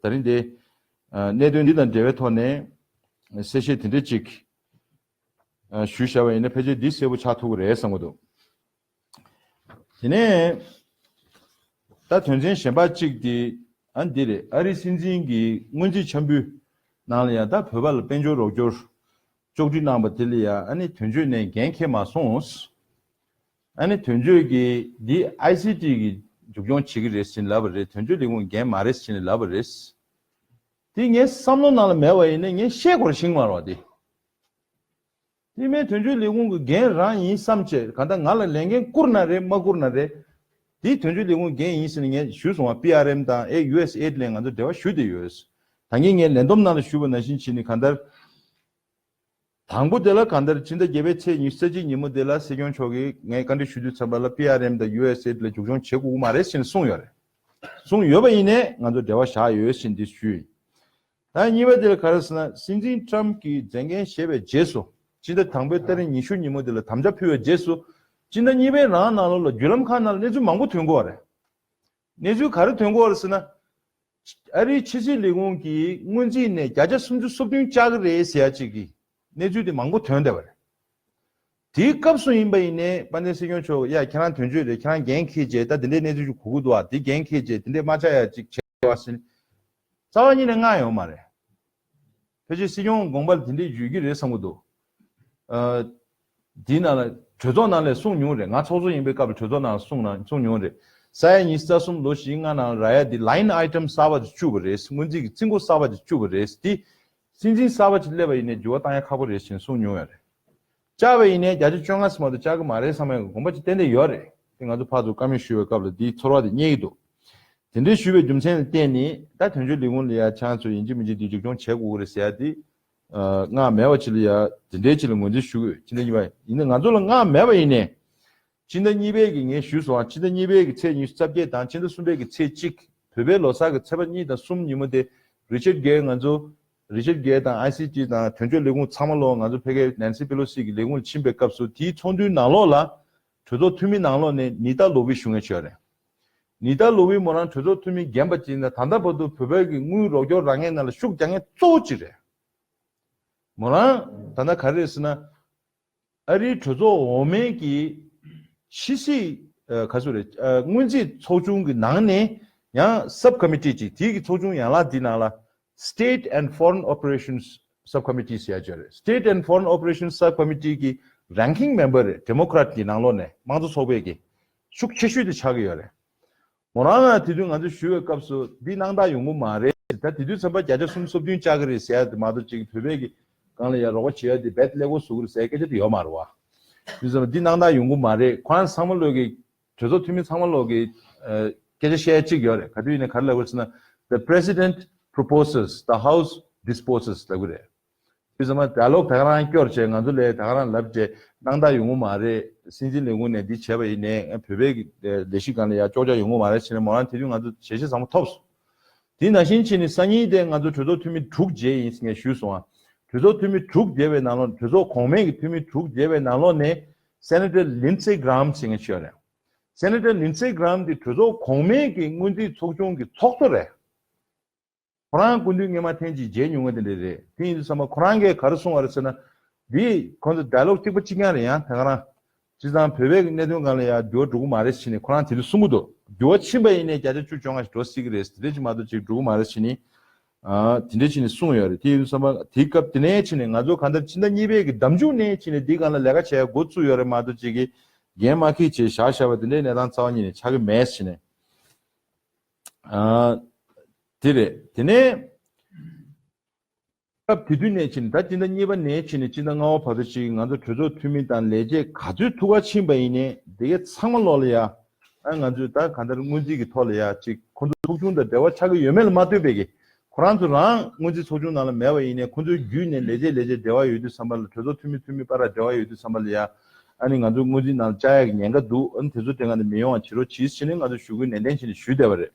ད་རིང་དེ་གནད་དོན་འདི་དང་འབྲེལ་བའི་ཐོག་ནས་གསལ་བཤད་དེ་འདྲས་ཅིག་ཞུས་བཞག་པ་ཡིན་ན་ཕལ་ཆེར་འདི་གསལ་པོ་ཆགས་ཐུབ་ཀྱི་རེད་བསམ་གྱི་འདུག་དེ་ནས་ད་དོན་ཚན་གཞན་པ་གཅིག་དེ་ཨ་འདི་རེད། ཨ་རིའི་སྲིད་འཛིན་གྱི་སྔོན་རྩིས་འཆར་འབུལ་ནང་ལ་ཡང་ད་བོད་པ་ལ་དཔལ་འབྱོར་རོགས་སྐྱོར་གཅོག་འཕྲི་གནང་བ་དེ་ལ་ཡང་ཨ་ནི་དོན་གཅོད་ནས་འགན་འཁྱེར་མ་སོང་། ཨ་ནི་དོན་གཅོད་ཀྱིས་འདི་ཨའི་སི་ཊི་གིས་མཇུག་སྐྱོང་བྱེད་ཀྱི་རེད་ཟེར་ནས་ལབ་པ་རེད། དོན་གཅོད་ལས་ཁུངས་འགན་མ་རེད་ཟེར་ནས་ལབ་པ་རེད། དེ་ངའི་བསམ་བློ་ནང་ལ་མེད་པ་ཡིན་ན་ངས་བཤད་དགོས་རེད་ཤིང་མ་རོ་དེ། དེ་མིན་དོན་གཅོད་ལས་ཁུངས་ཀྱི་འགན་རང་ཡིན་བསམ་བྱས་གང་ལྟར་ང་ལ་ལས་འགན་བསྐུར་ན་རེད་མ་བསྐུར་ན་རེད། དེ་དོན་གཅོད་ལས་ཁུངས་འགན་ཡིན་ཟེར་ནས་ངས་ཞུས་སོང་བ། པི་ཨར་ཨེམ་དང་ཨེ་ཡུ་ཨེས་ཨེ་ཌི་ལ་ང་ཚོ་འབྲེལ་བ་ཞུ་བསྡད་ཡོད། ད་གིན་ངས་ལས་བསྡོམས་ནང་ལ་ཞུས་པ་ནང་བཞིན་བྱས་ནས་གང་ལྟར། དང་པོ་དེ་ལ་གང་ལྟར་ཕྱི་ཟླ་བརྒྱད་པའི་ཚེས་ཉི་ཤུ་རྩ་གཅིག་ཉིན་མོ་དེ་ལ་སྲིད་སྐྱོང་མཆོག་གིས་ངས་བཀའ་འདྲི་ཞུ་དུས་ཙམ་པ་ལ་པི་ཨར་ཨེམ་དང་ཡུ་ཨེས་ཨེ་ཌི་ལ་མཇུག་སྐྱོང་བྱེད་དགོས་ཀྱི་མ་རེད་ཟེར་ནས་གསུངས་ཡོད་རེད། གསུངས་ཡོད་པ་ཡིན་ནའི་ང་ཚོ་འབྲེལ་བ་བཞག་ཡོད་ཟེར་འདི་ཞུས་ཡིན། ད་གཉིས་པ་དེ་ལ་ག་རེ་ཟེར་ན་སྲིད་འཛིན་ཊམ་གྱིས་མཛད་འགན་བཞེས་པའི་རྗེས་སུ་སྤྱི་ཟླ་དང་པོའི་ཏ་རིག་ཉི་ཤུ་ཉིན་མོ་དེ་ལ་དམ་བཅའ་ཕུལ་བའི་རྗེས་སུ་སྤྱི་ཟླ་གཉིས་པའི་རང་ནང་ལོགས་ལ་བརྒྱུད་ལམ་ཁག་ནང་ལ་གནས་ཚུལ་མང་པོ་ཐོན་གྱི་ཡོད་རེད། གནས་ཚུལ་ག་རེ་ཐོན་གྱི་ཡོད་རེད་ཟེར་ན། ཨ་རིའི་ཕྱི་སྲིད་ལས་ཁུངས་ཀྱིས་སྔོན་རྩིས་ནས་བརྒྱ་ཆ་སུམ་ཅུ་སོ་བདུན་བཅག་གི་རེད་ཟེར་ཡ་ཅིག་གི་གནས་ཚུལ་དེ་མང་པོ་ཐོན་བསྡད་པ་རེད། དེའི་སྐབས་སུ་ཡིན་པ་ཡིན་ནའི་དཔལ་ལྡན་སྲིད་སྐྱོང་མཆོག་ཡ་ཁྱེད་རང་དོན་གཅོད་རེད། ཁྱེད་རང་འགན་འཁྱེར་རྗེས་ད་དེ་འདྲའི་གནས་ཚུལ་ཞིག་གོ་གི་འདུག་ཨ། དེ་འགན་འཁྱེར་རྗེས་དེ་འདྲའི་མ་ཆགས་ཡ་ཅིག་བྱས་པ་ཟིན་རྩ་བ་ཉིད་ནས་མངགས་ཡོད་མ་རེད། ཕལ་ཆེར་སྲིད་སྐྱོང་དགོངས་པ་ལ་དེ་འདྲའི་ཡོད་ཀྱི་རེད་བསམ་གྱི་འདུག་ཨ། འདིའི་ནང་ལ་གྲོས་ཚོགས་ནང་ལ་གསུངས་མྱོང་རེད། ང་ཚོགས་གཙོ་ཡིན་པའི་སྐབས་ལ་གྲོས་ཚོགས་ནང་ལ་གསུངས་ན་གསུངས་མྱོང་རེད། ས་ཡ་ཉི་ཤུ་རྩ་གསུམ་ལོ་བཞི་ལྔ་ནང་རག་ཡ་འདི་line item་གསར་པ་དེ་བཅུག་པ་རེད། སྔོན་རྩིས་ཀྱི་རྩིས་འགོ་གསར་པ་དེ་བཅུག་པ་རེད། འདི་སྲིད་འཛིན་གསར་པ་ཅིག་སླེབས་པ་ཡིན་ནའི་འགྱུར་བ་བཏང་ཡ་ཁག་པོ་རེད་ཅེས་གསུངས་མྱོང་ཡོད་རེད། བཅག་པ་ཡིན་ནའི་བརྒྱ་ཆ་བཅོ་ལྔ་ཙམ་མ་གཏོགས་བཅག་གི་མ་རེད་བསམ་ཡ་གི་དགོངས་པ་ཅིག་ཏན་ཏན་ཡོད་རེད། དེ་ང་ཚོ་ཕར་ཚུར་བཀའ་མོལ་ཞུས་པའི་སྐབས་ལ་འདིའི་ཚོར་བ་དེ་རྙེད་ཀྱི་འདུག་དེ་འདྲའི་ཞུས་པའི་རྒྱུ་མཚན་ལ་བརྟེན་ནས་ད་དོན་གཅོད་ལས་ཁུངས་ལ་ཡ་ཆང་ཚོས་ཡིན་གཅིག་མིན་གཅིག་འདི་འཇུག་སྐྱོང་བྱེད་དགོས་ཀྱི་རེད་ཟེར་ཡ་དེ། ཨ། སྔགས་མེད་པ་ཅིག་ལ་ཡ་དེ་འདྲའི་ཅིག་ལ་ངོས་འཛིན་ཞུ་དགོས། ཕྱི་ཟླ་གཉིས་པ་ཡིན་ན་ང་ཚོ་ལ་སྔགས་མེད་པ་ཡིན་ནའི། ཕྱི་ཟླ་གཉིས་པའི་གི་ངས་ཞུས་སོང་། ཕྱི་ཟླ་གཉིས་པའི་གི་ཚེས་ཉི་ཤུ་རྩ་བརྒྱད་དང་ཕྱི་ཟླ་གསུམ་པའི་གི་ཚེས་གཅིག་བོད་པའི་ལོ་གསར་གི་ཚེས་པ་གཉིས་དང་གསུམ་ཉིན་མོ་དེ་རི་ཅར་གྷེལ་ང་ཚོ་རི་ཅར་གྷེལ་དང་ཨའི་སི་ཊི་དང་དོན་གཅོད་ལས་ཁུངས་ཚང་མ་ལོག་ང་ཚོ་ཕ་གིའི་ནན་སི་པེ་ལོ་སི་གི་ལས་ཁུངས་ལ་ཕྱིན་པའི་སྐབས་སུ་དེའི་ཚོགས་འདུའི་ནང་ལོགས་ལ་གྲོས་ཚོགས་འཐུས་མི་ནང་ལོགས་ནས་ནི་ཏཱ་ལོ་ཝི་ཞུ་མཁན་ཅིག་ཡོད་རེད། ནི་ཏཱ་ལོ་ཝི་མོ་རང་གྲོས་ཚོགས་འཐུས་མི་རྒན་པ་ཅིག་ཡིན་ན་ད་ལྟ་བར་དུ་བོད་པའི་གི་དངུལ་རོགས་སྐྱོར་རག་མཁན་ནང་ལ་ཤུགས་རྒྱག་མཁན་གཙོ་བོ་ཅིག་རེད། མོ་རང་ད་ལྟ་ག་རེ་རེད་ཟེར་ན། ཨ་རིའི་གྲོས་ཚོགས་འོག་མའི་གི་ཕྱི་སྲིད་ཨ་ག་ཚོད་རེད། ཨ་སྔོན་རྩིས་ཚོགས་ཆུང་གི་ནང་ནས་ཡང་sub committee་ཅིག་དེའི་གི་ཚོགས་ཆུང་ཡན་ལག་འདི་ནང་ལ་State and Foreign Operations Subcommittee་ཟེར་ཡ་ཅིག་ཡོད་རེད། State and Foreign Operations Subcommittee་གི་ranking member་རེད། Democrat་གི་ནང་ལོགས་ནས་དམངས་གཙོ་ཚོགས་པའི་གི་ཤུགས་ཆེ་ཤོས་དེ་ཆགས་ཀྱི་ཡོད་རེད། མོ་རང་ལ་དེ་དུས་ང་ཚོས་ཞུ་བའི་སྐབས་སུ་འདི་སྣང་དག་ཡོང་གི་མ་རེད། ད་དེ་དུས་ཙམ་པ་བརྒྱ་ཆ་སུམ་ཅུ་སོ་བདུན་བཅག་གི་རེད་ཟེར་ཡ་དེ་མ་གཏོགས་ཅིག་བོད་པའི་གི་སྒང་ལ་ཡ་རོགས་པ་བྱེད་ཡ་དེ་རྦད་ཀླད་ཀོར་བཟོ་གི་རེད་ཟེར་སྐད་ཆ་དེ་ཡོད་མ་རེད་བ། དེ་ཙམ་པ་འདི་སྣང་དག་ཡོང་གི་མ་རེད། ཁོ་རང་ཚང་མ་ལོག་གི་གྲོས་ཚོགས་འཐུས་མི་ཚང་མ་ལོག་གི་ཨ་སྐད་ཆ་བཤད་ཡ་གཅིག་ཡོད་རེད། ག་དུས་ཡིན་ནའི་ག་རེ་ལབ་དགོས་ཟེར་ན། The president proposes, the house disposes ལབ་གི་རེད། དེ་ཚང་མ་dialogue་ད་ག་རང་སྐྱོར་བྱས། ང་ཚོ་ལས་ད་ག་རང་ལབ་བྱས། སྣང་དག་ཡོང་གི་མ་རེད། སྲིད་འཛིན་ལས་ཁུངས་ནས་འདི་བྱས་པ་ཡིན་ནའི་བོད་པའི་ལས་གཞི་སྒང་ལ་ཡ་ཅོག་ཅག་ཡོང་གི་མ་རེད་ཟེར་ནས་མོ་རང་དེ་དུས་ང་ཚོ་ཞལ་བཞེས་བཟང་པོ་ཐོབ་སོང་། དེ་ནང་བཞིན་བྱས་ནས་སང་ཉིན་དེ་ང་ཚོ་གྲོས་ཚོགས་འཐུས་མི་དྲུག་མཇལ་ཡིན་ཟེར་ངས་ཞུས་སོང་ཨ། གྲོས་ཚོགས་འཐུས་མི་དྲུག་མཇལ་བའི་ནང་ལོགས། གྲོས་ཚོགས་གོང་མའི་གི་འཐུས་མི་དྲུག་མཇལ་བའི་ནང་ལོགས་ནས་Senator Lindsey Graham་ཟེར་མཁན་ཅིག་ཡོད་རེད། Senator Lindsey Graham་དེ་གྲོས་ཚོགས་གོང་མའི་གི་སྔོན་རྩིས་ཚོགས་ཆུང་གི་ཚོགས་གཙོ་རེད། ཁོ་རང་སྐུ་མདུན་སྔས་མ་ཐེངས་གཅིག་མཇལ་མྱོང་བ་དེ་འདྲ་རེད། དེ་ཡིན་དུས་ཙམ་པ་ཁོ་རང་གིས་ག་རེ་གསུངས་པ་རེད་ཟེར་ན། འདི་ཁོང་ཚོ་dialogue་གཅིག་པ་གཅིག་རྐྱང་རེད། ཡང་དེ་ག་རང་། བྱས་ཙང་བོད་པའི་གནད་དོན་སྒང་ལ་ཡང་འགྱུར་བ་འགྲོ་གི་མ་རེད་ཟེར་ནས་ཁོ་རང་དེ་འདྲ་གསུང་གི་འདུག་འགྱུར་བ་ཕྱིན་པ་ཡིན་ནའི་བརྒྱ་ཆ་བཅུ་བཅོ་ལྔ་ཞིག་འགྲོ་སྲིད་ཀྱི་རེད། དེ་འདྲ་ཅིག་མ་གཏོགས་ཅིག་འགྲོ་གི་མ་རེད་ཟེར་ནས། ཨ་དེ་འདྲ་ཅིག་ནས་གསུངས་ཡོད་རེད། དེ་ཡིན་དུས་ཙམ་པ་དེའི་སྐབས་དེ་ནས་ཕྱིན་ནས་ང་ཚོ་གང་ལྟར་ཕྱི་ཟླ་གཉིས་པའི་གི་ཟླ་མཇུག་ནས་ཕྱིན་ནས་འདིའི་སྒང་ལ་ལས་ཀ་བྱེད་ཡ་འགོ་བཙུགས་ཡོད་རེད་མ་གཏོགས་ཅིག་གི་འགན་མ་འཁྱེར་བྱས་བཞག་བཞག་པ་དེ་འདྲའི་གནས་སྟངས་རྩ་བ་ཉིད་ནས་ཆགས་ཀྱི་མེད་ཟེར་ནས། ཨ། དེ་རེད། དེ་ནས་སྐབས་དེ་དུས་ནས་ཕྱིན་ནས། ད་སྤྱི་ཟླ་གཉིས་པ་ནས་ཕྱིན་ནས་སྤྱི་ཟླ་ལྔ་པ་བར་དུ་ཅིག་ང་ཚོ་གྲོས་ཚོགས་འཐུས་མི་དང་ལས་བྱེད་ག་ཚོད་ཐུག་ག་ཕྱིན་པ་ཡིན་ནའི་དེ་གའི་ཚང་མ་ལོག་ལ་ཡ། ཨ་ང་ཚོས་ད་གང་ལྟར་སྔོན་རྩིས་ཀྱི་ཐོག་ལ་ཡ་ཅིག་ཁོང་ཚོ་ཚོགས་ཆུང་དང་འབྲེལ་བ་ཆགས་ཀྱི་ཡོད་མེད་ལ་མ་ལྟོས་པའི་གི། ཁོ་རང་ཚོ་རང་སྔོན་རྩིས་ཚོགས་ཆུང་ནང་ལ་མེད་པ་ཡིན་ནའི་ཁོང་ཚོའི་བརྒྱུད་ནས་ལས་བྱེད་ལས་བྱེད་འབྲེལ་བ་ཡོད་དུས་ཙམ་པ་ལ། གྲོས་ཚོགས་འཐུས་མི་འཐུས་མི་བར་འབྲེལ་བ་ཡོད་དུས་ཙམ་པ་ལ་ཡ། ཨ་ནི་ང་ཚོ་སྔོན་རྩིས་ནང་བཅར་ཡག་གི་ཉེན་ཁ་འདུག་ཨ་ནི་དེ་ཚོ་དེ་སྒང་ནས་མི་ཡོང་བ་བྱེད་རོགས་གྱིས་ཟེར་ནས་ང་ཚོ་ཞུ་སྐུལ་ནན་ཏན་བྱས་ནས་ཞུས་བསྡད་པ་རེད།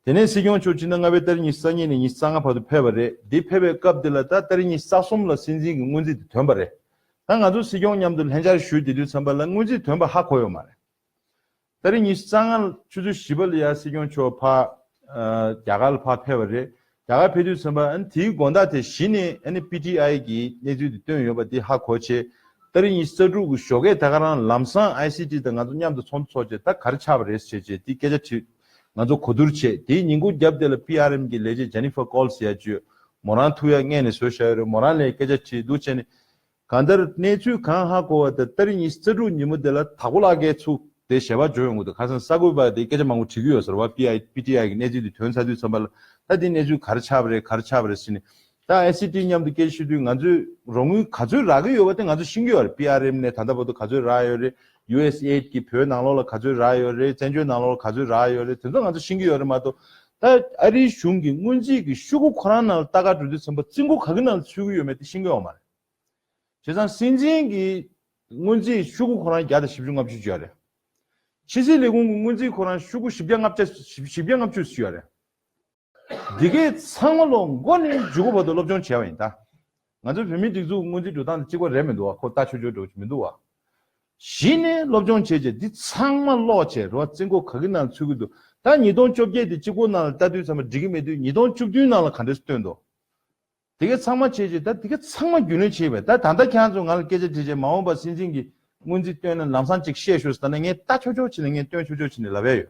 དེ་ནས་སྲིད་སྐྱོང་མཆོག་སྤྱི་ཟླ་ལྔ་པའི་ཏ་རིག་ཉི་ཤུ་རྩ་གཉིས་ནས་ཉི་ཤུ་རྩ་ལྔ་བར་དུ་ཕེབས་པ་རེད། འདི་ཕེབས་པའི་སྐབས་འདི་ལ་ད་ཏ་རིག་ཉི་ཤུ་རྩ་གསུམ་ལ་སྲིད་འཛིན་གྱི་སྔོན་རྩིས་དེ་ཐོན་པ་རེད། ད་ང་ཚོ་སྲིད་སྐྱོང་མཉམ་དུ་ལྷན་བཅར་ཞུས་བསྡད་དུས་ཙམ་པ་ལ་སྔོན་རྩིས་ཐོན་པ་ཧ་གོ་ཡོད་མ་རེད། ཏ་རིག་ཉི་ཤུ་རྩ་ལྔ་ཆུ་ཚོད་བཞི་པ་ལ་ཡ་སྲིད་སྐྱོང་མཆོག་ཕར་ཨ་རྒྱ་གར་ལ་ཕར་ཕེབས་པ་རེད། རྒྱ་གར་ཕེབས་དུས་ཙམ་པ་ཨ་ནི་དེའི་དགོང་དག་དེ་གཞི་ནས་ཨ་ནི་པི་ཊི་ཨའི་གི་གནས་ཚུལ་དེ་བཏོན་ཡོད་པ་དེ་ཧ་གོ་བྱས། ཏ་རིག་ཉི་ཤུ་རྩ་དྲུག་གི་ཞོགས་ཀས་ད་ག་རང་ལམ་སང་ཨའི་སི་ཊི་དང་ང་ཚོ་མཉམ་དུ་ཚོགས་འདུ་ཚོགས་བྱས། ད་ག་རེ་ཆགས་པ་རེད་ཟེར་བྱས་དེ་སྐད་ཆ་དྲིས། ང་ཚོ་གོ་བསྡུར་བྱས། དེའི་ཉིན་གུང་རྒྱབ་དེ་ལ་པི་ཨར་ཨེམ་གི་ལས་བྱེད་ཇེ་ནི་ཧྥར་ཀོལ་ཟེར་ཡ་ཅིག་ཡོད། མོ་རང་ཐུག་ཡ་སྔས་ནས་བཟོས་བཞག་ཡོད་རེད། མོ་རང་ལ་སྐད་ཆ་དྲིས་འདུག་བྱས་ནས། གང་ལྟར་གནས་ཚུལ་གང་ཧ་གོ་བ་དེ་ཏ་རིག་ཉི་ཤུ་རྩ་དྲུག་ཉིན་མོ་དེ་ལ་དྭགས་པོ་ལྷ་རྒྱལ་ཚུགས་དེ་ཞལ་པར་འབྱོར་ཡོང་གི་འདུག་ཁ་སང་གསར་འགོད་པ་དེ་སྐད་ཆ་མང་པོ་དྲི་གི་ཡོད་ཟེར་བ། པི་ཨའི་པི་ཊི་ཨའི་གི་གནས་ཚུལ་དེ་ཐོན་ཚར་དུས་ཙམ་པ་ལ། ད་དེ་གནས་ཚུལ་ག་རེ་ཆགས་པ་རེད། ག་རེ་ཆགས་པ་རེད་ཟེར་ནས། ད་ཨའི་སི་ཊི་མཉམ་དུ་སྐད་ཆ་ཤོད་དུས་ང་ཚོས་རོགས་དངུལ་ག་ཚོད་རག་གི་ཡོད་པ་དེ་ང་ཚོ་ཤེས་ཀྱི་ཡོད་རེད། པི་ཨར་ཨེམ་ནས་ད་ལྟ་བར་དུ་ག་ཚོད་རག་ཡོད་རེད། ཡུ་ཨེས་ཨེ་ཌི་གི་བོད་ནང་ལོགས་ལ་ག་ཚོད་རག་ཡོད་རེད། བཙན་བྱོལ་ནང་ལོགས་ལ་ག་ཚོད་རག་ཡོད་རེད། དེ་ཚོ་ང་ཚོ་ཤེས་ཀྱི་ཡོད་རེད་མ་གཏོགས། ད་ཨ་རིའི་གཞུང་གི་སྔོན་རྩིས་ཀྱི་ཤོག་གུ་ཁོ་རང་ནང་ལ་ལྟ་ག་འགྲོ་དུས་ཙམ་པ་རྩིས་འགོ་ག་གི་ནང་ལ་ཚུད་ཀྱི་ཡོད་མེད་དེ་ཤེས་ཀྱི་ཡོད་མ་རེད། བྱས་ཙང་སྲིད་འཛིན་གྱི་སྔོན་རྩིས་ཤོག་གུ་ཁོ་རང་བརྒྱ་དང་བཞི་བཅུ་ལྔ་བཅུ་ཅིག་ཡོད་རེད། ཕྱི་སྲིད་ལས་ཁུངས་ཀྱི་སྔོན་རྩིས་ཁོ་རང་ཤོག་གུ་བཞི་བརྒྱ་ལྔ་བཅུ་བཞི་བརྒྱ་ལྔ་བཅུ་ཅིག་ཡོད་རེད། འདི་གའི་ཚང་མ་ལོ་མགོ་ནས་མཇུག་གུ་བར་དུ་སློབ་སྦྱོང་བྱས་པ་ཡིན་ད། ང་ཚོ་བོད་མིའི་སྒྲིག་འཛུགས་སྔོན་རྩིས་འགྲོ་སྟངས་དང་གཅིག་པ་རེད་མི་འདུག་བ། ཁོ་ལྟ་ཆོག་ཆོག་འགྲོ་གི་མི་འདུག་བ། གཞི་ནས་སློབ་སྦྱོང་བྱས་རྗེས་འདི་ཚང་མ་ཀློག་བྱས་རོ། རྩིས་འགོ་ག་གི་ནང་ཚུད་ཀྱི་འདུག་ད་ཉིས་སྟོང་བཅོ་བརྒྱད་དེ་གཅིག་པོ་ནང་ལ་ལྟ་དུས་ཙམ་པ་འགྲིག་གི་མེད་དུས་ཉིས་སྟོང་བཅུ་བདུན་ནང་ལ་ག་འདྲས་སྟོན་འདུག་དེ་ག་ཚང་མ་བྱས་རྗེས་ད་དེ་ག་ཚང་མ་རྒྱུས་ལོན་བྱས་པས། ད་ད་ལྟ་ཁྱེད་རང་ཚོ་ང་ལ་སྐད་ཆ་དྲིས་རྗེས་མ་འོངས་པ་སྲིད་འཛིན་གྱི་སྔོན་རྩིས་སྟོན་ན་ལམ་སང་ཅིག་བཤད་ཤོག་ཟེར་ན་ངས་ལྟ་ཆོག་ཆོག་བྱས་ནས་ངས་སྟོན་ཆོག་ཆོག་བྱས་ནས་ལབ་ཡ་ཡོད།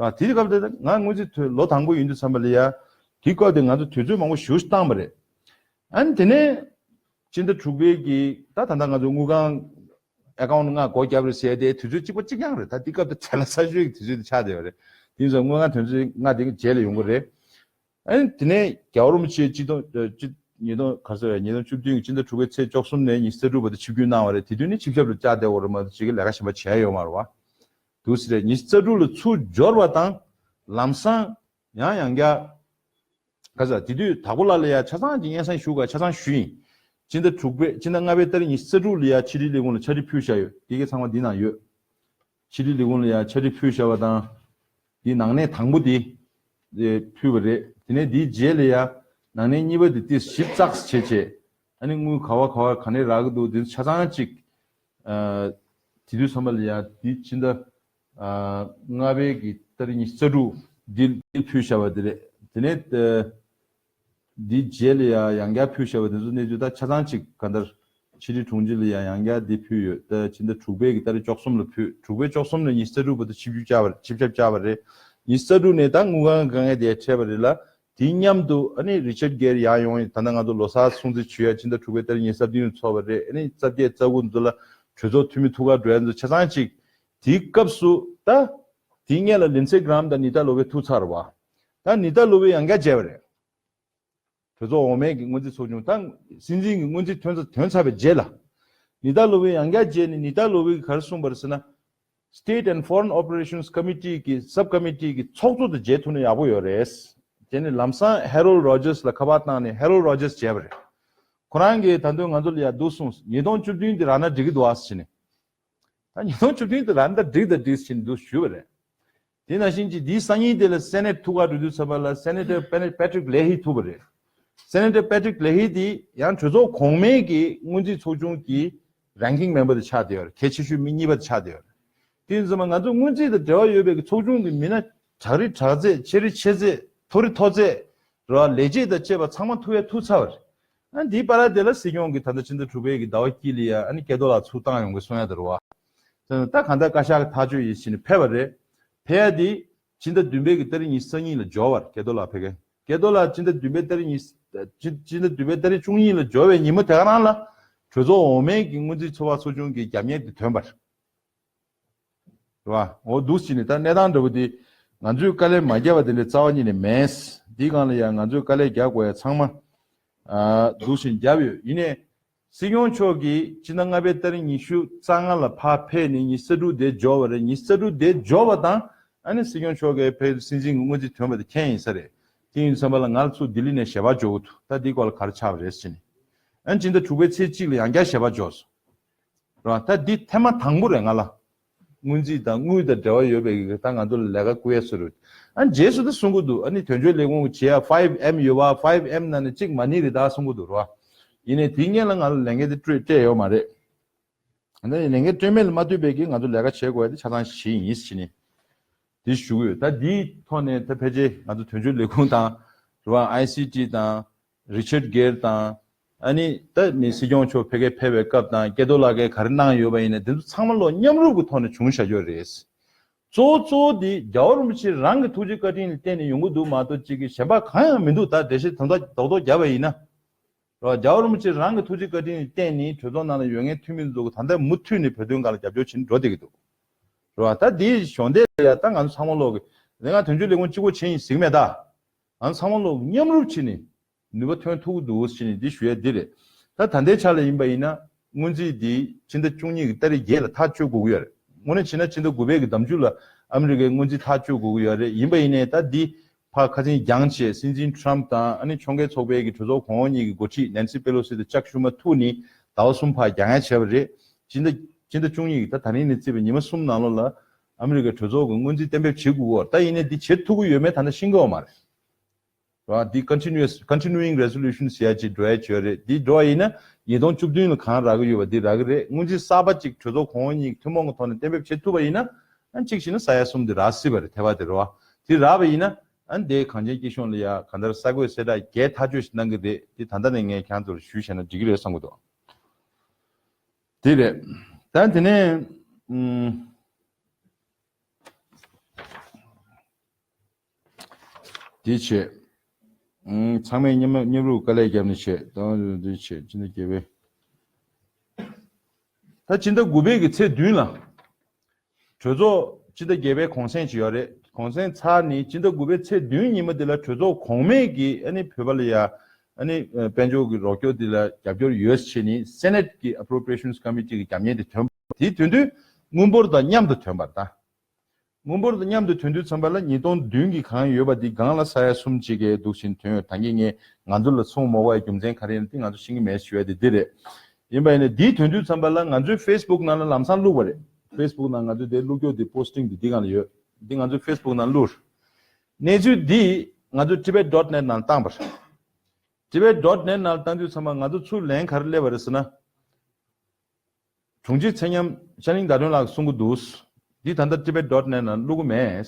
ཨ་དེའི་སྐབས་དེ་ང་སྔོན་རྩིས་ཐོས་ལོ་དང་པོ་ཡིན་དུས་ཙམ་པ་ལ་ཡ། དེའི་སྐབས་དེ་ང་ཚོ་དུས་ཚོད་མང་པོ་ཞེ་པོ་ཞིག་བཏང་བ་རེད། ཨ་ནི་དེ་ནས་སྤྱི་ཟླ་དྲུག་པའི་གི་ད་ད་ལྟ་ང་ཚོ་དངུལ་ཁང་ཨེ་ཀའུན་ལྔ་སྒོ་བརྒྱབ་རེད་ཟེར་དེ་དུས་ཚོད་གཅིག་པ་གཅིག་རྐྱང་རེད། ད་དེའི་སྐབས་དེ་བྲེལ་བ་ཚ་ཤོས་ཀྱི་དུས་ཚོད་དེ་ཆགས་བསྡད་པ་རེད། དེ་ཡིན་ཙང་དངུལ་ཁང་དོན་ཚན་ལྔ་དེ་གི་རྗེས་ལ་ཡོང་གི་རེད། ཨ་ནི་དེ་ནས་རྒྱལ་བ་རིན་པོ་ཆེ་སྤྱི་ཟླ་ཨ་སྤྱི་ཉིས་སྟོང་ག་ཚོད་རེད། ཉིས་སྟོང་བཅུ་བདུན་གྱི་སྤྱི་ཟླ་དྲུག་པའི་ཚེས་བཅུ་གསུམ་ནས་ཉི་ཤུ་རྩ་དྲུག་བར་དུ་ཆིབས་བསྒྱུར་གནང་བ་རེད། དེ་དུས་ནི་ཆིབས་ཞབས་ལ་བཅར་བསྡད་ཡོད་རེད་མ་གཏོགས་ཅིག་གི་ལས་ཀ་གཞན་པ་བྱས་ཡོད་མ་རེད་བ། འདུག་སེ་རེད། ཉི་ཤུ་རྩ་དྲུག་ལ་ཚུར་འབྱོར་བ་དང་ལམ་སང་ཡང་ཡང་བསྐྱར་ག་ཚོད་དེ་དུས་དྭགས་པོ་ལགས་ལ་ཡ་ཆ་ཚང་གི་སྙན་སེང་ཞུ་ག་ཆ་ཚང་ཞུས་ཡིན། སྤྱི་ཟླ་དྲུག་པའི་སྤྱི་ཟླ་ལྔ་པའི་ཏ་རིག་ཉི་ཤུ་རྩ་དྲུག་ལ་ཡ་ཕྱི་དྲིལ་ལས་ཁུངས་ལ་ཕྱག་བྲིས་ཕུལ་བཞག་ཡོད། དེ་གའི་ཚང་མ་འདི་ནང་ཡོད། ཕྱི་དྲིལ་ལས་ཁུངས་ལ་ཡང་ཕྱག་བྲིས་ཕུལ་བཞག་པ་དང་། འདི་ནང་གནས་དང་པོ་འདི་ཨེ་ཕུལ་བ་རེད། དེ་ནས་འདིའི་རྗེས་ལ་ཡང་ནང་གནས་གཉིས་པ་འདི་ཏིས་ཞིབ་ཚགས་བྱས་བྱས། ཨ་ནི་དངུལ་ག་བ་ག་བ་ག་ནས་རག་གི་འདུག་འདི་ཆ་ཚང་གཅིག་ཨ་དེ་དུས་ཙམ་པ་ལ་ཡང་འདི་ཕྱི་ཟླ་ཨ་ལྔ་པའི་གི་ཏ་རིག་ཉི་ཤུ་རྩ་དྲུག་འདི་འདི་ཕུལ་བཞག་པ་འདི་རེད། དེ་ནས་ཨ། འདིའི་རྗེས་ལ་ཡང་ཡང་བསྐྱར་ཕུལ་བཞག་པ་དེ་ཚོ་གནས་ཚུལ་ད་ཆ་ཚང་གཅིག་གང་ལྟར་ཕྱི་དྲིལ་དྲུང་ཆེ་ལ་ཡང་ཡང་བསྐྱར་འདི་ཕུལ་ཡོད། ད་ཕྱི་ཟླ་དྲུག་པའི་གི་ཏ་རིག་བཅུ་གསུམ་ལ་ཕུལ། དྲུག་པའི་བཅུ་གསུམ་ནས་ཉི་ཤུ་རྩ་དྲུག་བར་དུ་ཆིབས་བསྒྱུར་བཅར་བ་ཆིབས་ཞབས་བཅར་བ་རེད། ཉི་ཤུ་རྩ་དྲུག་ནས་ད་དངུལ་ཁང་དཀའ་ངལ་དེ་འཕྲད་པ་རེད་ལ། དེའི་མཉམ་དུ་ཨ་ནི་རི་ཆར་གེར་ཡར་ཡོང་ཡིན། ད་ལྟ་ང་ཚོ་ལོ་གསར་སྲུང་བརྩི་ཞུ་ཡ་ཕྱི་ཟླ་དྲུག་པའི་ཏ་རིག་ཉི་ཤུ་རྩ་བདུན་ཚོགས་པ་རེད། ཨ་ནི་རྩ་བརྒྱད་རྩ་དགུ་ཚོ་ལ་གྲོས་ཚོགས་འཐུས་མི་ཐུག་ག་འགྲོ་ཡ་ཚོ་ཆ་ཚང་གཅིག་དེའི་སྐབས་སུ་ད་དེའི་སྔོན་ལ་ལིན་སེ་གྷི་རམ་དང་ནི་ཏཱ་ལོ་ཝེ་ཐུག་ཚར་བ། ད་ནི་ཏཱ་ལོ་ཝེ་ཡང་བསྐྱར་མཇལ་བ་རེད། གྲོས་ཚོགས་འོག་མའི་གི་སྔོན་རྩིས་ཚོགས་ཆུང་དང་སྲིད་འཛིན་གྱི་སྔོན་རྩིས་ཐོན་ཚར་ཐོན་ཚར་བའི་རྗེས་ལ། ནི་ཏཱ་ལོ་ཝེ་ཡང་བསྐྱར་མཇལ་ནས་ནི་ཏཱ་ལོ་ཝེ་གིས་ག་རེ་གསུངས་པ་རེད་ཟེར་ན། State and Foreign Operations Committee གི་Sub Committee གི་ཚོགས་གཙོ་དང་མཇལ་ཐུབ་ན་ཡག་པོ་ཡོད་རེད། དེ་ནས་ལམ་སང་Harold Rogers ལ་ཁ་པར་བཏང་ནས་Harold Rogers མཇལ་བ་རེད། ཁོ་རང་གིས་ད་དུང་ང་ཚོ་ལ་ཡ་འདུག་གསུངས། ཉིས་སྟོང་བཅུ་བདུན་འདི་རག་ན་འགྲིག་གི་འདུག་ཨ་ཟེར་ནས། ད་ཉིས་སྟོང་བཅུ་བདུན་དེ་རང་ད་འགྲིག་དང་འགྲིག་ཕྱིན་འདུག་ཞུས་པ་རེད། དེ་ནང་བཞིན་གྱི་འདིའི་སང་ཉིན་དེ་ལ་སེ་ནེ་ཊི་ཐུག་ག་འགྲོ་དུས་ཙམ་པ་ལ་སེ་ནེ་ཊར་པེ་ནེ་པེ་ཊི་རིག་ལེ་ཧི་ཐུག་པ་རེད། སེ་ནེ་ཊར་པེ་ཊི་རིག་ལེ་ཧི་དེ་ཡང་གྲོས་ཚོགས་གོང་མའི་གི་སྔོན་རྩིས་ཚོགས་ཆུང་གི་རེང་ཀིང་མེམ་བར་དུ་ཆགས་བསྡད་ཡོད་རེད། གལ་ཆེ་ཤོས་མི་གཉིས་པ་དུ་ཆགས་བསྡད་ཡོད་རེད། དེ་ཡིན་ཙམ་པ་ང་ཚོ་སྔོན་རྩིས་དང་འབྲེལ་བ་ཡོད་པའི་གི་ཚོགས་ཆུང་གི་མི་སྣ་དྲག་རི་དྲག་རྩལ་ཆེ་རི་ཆེ་རྩལ་མཐོ་རི་མཐོ་རྩལ་རེད་བ། ལས་བྱེད་དང་བཅས་པ་ཚང་མ་ཐུག་ཡ་ཐུག་ཚར་བ་རེད། ཨ་འདིའི་བར་དེ་ལ་སྲིད་སྐྱོང་གིས་ད་ལྟ་ཕྱི་ཟླ་དྲུག་པའི་གི་ཟླ་བ་དཀྱིལ་ལ་ཡ་ཨ་ནི་སྐལ་རྡོར་ལགས་ཚུར་བཏང་ཡོང་གི་གསུང་ཡ་དེ་རེད་བ། ད་གང་ལྟར་བཀའ་ཤག་གི་ཐག་གཅོད་ཡིན་ཕྱིན་ནས་ཕེབས་པ་རེད། ཕེབས་ཡ་དེ་ཕྱི་ཟླ་བདུན་པའི་གི་ཏ་རིག་ཉི་ཤུ་རྩ་གཉིས་ལ་འབྱོར་བ་རེད། སྐལ་རྡོར་ལགས་ཕེབས་མཁན། སྐལ་རྡོར་ལགས་ཕྱི་ཟླ་བདུན་པའི་ཏ་རིག་ཉི་ཕྱི་ཕྱི་ཟླ་བདུན་པའི་ཏ་རིག་བཅུ་གཉིས་ལ་འབྱོར་བའི་ཉིན་མོ་དེ་ག་རང་ལ་གྲོས་ཚོགས་འོག་མའི་གི་སྔོན་རྩིས་ཚོགས་པ་ཚོགས་ཆུང་གི་རྒྱབ་གཉེར་དེ་ཐོན་པ་རེད། རེད་བ། འོ་འདུག་སེ་བྱས་ནས་ད་གནས་སྟངས་འདྲ་བོ་དེ་ང་ཚོས་དཀའ་ལས་མ་བརྒྱབ་པ་དེ་འདྲའི་རྩ་བ་ཉིད་ནས་མེད། འདིའི་སྒང་ལ་ཡང་ང་ཚོས་དཀའ་ལས་རྒྱག་དགོས་ཡ་ཚང་མ་ཨ་འདུག་སེ་བརྒྱབ་ཡོད། ཡིན་ནའི་སྲིད་སྐྱོང་མཆོག་གིས་ཕྱི་ཟླ་ལྔ་པའི་ཏ་རིག་ཉི་ཤུ་རྩ་ལྔ་ལ་ཕར་ཕེབས་ནས་ཉི་ཤུ་རྩ་དྲུག་དེ་འབྱོར་བ་རེད། ཉི་ཤུ་རྩ་དྲུག་དེ་འབྱོར་བ་དང་ཨ་ནི་སྲིད་སྐྱོང་མཆོག་གིས་ཕེབས་སྲིད་འཛིན་གྱི་སྔོན་རྩིས་ཐོན་པ་དེ་མཁྱེན་ཡིན་ས་རེད། དེ་ཡིན་ཙམ་པ་ལ་ང་ལ་ཚུར་ལྡི་ལི་ནས་ཞལ་པར་འབྱོར་གྱི་འདུག་ད་འདིའི་སྐོར་ལ་ག་རེ་ཆགས་པ་རེད་ཟེར་ནས། ཨ་ནི་ཕྱི་ཟླ་དྲུག་པའི་ཚེས་གཅིག་ལ་ཡང་བསྐྱར་ཞལ་པར་འབྱོར་སོང་། རེད་བ། ད་འདི་ཐེངས་མ་དང་པོ་རེད་ང་ལ། སྔོན་རྩིས་དང་དངུལ་དང་འབྲེལ་བ་ཡོད་པའི་གི་ད་ང་ཚོ་ལ་ལས་ཀ་བསྐུར་ཡས་བཟོ་རུ། ཨ་ནི་རྗེས་སུ་ད་གསུང་གི་འདུག་ཨ་ནི་དོན་གཅོད་ལས་ཁུངས་ཀྱི་བྱེད་ཡ་ཕའིབ་ཨེམ་ཡོད་པ། ཕའིབ་ཨེམ་ནང་ནས་གཅིག་མ་ཎི་རེད་ད་གསུང་གི་འདུག་རེད་བ། ཡིན་ནའི་དེའི་སྔོན་ལ་ང་ལ་ལས་འགན་དེ་སྤྲད་སྤྲད་ཡོད་མ་རེད། ཨ་ནི་ལས་འགན་སྤྲད་མེད་ལ་མ་ལྟོས་པའི་གི་ང་ཚོ་ལས་ཀ་བྱེད་དགོས་ཡ་དེ་ཆ་ཚང་ཞིག་ཡིན་ཟེར་ནས། དེ་ཞུ་གི་ཡོད། ད་འདིའི་ཐོག་ནས་ད་ཕལ་ཆེར་ང་ཚོ་དོན་གཅོད་ལས་ཁུངས་དང་། རེད་བ། ཨའི་སི་ཊི་དང་། རི་ཆར་གྷེར་དང་། ཨ་ནི་ད་མི་སྲིད་སྐྱོང་མཆོག་ཕ་གིར་ཕེབས་པའི་སྐབས་དང་སྐལ་རྡོར་ལགས་ཀྱིས་ག་རེ་གནང་ཡོད་པ་ཡིན་ན་དེ་ཚོ་ཚང་མ་ལོ་མཉམ་རུབ་ཀྱི་ཐོག་ནས་བྱུང་བཞག་ཡོད་རེད། གཙོ་བོ་གཙོ་བོ་དེ་རྒྱལ་བ་རིན་པོ་ཆེ་རང་གི་ཐུགས་རྗེ་བཀའ་དྲིན་ལ་བརྟེན་ནས་ཡོང་གི་འདུག་མ་གཏོགས་གཅིག་གི་གཞན་པ་གང་ཡང་མི་འདུག་ད་འགྲེལ་བཤད་དོན་དག་རྡོག་རྡོག་བརྒྱབ་པ་ཡིན་ན། རེད་བ། རྒྱལ་བ་རིན་པོ་ཆེ་རང་གི་ཐུགས་རྗེ་བཀའ་དྲིན་ལ་བརྟེན་ནས་གྲོས་ཚོགས་ནང་ལ་ཡོད་མཁན་འཐུས་མི་ཚོ་གི་ད་ལྟ་མུ་མཐུད་ནས་བོད་དོན་སྒང་ལ་རྒྱབ་སྐྱོར་བྱེད་ནས་འགྲོ་བསྡད་ཀྱི་འདུག་རེད་བ། ད་དེའི་གཞོགས་འདེགས་ལ་ཡ་ད་ང་ཚོ་ཚང་མ་ལོག་གི་ང་དོན་གཅོད་ལས་ཁུངས་གཅིག་པོ་བྱེད་ཡིན་ཟེར་གྱི་མེད་ད། ང་ཚོ་ཚང་མ་ལོག་མཉམ་རུབ་བྱས་ནས་ནུས་པ་ཐོན་ཐུབ་ཀྱི་འདུག་ཟེར་ནས་འདི་ཞུ་ཡ་འདི་རེད། ད་ད་ལྟའི་ཆ་ལ་ཡིན་པ་ཡིན་ན་སྔོན་རྩིས་འདི་ཕྱི་ཟླ་བཅུ་གཉིས་ཀྱི་ཏ་རིག་བརྒྱད་ལ་ཐག་གཅོད་དགོས་ཀྱི་ཡོད་རེད། དངོས་གནས་བྱས་ན་ཕྱི་ཟླ་དགུ་པའི་གི་ཟླ་མཇུག་ལ་ཨ་མི་རི་ཀའི་སྔོན་རྩིས་ཐག་གཅོད་དགོས་ཀྱི་ཡོད་རེད། ཡིན་པ་ཡིན་ནའི་ད་འདི་ཕར་ཁ་སང་འགྱངས་བྱས་སྲིད་འཛིན་ཊམ་དང་ཨ་ནི་ཕྱོགས་འགལ་ཚོགས་པའི་གི་གྲོས་ཚོགས་གོང་འོག་གཉིས་ཀྱི་འགོ་ཁྲིད་ནན་སི་པེ་ལོ་སི་དང་ཅག་ཤུ་མ་ཐུག་ནས་ཟླ་བ་གསུམ་ཕར་འགྱངས་ཡ་བྱས་པ་རེད། ཕྱི་ཟླ་ཕྱི་ཟླ་བཅུ་གཉིས་ཀྱི་ད་ད་རིང་ནས་བརྩིས་པའི་ཉི་མ་གསུམ་ནང་ལོགས་ལ་ཨ་མི་རི་ཀའི་གྲོས་ཚོགས་ཀྱི་སྔོན་རྩིས་གཏན་འབེབས་བྱེད་དགོས་ཀྱི་ཡོད་རེད། ད་ཡིན་ནའི་འདི་བྱེད་ཐུབ་ཀྱི་ཡོད་མེད་ད་ལྟ་ཤེས་ཀྱི་ཡོད་མ་རེད། རེད་བ། འདི་continuous continuing resolution ཟེར་ཡ་ཅིག་འགྲོ་ཡ་ཅིག་ཡོད་རེད། འདི་འགྲོ་བ་ཡིན་ན་ཉིས་སྟོང་བཅུ་བདུན་ལ་གང་རག་གི་ཡོད་པ་འདི་རག་གི་རེད། སྔོན་རྩིས་གསར་པ་ཅིག་གྲོས་ཚོགས་གོང་འོག་གཉིས་ཀྱི་ཐུན་མོང་གི་ཐོག་ནས་གཏན་འབེབས་བྱེད་ཐུབ་པ་ཡིན་ན་ ཨ་གཅིག་བྱས་ན་ས་ཡ་གསུམ་དེ་རག་སྲིད་པ་རེད། ཐེ་བ་དེ་རེད་བ། དེ་རག་པ་ཡིན་ན་ཨ་འདི་གངས་ཅན་སྐྱིད་གཤོངས་ལ་ཡ་གང་ལྟར་ས་བགོས་གསལ་བསྒྲགས་རྒྱས་ཐག་ཆོད་ཞིག་གནང་གི་རེད། དེ་ད་ལྟ་ནས་ངས་ཁྱེད་ཚོར་ཞུས་བྱས་ན་འགྲིག་གི་རེད་བསམ་གི་འདུག་དེ་རེད། ད་དེ་ནས་ཨུམ། དེ་བྱས། ཨུམ། ཚང་མས་མཉམ་མཉམ་རུབ་དཀའ་ལས་བརྒྱབ་ནས་བྱས། ད་འདི་བྱས་སྤྱི་ཟླ་བརྒྱད་པའི། ད་སྤྱི་ཟླ་དགུ་པའི་གི་ཚེས་བདུན་ལ། གྲོས་ཚོགས་སྤྱི་ཟླ་བརྒྱད་པའི་གུང་སེང་ཅིག་ཡོད་རེད། གུང་སེང་ཚར་ནས་སྤྱི་ཟླ་དགུ་པའི་ཚེས་བདུན་ཉིན་མོ་དེ་ལ་གྲོས་ཚོགས་གོང་མས་ཀྱིས་ཨ་ནི་བོད་པ་ལ་ཡ་ཨ་ནི་དཔལ་འབྱོར་གྱི་རོགས་སྐྱོར་དེ་ལ་རྒྱབ་སྐྱོར་ཡོད་ཟེར་ནས་སེ་ནེ་ཊི་གི་ཨེ་པོ་རོ་པི་རེ་ཤན་སི་ཀོ་མི་ཊི་གི་རྒྱབ་གཉེར་དེ་ཐོན་པ། དེ་དོན་དུ་དངུལ་འབོར་དང་མཉམ་དུ་ཐོན་པ་རེད་ད། དངུལ་འབོར་དང་མཉམ་དུ་ཐོན་དུས་ཙམ་པ་ལ་ཉིས་སྟོང་བདུན་གྱི་གང་ཡོད་པ་དེ་སྒང་ལ་ས་ཡ་གསུམ་གཅིག་གི་འདུག་བཞིན་ཐོན་ཡོད། ད་གིན་ངས་ང་ཚོ་ལ་ཚོང་མ་དགོས་པའི་རྒྱུ་མཚན་ག་རེ་ཡིན་དེ་ང་ཚོ་ཤེས་ཀྱི་མེད་ཞུ་ཡ་དེ་འདི་རེད། ཡིན་པ་ཡིན་ན་འདིའི་དོན་དུས་ཙམ་པ་ལ་ང་ཚོའི་ཕེ་སི་བུག་ནང་ལ་ལམ་སང་བླུགས་པ་རེད། ཕེ་སི་བུག་ནང་ང་ཚོས་དེ་བླུགས་རྒྱུ་དེ་པོ་སི་ཊིང་དེ་འདི་སྒང་ལ་ཡོད། འདི་ང་ཚོའི་ཕེ་སི་བུག་ནང་བླུགས། གནས་ཚུལ་འདི་ང་ཚོ་Tibet dot net ནང་བཏང་པ་རེད། Tibet dot net ནང་བཏང་དུས་ཙམ་པ་ང་ཚོ་ཚུར་ལན་ག་རེ་སླེབས་པ་རེད་ཟེར་ན། དྲུང་ཆེ་ཚེ་ཉམས་ཤར་གླིང་ཟླ་སྒྲོན་ལགས་གསུང་གི་འདུག་འདི་ད་ལྟ་Tibet dot net ནང་བླུག་གི་མེད།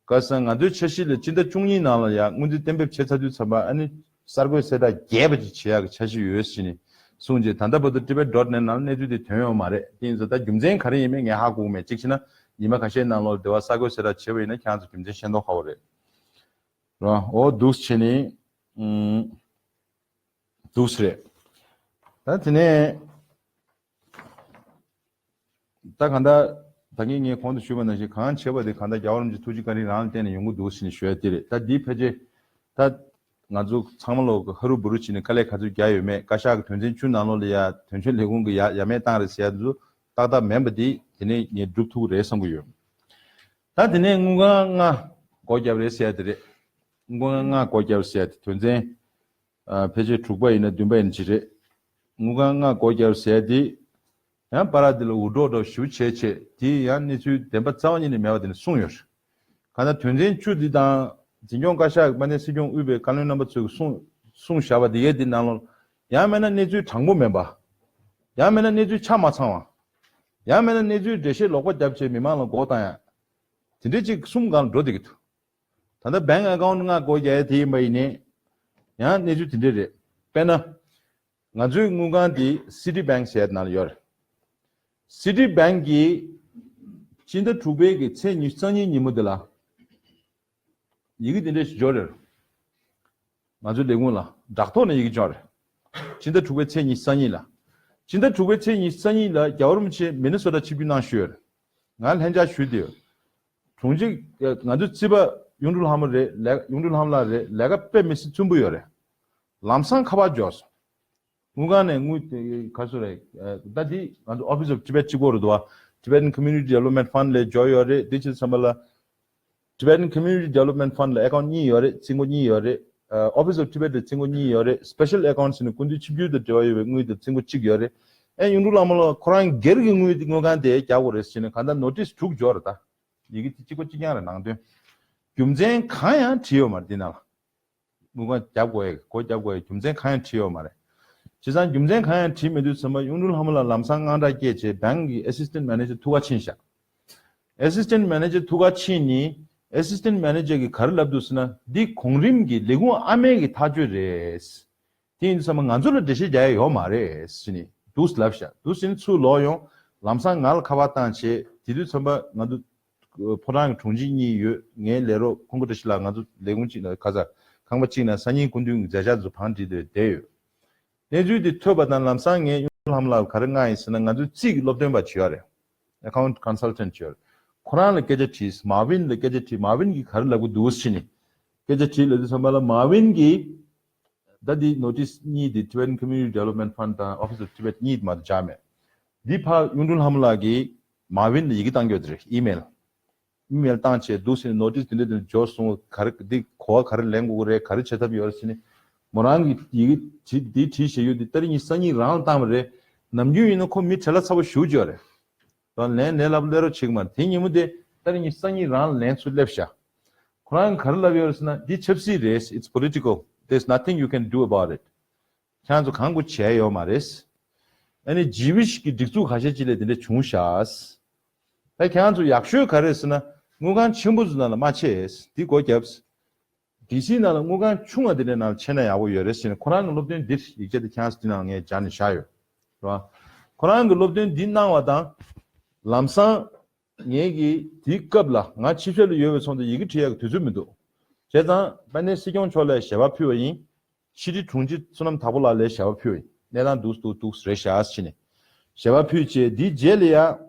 ག་ས་ང་ཚོའི་འཆར་གཞི་ལ་སྤྱི་ཟླ་བཅུ་གཉིས་ནང་ལ་ཡ་སྔོན་རྩིས་གཏན་འབེབས་བྱས་ཚར་དུས་ཙམ་པ་ཨ་ནི་གསར་འགོད་གསལ་བསྒྲགས་རྒྱས་པ་ཅིག་བྱེད་ཡག་གི་འཆར་གཞི་ཡོད་ཟེར་ནས་གསུངས་རྗེས་ད་ལྟ་བར་དུ་Tibet dot net ནང་གནས་ཚུལ་དེ་ཐོན་ཡོད་མ་རེད། དེ་ཡིན་ཙང་ད་རྒྱུ་མཚན་ག་རེ་ཡིན་མིན་ངས་ཧ་གོ་གི་མེད། གཅིག་བྱས་ན་ཉི་མ་ཁ་ཤས་ནང་ལོགས་དེ་བ་གསར་འགོད་གསལ་བསྒྲགས་བྱས་པ་ཡིན་ན་ཁྱེད་རང་ཚོ་རྒྱུ་མཚན་ཤེས་མདོག་ཁ་པོ་རེད། རོ་འོ་འདུག་བྱས་ནས་ཨུམ། འདུག་སེ་རེད། ད་དེ་ནས་ད་གང་ལྟར་ད་གིན་ངས་གོང་དུ་ཞུས་པ་ནང་བཞིན་གང་བྱས་པ་དེ་གང་ལྟར་རྒྱལ་བ་རིན་པོ་ཆེ་ཐུགས་རྗེ་བཀའ་དྲིན་རང་ལ་བརྟེན་ནས་ཡོང་གི་འདུག་ཟེར་ནས་ཞུ་ཡ་དེ་རེད། ད་འདི་ཕལ་ཆེར་ད་ང་ཚོ་ཚང་མ་ལོག་གི་ཧ་རུ་བུ་རུ་བྱས་ནས་དཀའ་ལས་ག་ཚོད་རྒྱག་ཡོད་མེད། བཀའ་ཤག་གི་དོན་ཚན་བཅུ་ནང་ལོགས་ལ་ཡ་དོན་གཅོད་ལས་ཁུངས་ཀྱི་ཡ་ཡ་མེད་བཏང་རེད་ཟེར་ཡ་ཚོ་ཏག་ཏག་མིན་པ་འདི་དེ་ནས་ངས་སྒྲུབ་ཐུབ་ཀྱི་རེད་བསམ་གྱི་ཡོད། ད་དེ་ནས་དངུལ་ཁང་ལྔ་སྒོ་བརྒྱབ་རེད་ཟེར་ཡ་དེ་རེད། དངུལ་ཁང་ལྔ་སྒོ་བརྒྱབ་ཟེར་ཡ་དེ་དོན་ཚན། ཨ་ཕལ་ཆེར་དྲུག་པ་ཡིན་ན་བདུན་པ་ཡིན་ན་ཅི་རེད། དངུལ་ཁང་ལྔ་སྒོ་བརྒྱབ་ཟེར་དེ། ཡང་པ་ར་དེ་ལ་འུར་སྒྲོག་སྒྲོག་ཞུ་བྱས་བྱས་དེ་ཡང་གནས་ཚུལ་བདེན་པ་རྩ་བ་ཉིད་ནས་མེད་པ་དེ་ནས་གསུངས་ཡོད་རེད། གང་ལྟར་དོན་ཚན་བཅུ་འདི་དང་འཛིན་སྐྱོང་བཀའ་ཤག་གི་དམའ་འབེབས་སྲིད་སྐྱོང་དབུས་པའི་བཀའ་བློན་རྣམ་པ་ཚོས་གསུངས་གསུངས་བཞག་པ་དེ་གའི་དེ་ནང་ལོགས་ཡང་མིན་ན་གནས་ཚུལ་དྲང་པོ་མིན་པ། ཡང་མིན་ན་གནས་ཚུལ་ཆ་མ་ཚང་བ། ཡང་མིན་ན་གནས་ཚུལ་འགྲེལ་བཤད་ལོག་པ་བརྒྱབ་བྱས་མི་མང་ལ་མགོ་བཏང་ཡ། དེ་འདྲའི་ཅིག་གསུམ་སྒང་ལ་འགྲོ་བསྡད་ཀྱི་འདུག་ད་ལྟ་bank account་ལྔ་སྒོ་རྒྱག་ཡ་དེ་ཡིན་པ་ཡིན་ནའི། ཡང་གནས་ཚུལ་དེ་འདྲས་རེད། དཔེར་ན། ང་ཚོའི་དངུལ་ཁང་དེ་Citibank་ཟེར་ཡ་ནང་ལ་ཡོད་རེད། Citibank་གིས་སྤྱི་ཟླ་དྲུག་པའི་གི་ཚེས་ཉི་ཤུ་རྩ་གཉིས་ཉིན་མོ་དེ་ལ། ཡི་གེ་དེ་འདྲས་ཞིག་འབྱོར་རེད། ང་ཚོའི་ལས་ཁུངས་ལ་བསྒྲགས་ཐོག་ནས་ཡི་གེ་འབྱོར་རེད། སྤྱི་ཟླ་དྲུག་པའི་ཚེས་ཉི་ཤུ་རྩ་གཉིས་ལ། སྤྱི་ཟླ་དྲུག་པའི་ཚེས་ཉི་ཤུ་རྩ་གཉིས་ལ་རྒྱལ་བ་རིན་པོ་ཆེ་མི་ནི་སོ་ཊ་ཆིབས་བསྒྱུར་གནང་ཞུས་ཡོད་རེད། ང་ལྷན་བཅར་ཞུས་ཏེ་ཡོད། དྲུང་ཆེ་ང་ཚོའི་རྩིས་པ་གཡུང་དྲུང་ལྷ་མོ་རེད་ལས་གཡུང་དྲུང་ལྷ་མོ་ལགས་རེད། ལས་ཀ་དཔེ་མི་སྲིད་རྩུབ་པོ་ཡོད་རེད། ལམ་སང་ཁ་པར་འབྱོར་སོང་། དངུལ་ཁང་ནས་དངུལ་དེ་ག་རེ་ཟེར་རེད། ད་འདི་ང་ཚོ་Office of Tibet གཅིག་པོ་རེད་འདུག་བ། Tibetan Community Development Fund་ལས་འབྱོར་ཡོད་རེད། འདི་ཕྱིར་བསམ་པ་ལ། Tibetan Community Development Fund་ལ་account་གཉིས་ཡོད་རེད། རྩིས་འགོ་གཉིས་ཡོད་རེད། Office of Tibet་ལ་རྩིས་འགོ་གཉིས་ཡོད་རེད། Special Accounts་ནི་སྐུ་མདུན་ཆིབས་བསྒྱུར་དང་འབྲེལ་བ་ཡོད་པའི་དངུལ་དང་རྩིས་འགོ་གཅིག་ཡོད་རེད། ཨེ་གཡུང་དྲུང་ལྷ་མོ་ལགས་ཁོ་རང་སྒེར་གྱི་དངུལ་དངུལ་ཁང་དེ་རྒྱག་དགོས་རེད་ཟེར་ནས་གང་ལྟར་ནོ་ཊིས་དྲུག་འབྱོར་རེད་ད། ཡི་གེ་དེ་གཅིག་པ་གཅིག་རྐྱང་རེད་ནང་དོན། རྒྱུ་མཚན་གང་ཡང་བྲིས་ཡོད་མ་རེད་འདི་ནང་ལ། དངུལ་ཁང་རྒྱབ་དགོས་ཡ་སྒོ་རྒྱབ་དགོས་ཡ་རྒྱུ་མཚན་གང་ཡང་བྲིས་ཡོད་མ་རེད། བྱས་ཙང་རྒྱུ་མཚན་གང་ཡང་བྲིས་མེད་དུས་ཙམ་པ་གཡུང་དྲུང་ལྷ་མོ་ལགས་ལམ་སང་དངངས་སྐྲག་སྐྱེས་བྱས་bank་གི་Assistant Manager་ཐུག་ག་ཕྱིན་ཤག Assistant Manager་ཐུག་ག་ཕྱིན་ནི་Assistant Manager་གིས་ག་རེ་ལབ་འདུག་ཟེར་ན་འདི་གོང་རིམ་གྱི་ལས་ཁུངས་ཨ་མའི་གི་ཐག་གཅོད་རེད། དེ་ཡིན་དུས་ཙམ་པ་ང་ཚོ་ལ་འགྲེལ་བཤད་རྒྱག་ཡ་ཡོད་མ་རེད་ཟེར་ནས་འདུག་ལབ་ཤག་འདུག་ཟེར་ནས་ཚུར་ལོག་ཡོང་། ལམ་སང་ང་ལ་ཁ་པར་བཏང་བྱས་དེ་དུས་ཙམ་པ་ང་ཚོ་ཕོ་བྲང་གི་དྲུང་ཆེ་གཉིས་ཡོད། ངའི་ལས་རོགས་ཁོང་ཁྲོ་བཀྲ་ཤིས་ལགས་ང་ཚོ་ལས་ཁུངས་གཅིག་ན་ག་ས་ཁང་པ་གཅིག་ན་སང་ཉིན་སྐུ་མདུན་གྱི་མཛད་འཆར་ཚོ་བང་བསྒྲིགས་ཏེ་བསྡད་ཡོད། གནས་ཚུལ་དེ་ཐོས་པ་དང་ལམ་སང་ངས་གཡུང་དྲུང་ལྷ་མོ་ལགས་ག་རེ་མངགས་ཡིན་ཟེར་ན་ང་ཚོའི་རྩིས་ཀྱི་སློབ་སྟོན་པ་ཅིག་ཡོད་རེད། Account Consultant་ཅིག་ཡོད་རེད། ཁོ་རང་ལ་སྐད་ཆ་དྲིས། Marvin་ལ་སྐད་ཆ་དྲིས། Marvin་གིས་ག་རེ་ལབ་ཀྱི་འདུག་ཟེར་ནས་སྐད་ཆ་དྲིས་ལབ་དུས་ཙམ་པ་ལ་Marvin་གིས་ད་འདི་ནོ་ཊིས་གཉིས་འདི་Tibetan Community Development Fund་དང་Office of Tibet་གཉིས་མ་གཏོགས་བྱས་མེད། འདི་ཕར་གཡུང་དྲུང་ལྷ་མོ་ལགས་ཀྱིས་Marvin་ལ་ཡི་གེ་བཏང་ཡོད་རེད། ཨི་མེལ། ཨི་མེལ་བཏང་བྱས་འདུག་ཟེར་ནས་ནོ་ཊིས་དེ་འདྲ་དེ་འདྲ་འབྱོར་སོང་། ག་རེ་འདི་གོ་བ་ག་རེ་ལེན་དགོས་ཀྱི་རེད། ག་རེ་བྱེད་ཐབས་ཡོད་རེད་ཟེར་ནས་མོ་རང་གིས་ཡི་གེ་དེ་འདི་བྲིས་བཞག་ཡོད། འདི་ཏ་རིག་ཉི་ཤུ་རྩ་གཉིས་རང་ལ་བཏང་བ་རེད། ནམ་རྒྱུན་ཡིན་ན་ཁོ་མི་བྲེལ་བ་ཚ་པོ་ཞེ་པོ་ཅིག་ཡོད་རེད། ད་ལན་ལན་ལབ་སླེབས་རོགས་བྱེད་ཀྱི་མ་རེད། དེ་ཉིན་མོ་དེ་ཏ་རིག་ཉི་ཤུ་རྩ་གཉིས་རང་ལ་ལན་ཚུར་སླེབས་ཤག་ཁོ་རང་གིས་ག་རེ་ལབ་ཡོད་རེད་ཟེར་ན་འདི་ཆབ་སྲིད་རེད། It's political. There's nothing you can do about it. ཁྱེད་ཚོ་གང་དགོས་བྱས་ཡོད་མ་རེད། ཨ་ནི་ཇི་ཝིཤ་གི་སྒྲིག་འཛུགས་ཁ་ཤས་ཅིག་ལས་དེ་འདྲ་བྱུང་ཤག་ད་ཁྱེད་རང་ཚོ་ཡག་ཤོས་ག་རེ་ཟེར་ན། དངུལ་ཁང་ཆེན་པོ་ཚོ་ནང་ལ་མ་ཆས། འདི་སྒོ་བརྒྱབ། ཌི་སི་ནང་ལ་དངུལ་ཁང་ཆུང་བ་དེ་འདྲའི་ནང་ལ་ཆས་ན་ཡག་པོ་ཡོད་རེད་ཟེར་ནས། ཁོ་རང་གི་སློབ་སྟོན་འདིར་ཡིག་ཆ་དེ་ཁྱེད་རང་ཚོ་འདི་ནང་ངས་སྦྱར་ནས་བཞག་ཡོད། རེད་བ། ཁོ་རང་གི་སློབ་སྟོན་འདི་གནང་བ་དང་། ལམ་སང་ངས་ཀྱིས་དེའི་སྐབས་ལ་ང་ཆིབས་ཞབས་ལ་ཡོད་པའི་ཚོགས་འདུ་ཡི་གེ་བྲིས་ཡག་གི་དུས་ཚོད་མི་འདུག། བྱས་ཙང་དཔལ་ལྡན་སྲིད་སྐྱོང་མཆོག་ལ་ཞལ་པར་ཕུལ་བ་ཡིན། ཕྱི་དྲིལ་དྲུང་ཆེ་བསོད་ནམས་དྭགས་པོ་ལགས་ལ་ཞལ་པར་ཕུལ་བ་ཡིན། གནས་སྟངས་འདུག་འདུག་འདུག་རེད་ཤག་ཟེར་ནས་ཞལ་པར་ཕུལ་བྱས། འདིའི་རྗེས་ལ་ཡ།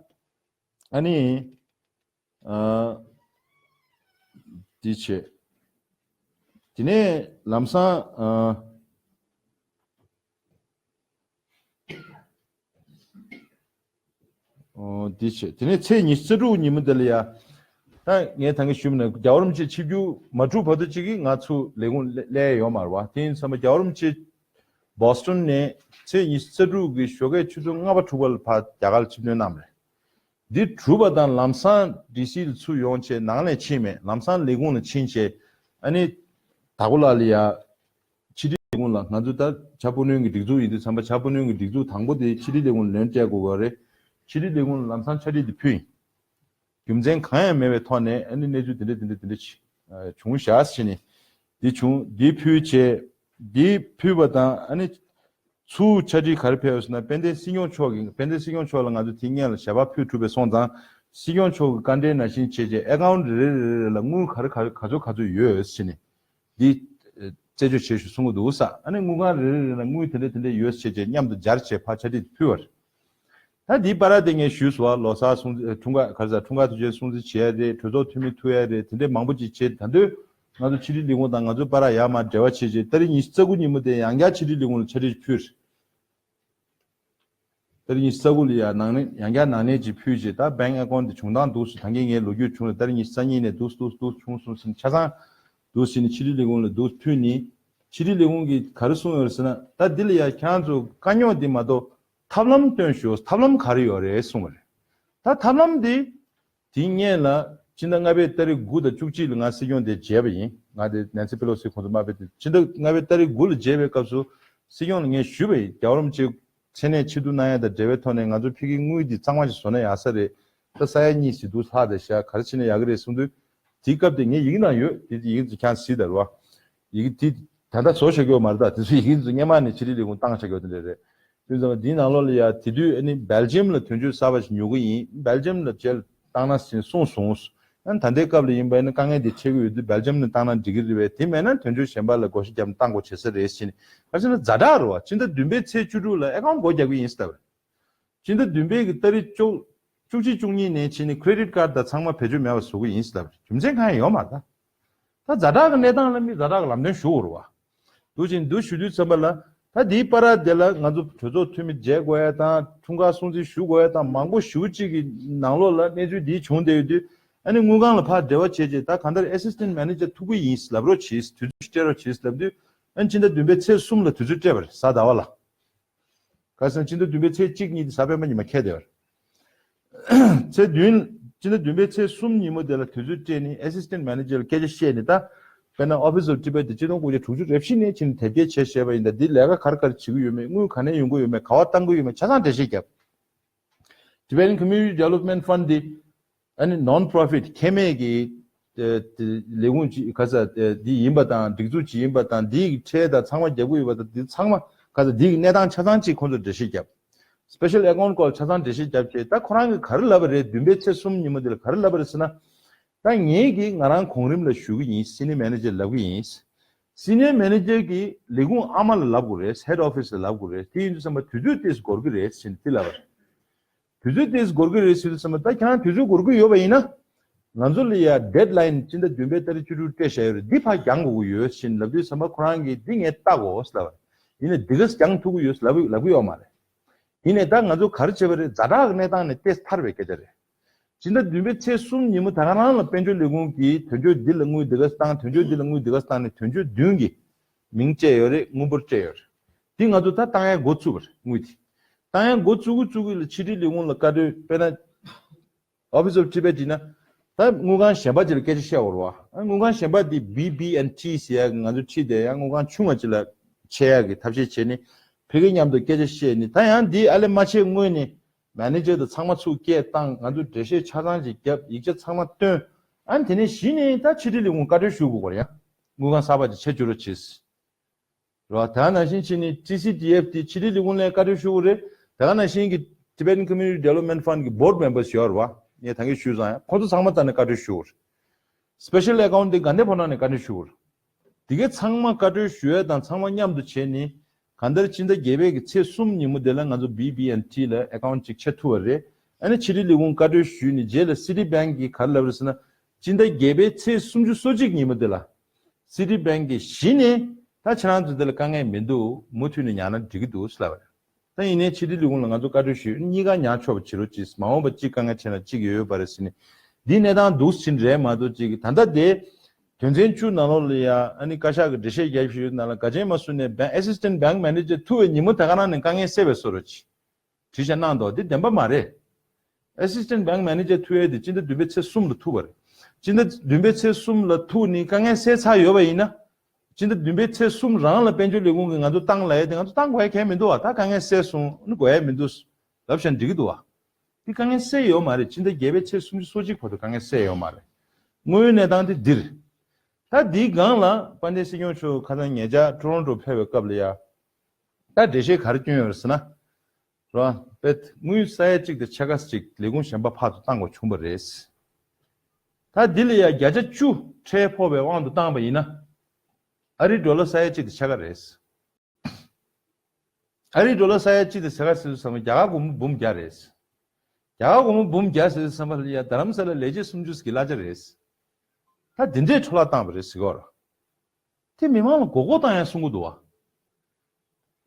ཨ་ནི། ཨ། འདི་བྱས། དེ་ནས་ལམ་སང་། ཨ། ཨོ། འདི་བྱས། དེ་ནས་ཚེས་ཉི་ཤུ་རྩ་དྲུག་ཉིན་མོ་དེ་ལ་ཡ། ད་ངས་ད་གིན་ཞུས་པ་ནང་རྒྱལ་བ་རིན་པོ་ཆེ་ཆིབས་བསྒྱུར་མ་གྲུབ་བར་དུ་གཅིག་གིས་ང་ཚོ་ལས་ཁུངས་སླེབས་ཡོད་མ་རེད་བ། དེ་ཡིན་ཙང་རྒྱལ་བ་རིན་པོ་ཆེ་བོ་སི་ཊོན་ནས་ཚེས་ཉི་ཤུ་རྩ་དྲུག་གི་ཞོགས་ཀའི་ཆུ་ཚོད་ལྔ་པ་དྲུག་པ་ལ་ཕར་རྒྱ་གར་ལ་ཆིབས་བསྒྱུར་གནང་བ་རེད། འདི་གྲུབ་པ་དང་ལམ་སང་ཌི་སི་ལ་ཚུར་ཡོང་བྱས། ནང་ལ་ཕྱིན་མེད། ལམ་སང་ལས་ཁུངས་ལ་ཕྱིན་བྱས། ཨ་ནི། དྭགས་པོ་ལགས་ལ་ཡ། ཕྱི་དྲིལ་ལས་ཁུངས་ལ། ང་ཚོ་ད་བྱ་སྤུ་ནུས་ཀྱི་སྒྲིག་འཛུགས་ཡིན་དུས་ཙམ་པ། བྱ་སྤུ་ནུས་ཀྱི་སྒྲིག་འཛུགས་དང་པོ་དེ་ཕྱི་དྲིལ་ལས་ཁུངས་ལ་ལན་སྤྲད་དགོས་པ་རེད། ཕྱི་དྲིལ་ལས་ཁུངས་ལ་ལམ་སང་ཕྱག་བྲིས་དེ་ཕུལ་ཡིན། རྒྱུ་མཚན་གང་ཡང་མེད་པའི་ཐོག་ནས། ཨ་ནི་གནས་ཚུལ་དེ་འདྲ་དེ་འདྲ་དེ་འདྲ་ཞིག་བྱུང་བཞག་ཟེར་ནས། འདི་བྱུང་། འདི་ཕུལ་བྱས། འདི་ཕུལ་བ་དང་། ཨ་ནི། ཚུར་ཕྱག་བྲིས་ག་རེ་ཕེབས་ཡོད་ཟེར་ན། དཔལ་ལྡན་སྲིད་སྐྱོང་མཆོག་གིས། དཔལ་ལྡན་སྲིད་སྐྱོང་མཆོག་ལ་ང་ཚོ་དེ་སྔོན་ལ་ཞལ་པར་ཕུལ་གྲུབ་པའི་སོང་ཙང་། སྲིད་སྐྱོང་མཆོག་གི་བཀའ་འབྲེལ་ནང་བཞིན་བྱས་བྱས། ཨེ་ཀའུན་ཊི་རེ་རེ་རེ་རེ་ལ་དངུལ་ག་རེ་ག་རེ་ག་ཚོད་ག་ཚོད་ཡོད་ཟེར་ནས། འདི་རྩད་གཅོད་བྱེད་ཤོག་གསུང་གི་འདུག་ས། ཨ་ནི་དངུལ་ཁང་རེ་རེ་རེ་ལ་དངུལ་དེ་འདྲ་དེ་འདྲ་ཡོད་ཟེར་བྱས། མཉམ་དུ་སྦྱར་བྱས་ཕར་ཕྱག་བྲིས་ཕུལ་བ་རེད། ད་འདིའི་བར་དེ་ངས་ཞུས་སོང་བ། ལོ་གསར་སྲུང་བརྩི། འཁྲུངས་སྐར། ག་རེ་ཟེར། འཁྲུངས་སྐར་དུས་ཆེན་སྲུང་བརྩི་བྱེད་ཡ་རེད། གྲོས་ཚོགས་འཐུས་མི་ཐུག་ཡ་རེད། དེ་འདྲའི་མང་པོ་ཅིག་བྱས། ད་དུང་ང་ཚོ་ཕྱི་དྲིལ་ལས་ཁུངས་དང་ང་ཚོའི་བར་ཡར་མར་འབྲེལ་བ་བྱས་བྱས། ཏ་རིག་ཉི་ཤུ་རྩ་དགུ་ཉིན་མོ་དེ་ཡང་བསྐྱར་ཕྱི་དྲིལ་ལས་ཁུངས་ལ་ཕྱག་བྲིས་ཕུལ། ཏ་རིག་ཉི་ཤུ་རྩ་དགུ་ལ་ཡང་ནང་ནས་ཡང་བསྐྱར་ནང་ནས་ཅིག་ཕུལ་བྱས། ད་བེང་ཨེ་ཀའུན་ཊི་དེ་བྱུང་སྟངས་འདུག་ཟེར། ད་གིན་ངས་ལོ་རྒྱུས་བྱུང་ལ། ཏ་རིག་ཉི་ཤུ་རྩ་གཉིས་ནས་འདུག་འདུག་འདུག་བྱུང་སོང་ཟེར་ནས། ཆ་ཚང་འདུག་ཟེར་ནས་ཕྱི་དྲིལ་ལས་ཁུངས་ལ་འདུག་ཕུལ་ནས། ཕྱི་དྲིལ་ལས་ཁུངས་ཀྱིས་ག་རེ་གསུངས་ཡོད་ཟེར་ན། ད་འདི་ལ་ཡ་ཁྱེད་རང་ཚོ་དཀའ་རྙོག་འདི་མ་གཏོགས་ཐབས་ལམ་སྟོན་ཤོག། ཐབས་ལམ་ག་རེ་ཡོད་རེད་གསུངས་པ་རེད། ད་ཐབས་ལམ་འདི། དེའི་སྔོན་ལ་ཕྱི་ཟླ་ལྔ་པའི་ཏ་རིག་དགུ་དང་བཅུ་གཅིག་ལ་ང་སྲིད་སྐྱོང་དེ་མཇལ་བ་ཡིན། ང་དེ་ནེན་སི་པེ་ལོ་སི་ཁོང་ཚོ་མ་ཕེབས་དུས། ཕྱི་ཟླ་ལྔ་པའི་ཏ་རིག་དགུ་ལ་མཇལ་བའི་སྐབས་སུ་སྲིད་སྐྱོང་ལ་ངས་ཞུས་པ་ཡིན། རྒྱལ་བ་རིན་པོ་ཆེ་མཚན་གནས་ཆེ་བསྡུ་གནང་ཡ་དང་འབྲེལ་བའི་ཐོག་ནས་ང་ཚོ་ཕ་གིའི་དངུལ་འདི་གཙང་མ་ཞིག་བཟོ་ན་ཡག་ས་རེད། ད་ས་ཡ་གཉིས་ཙམ་འདུག་ལྷག་བསྡད་ཤག། ག་རེ་བྱས་ན་ཡག་གི་རེད་གསུངས་དུས། དེའི་སྐབས་དེ་ངས་ཡི་གེ་ནང་ཡོད། དེ་ཡི་གེ་ཚོ་ཁྱེད་རང་གཟིགས་དང་རེད་བ། ཡི་གེ་དེ་ད་ལྟ་བཟོ་བཞག་གི་ཡོད་མ་རེད། ད་དེ་ཚོ་ཡི་གེ་ཚོ་སྔོན་མ་ནས་ཕྱི་དྲིལ་ལས་ཁུངས་བཏང་བཞག་གི་ཡོད། དེ་འདྲ་རེད། དེ་ཙམ་འདིའི་ནང་ལོགས་ལ་ཡ། དེ་དུས་ཨ་ནི་སྦེལ་ཇམ་ལ་དོན་གཅོད་གསར་པ་ཞིག་ཉོ་གི་ཡིན། སྦེལ་ཇམ་ལ་མཇལ་བཏང་ན་ཟེར་གསུངས་སོང་། ཨ་ནི་ད་ལྟའི་སྐབས་ལ་ཡིན་པ་ཡིན་ན་དཀའ་ངལ་དེ་འཕྲད་ཀྱི་ཡོད་དུས། སྦེལ་ཇམ་ལ་བཏང་ན་འགྲིག་གི་རེད་པས། དེ་མེད་ན་དོན་གཅོད་གཞན་པ་ལ་བགོ་བཤའ་བརྒྱབ་ནས་བཏང་དགོས་བྱེད་ས་རེད་ཟེར་ནས། ག་རེ་ཟེར་ན་ཛ་དྲག་རེད་བ། ཕྱི་ཟླ་བདུན་པའི་ཚེས་བཅུ་དྲུག་ལ་ཨེ་ཀའུན་ཊི་སྒོ་རྒྱག་གི་ཡིན་ཟེར་ལབ་རེད། ཕྱི་ཟླ་བདུན་པའི་གི་ཏ་རིག་བཅུ་བཅུ་གཅིག་བཅུ་གཉིས་ནས་བྱས་ནས་ཁེ་རེ་ཌིཊ་ཀཌ་དང་ཚང་མ་བེད་སྤྱོད་མེད་པ་བཟོ་གི་ཡིན་ཟེར་ལབ་རེད། རྒྱུ་མཚན་གང་ཡང་ཡོད་མ་རེད་ད། ད་ཛ་དྲག་གི་གནས་སྟངས་ལ་མི་ཛ་དྲག་གི་ལམ་སྟོན་ཞུ་དགོས་རེད་བ། འདུག་ཅིང་འདུག་ཞུ་དུས་ཙམ་པ་ལ། ད་དེའི་བར་དེ་ལ་ང་ཚོ་གྲོས་ཚོགས་འཐུས་མི་མཇལ་དགོས་ཡ་དང་། འཁྲུངས་སྐར་སྲུང་བརྩི་ཞུ་དགོས་ཡ་དང་། མང་པོ་ཞེ་པོ་ཅིག་གི་ནང་ལོགས་ལ་གནས་ཚུལ་འདི་བྱུང་བསྡད་ཡོད་དུས། ཨ་ནི་དངུལ་ཁང་ལ་ཕར་འབྲེལ་བ་བྱས་བྱས། ད་གང་ལྟར་ཨེ་སི་སི་ཊེན་ཊི་མེ་ནེ་ཇར་ཐུག་གི་ཡིན་ལབ་རོགས་བྱེད། དུས་ཚོད་སྤྲད་རོགས་བྱེད་ལབ་དུས། ཨ་ནི་ཕྱི་ཟླ་བདུན་པའི་ཚེས་གསུམ་ལ་དུས་ཚོད་སྤྲད་པ་རེད། གཟའ་ཟླ་བ་ལ། ག་རེ་ཟེར་ན་ཕྱི་ཟླ་བདུན་པའི་ཚེས་གཅིག་གཉིས་དེ་གཟའ་སྤེན་པ་ཉི་མ་འཁེལ་བསྡད་པ་རེད། ཚེས་བདུན། ཕྱི་ཟླ་བདུན་པའི་ཚེས་གསུམ་ཉིན་མོ་དེ་ལ་དུས་ཚོད་སྤྲད་ནས་ཨེ་སི་སི་ཊེན་ཊི་མེ་ནེ་ཇར་ལ་སྐད་ཆ་བཤད་ནས། ད་དཔེར་ན་Office of Tibet དེ་ཆིག་སྟོང་དགུ་བརྒྱ་དྲུག་ཅུ་རེ་བཞི་ནས་ཕྱིན་དེབ་སྐྱེལ་བྱས་བྱས་པ་ཡིན། ད་འདི་ལས་ཀ་ག་རེ་ག་རེ་བྱེད་ཀྱི་ཡོད་མེད། དངུལ་ག་ནས་ཡོང་གི་ཡོད་མེད། ག་པར་བཏང་གི་ཡོད་མེད། ཆ་ཚང་འགྲེལ་བཤད་བརྒྱབ། Tibetan Community Development Fund འདི་ཨ་ནི་ནོན་པོ་རོ་ཕིཊ་ཁེ་མེད་ཀྱི་ཨ་ཨ་ལས་ཁུངས་ཅིག་ག་ས་འདི་ཡིན་པ་དང་། སྒྲིག་འཛུགས་ཅིག་ཡིན་པ་དང་། འདི་ཡི་ཁྲལ་དང་ཚང་མ་རྒྱབ་ཀྱི་ཡོད་པ་དང་། འདི་ཚང་མ་ག་ས་འདི་ཡི་གནས་སྟངས་ཆ་ཚང་ཅིག་ཁོང་ཚོར་འགྲེལ་བཤད་བརྒྱབ། སི་པེ་ཤལ་ཨེ་ཀའུན་ཊི་སྐོར་ཆ་ཚང་འགྲེལ་བཤད་བརྒྱབ་བྱས། ད་ཁོ་རང་གིས་ག་རེ་ལབ་པ་རེད། བདུན་པའི་ཚེས་གསུམ་ཉིན་མོ་འདི་ལ་ག་རེ་ལབ་པ་རེད་ཟེར་ན། ད་ངེད་ཀྱིས་ང་རང་གོང་རིམ་ལ་ཞུ་གི་ཡིན། སི་ནི་ཡར་མེ་ནེ་ཇར་ལབ་གི་ཡིན། སི་ནི་ཡར་མེ་ནེ་ཇར་གྱིས་ལས་ཁུངས་ཨ་མ་ལ་ལབ་དགོས་རེད། ཧེཌ་ཨོ་ཕི་སི་ལ་ལབ་དགོས་རེད། དེ་ཡིན་དུས་ཙམ་པ་དུས་ཚོད་ཏོག་ཙམ་འགོར་གི་རེད་ཟེར་ནས་དེ་ལབ་པ་རེད། དུས་ཚོད་ཏོག་ཙམ་འགོར་གི་རེད་ཟེར་དུས་ཙམ་པ། ད་ཁྱེད་རང་དུས་ཚོད་འགོར་གི་ཡོད་པ་ཡིན་ན། ང་ཚོ་ལ་ཡ་ཌེཌ་ལའིན་སྤྱི་ཟླ་བདུན་པའི་ཏ་རིག་བཅུ་དྲུག་སྤྲད་བཞག་ཡོད་རེད། འདི་ཕར་འགྱངས་དགོས་ཀྱི་ཡོད་ཟེར་ནས་ལབ་དུས་ཙམ་པ། ཁོ་རང་གིས་འདི་ངས་ལྟ་དགོས་ལབ་པ་རེད། ཡིན་ནའི་འདི་ག་ས་འགྱངས་ཐུབ་ཀྱི་ཡོད་ལབ་ལབ་ཀྱི་ཡོད་མ་རེད། ཡིན་ནའི་ད་ང་ཚོ་ག་རེ་བྱས་པ་རེད། ཛ་དྲག་གི་གནས་སྟངས་ནས་ཏོག་ཙམ་ཐར་བའི་སྐད་ཆ་རེད། སྤྱི་ཟླ་བདུན་པའི་ཚེས་གསུམ་ཉིན་མོ་ད་ག་རང་ལ་དཔལ་འབྱོར་ལས་ཁུངས་ཀྱིས་དོན་གཅོད་འདི་ལ་དངུལ་འདི་ག་ས་བཏང་། དོན་གཅོད་འདི་ལ་དངུལ་འདི་ག་ས་བཏང་ནས་དོན་གཅོད་བདུན་གྱིས་མིང་བཅས་ཡོད་རེད། དངུལ་འབོར་བཅས་ཡོད་རེད། འདི་ང་ཚོ་ད་བཏང་ཡ་འགོ་ཚུགས་པ་རེད། དངུལ་དེ་བཏང་ཡ་འགོ་ཚུགས་ཀྱི་ཚུགས་ཀྱི་ལ་ཕྱི་དྲིལ་ལས་ཁུངས་ལ་བཀའ་འཁྲོལ། དཔེར་ན་Office of Tibet ཡིན་ན། ད་དངུལ་ཁང་གཞན་པ་ཅིག་ལ་སྐད་ཆ་བཤད་དགོས་རེད་བ། ཨ། དངུལ་ཁང་གཞན་པ་འདི་བི་བི་ཨེན་ཊི་ཟེར་ཡ་གི་ང་ཚོ་ཁྲིད་དེ་ཡང་དངུལ་ཁང་ཆུང་བ་ཅིག་ལ་ཆད་ཡ་གི་ཐབས་ཤེས་བྱས་ནས་ཕ་གི་མཉམ་དུ་སྐད་ཆ་བཤད་ནས། ད་ཡང་འདི་ཨ་ལས་མ་བྱས་སྔོན་ནས་ མེ་ནེ་ཇར་དང་ཚང་མ་ཚུར་སྐད་བཏང་། ང་ཚོ་འགྲེལ་བཤད་ཆ་ཚང་ཅིག་བརྒྱབ། ཡིག་ཆ་ཚང་མ་བཏོན། ཨ་ནི་དེ་ནས་གཞི་ནས་ད་ཕྱི་དྲིལ་ལས་ཁུངས་བཀའ་འཁྲོལ་ཞུ་དགོས་པ་རེད་ཡ། དངུལ་ཁང་གསར་པ་ཅིག་ཕྱེ་བཅུག་རོགས་གྱིས། རེད་བ། དེ་ག་ནང་བཞིན་ཕྱི་ནས་ཊི་སི་ཌི་ཨེཕ་དེ་ཕྱི་དྲིལ་ལས་ཁུངས་ལ་བཀའ་འཁྲོལ་ཞུ་དགོས་རེད། དེ་ག་ནང་བཞིན་གྱི་Tibetan Community Development Fund གི་board members ཡོད་རེད་བ། ངས་ད་གིན་ཞུས་ཙང་ཡང་ཁོང་ཚོ་ཚང་མ་ད་ནས་བཀའ་འཁྲོལ་ཞུ་དགོས་རེད། Special account དེ་དགའ་ལྡན་ཕོ་བྲང་ནས་བཀའ་འཁྲོལ་ཞུ་དགོས་རེད། དེ་གའི་ཚང་མ་བཀའ་འཁྲོལ་ཞུ་ཡས་དང་ཚང་མ་མཉམ་དུ་བྱས་ནས། གང་ལྟར་སྤྱི་ཟླ་བརྒྱད་པའི་གི་ཚེས་གསུམ་ཉིན་མོ་དེ་ལ་ང་ཚོ་བི་བི་ཨེན་ཊི་ལ་account གཅིག་ཕྱེ་ཐུབ་པ་རེད། ཨ་ནི་ཕྱི་དྲིལ་ལས་ཁུངས་བཀའ་འཁྲོལ་ཞུས་ནས་རྗེས་ལ་Citibank གིས་ག་རེ་ལབ་རེད་ཟེར་ན། སྤྱི་ཟླ་བརྒྱད་པའི་ཚེས་སུམ་ཅུ་སོ་གཅིག་ཉིན་མོ་དེ་ལ་Citibank གིས་གཞི་ནས་ད་ཁྱེད་རང་ཚོ་དེ་ལ་དཀའ་ངལ་མི་འདུག་མུ་མཐུད་ནས་ཉར་ན་འགྲིག་གི་འདུག་ཟེར་ལབ་པ་རེད། ད་ཡིན་ནའི་ཕྱི་དྲིལ་ལས་ཁུངས་ལ་ང་ཚོ་བཀའ་འཁྲོལ་ཞུས། གཉིས་ཀ་ཉར་ཆོག་པ་བྱེད་རོགས་གྱིས། མ་འོངས་པ་གཅིག་དཀའ་ངལ་ཆེ་ན་གཅིག་ཡོད་ཡོད་པ་རེད་ཟེར་ནས། འདི་གནས་སྟངས་འདུག་ཟིན་རེད་མ་གཏོགས་གཅིག་གི་ད་ལྟ་དེ་དོན་ཚན་བཅུ་ནང་ལོགས་ལ་ཡ་ཨ་ནི་བཀའ་ཤག་གི་འགྲེལ་བཤད་རྒྱབ་བཞིན་ཡོད་ནང་ལ་དགའ་ཆེན་མ་སུ་ནས་bank assistant bank manager ཐུག་པའི་ཉིན་མོ་དེ་ག་རང་ནས་དཀའ་ངལ་སེལ་བའི་བཟོ་འདྲ་ཅིག་བྲིས་བཞག་གནང་འདུག་འདི་བདེན་པ་མ་རེད། Assistant Bank Manager ཐུག་ཡས་དེ་སྤྱི་ཟླ་བདུན་པའི་ཚེས་གསུམ་ལ་ཐུག་པ་རེད། སྤྱི་ཟླ་བདུན་པའི་ཚེས་གསུམ་ལ་ཐུག་ནས་དཀའ་ངལ་སེལ་ཚར་ཡོད་པ་ཡིན་ན། སྤྱི་ཟླ་བདུན་པའི་ཚེས་གསུམ་རང་ལ་དཔལ་འབྱོར་ལས་ཁུངས་ཀྱིས་ང་ཚོ་བཏང་ལབ་ཡས་དེ་ང་ཚོ་བཏང་དགོས་ཡ་གང་ཡང་མི་འདུག་བ། ད་དཀའ་ངལ་སེལ་སོང་ནི་དགོས་ཡ་མི་འདུག་ལབ་བཞག་འགྲིག་གི་འདུག་བ། དེ་དཀའ་ངལ་སེལ་ཡོད་མ་རེད། སྤྱི་ཟླ་བརྒྱད་པའི་ཚེས་སུམ་ཅུ་སོ་གཅིག་བར་དུ་དཀའ་ངལ་སེལ་ཡོད་མ་རེད། དངོས་ཡོད་གནས་སྟངས་དེ་འདིར། ད་འདིའི་སྒང་ལ་དཔལ་ལྡན་སྲིད་སྐྱོང་མཆོག་ཁ་སང་ཉེ་ཆར་ཊོ་རོན་ཊོ་ཕེབས་པའི་སྐབས་ལ་ཡ། ད་འགྲེལ་བཤད་ག་རེ་བསྐྱོན་ཡོད་རེད་ཟེར་ན། རོ། པེད་དངུལ་ས་ཡ་གཅིག་དང་ཕྱེད་ཀ་ཅིག་ལས་ཁུངས་གཞན་པ་ཕར་ཚུར་བཏང་དགོས་བྱུང་བ་རེད། ད་འདི་ལ་ཡ་བརྒྱ་ཆ་བཅུ་ཁྲལ་ཕོག་པའི་དབང་དུ་བཏང་པ་ཡིན་ན། ཨ་རིའི་ཌོ་ལར་ས་ཡ་གཅིག་དང་ཕྱེད་ཀ་རེད། ཨ་རིའི་ཌོ་ལར་ས་ཡ་གཅིག་དང་ཕྱེད་ཀ་ཟེར་དུས་ཙམ་པ་རྒྱ་གར་སྒོར་མོ་འབུམ་བརྒྱ་རེད། རྒྱ་གར་སྒོར་མོ་འབུམ་བརྒྱ་ཟེར་དུས་ཙམ་པ་ལ་ཡ་རྡ་རམ་ས་ལ་ལས་བྱེད་སུམ་ཅུ་ཀྱི་གླ་ཆ་རེད། ད་འདི་འདྲའི་འཕྲོ་བརླག་བཏང་བ་རེད་ཟེར་གི་ཡོད་རེད། དེ་མི་མང་ལ་མགོ་སྐོར་བཏང་ཡ་གསུང་གི་འདུག་བ།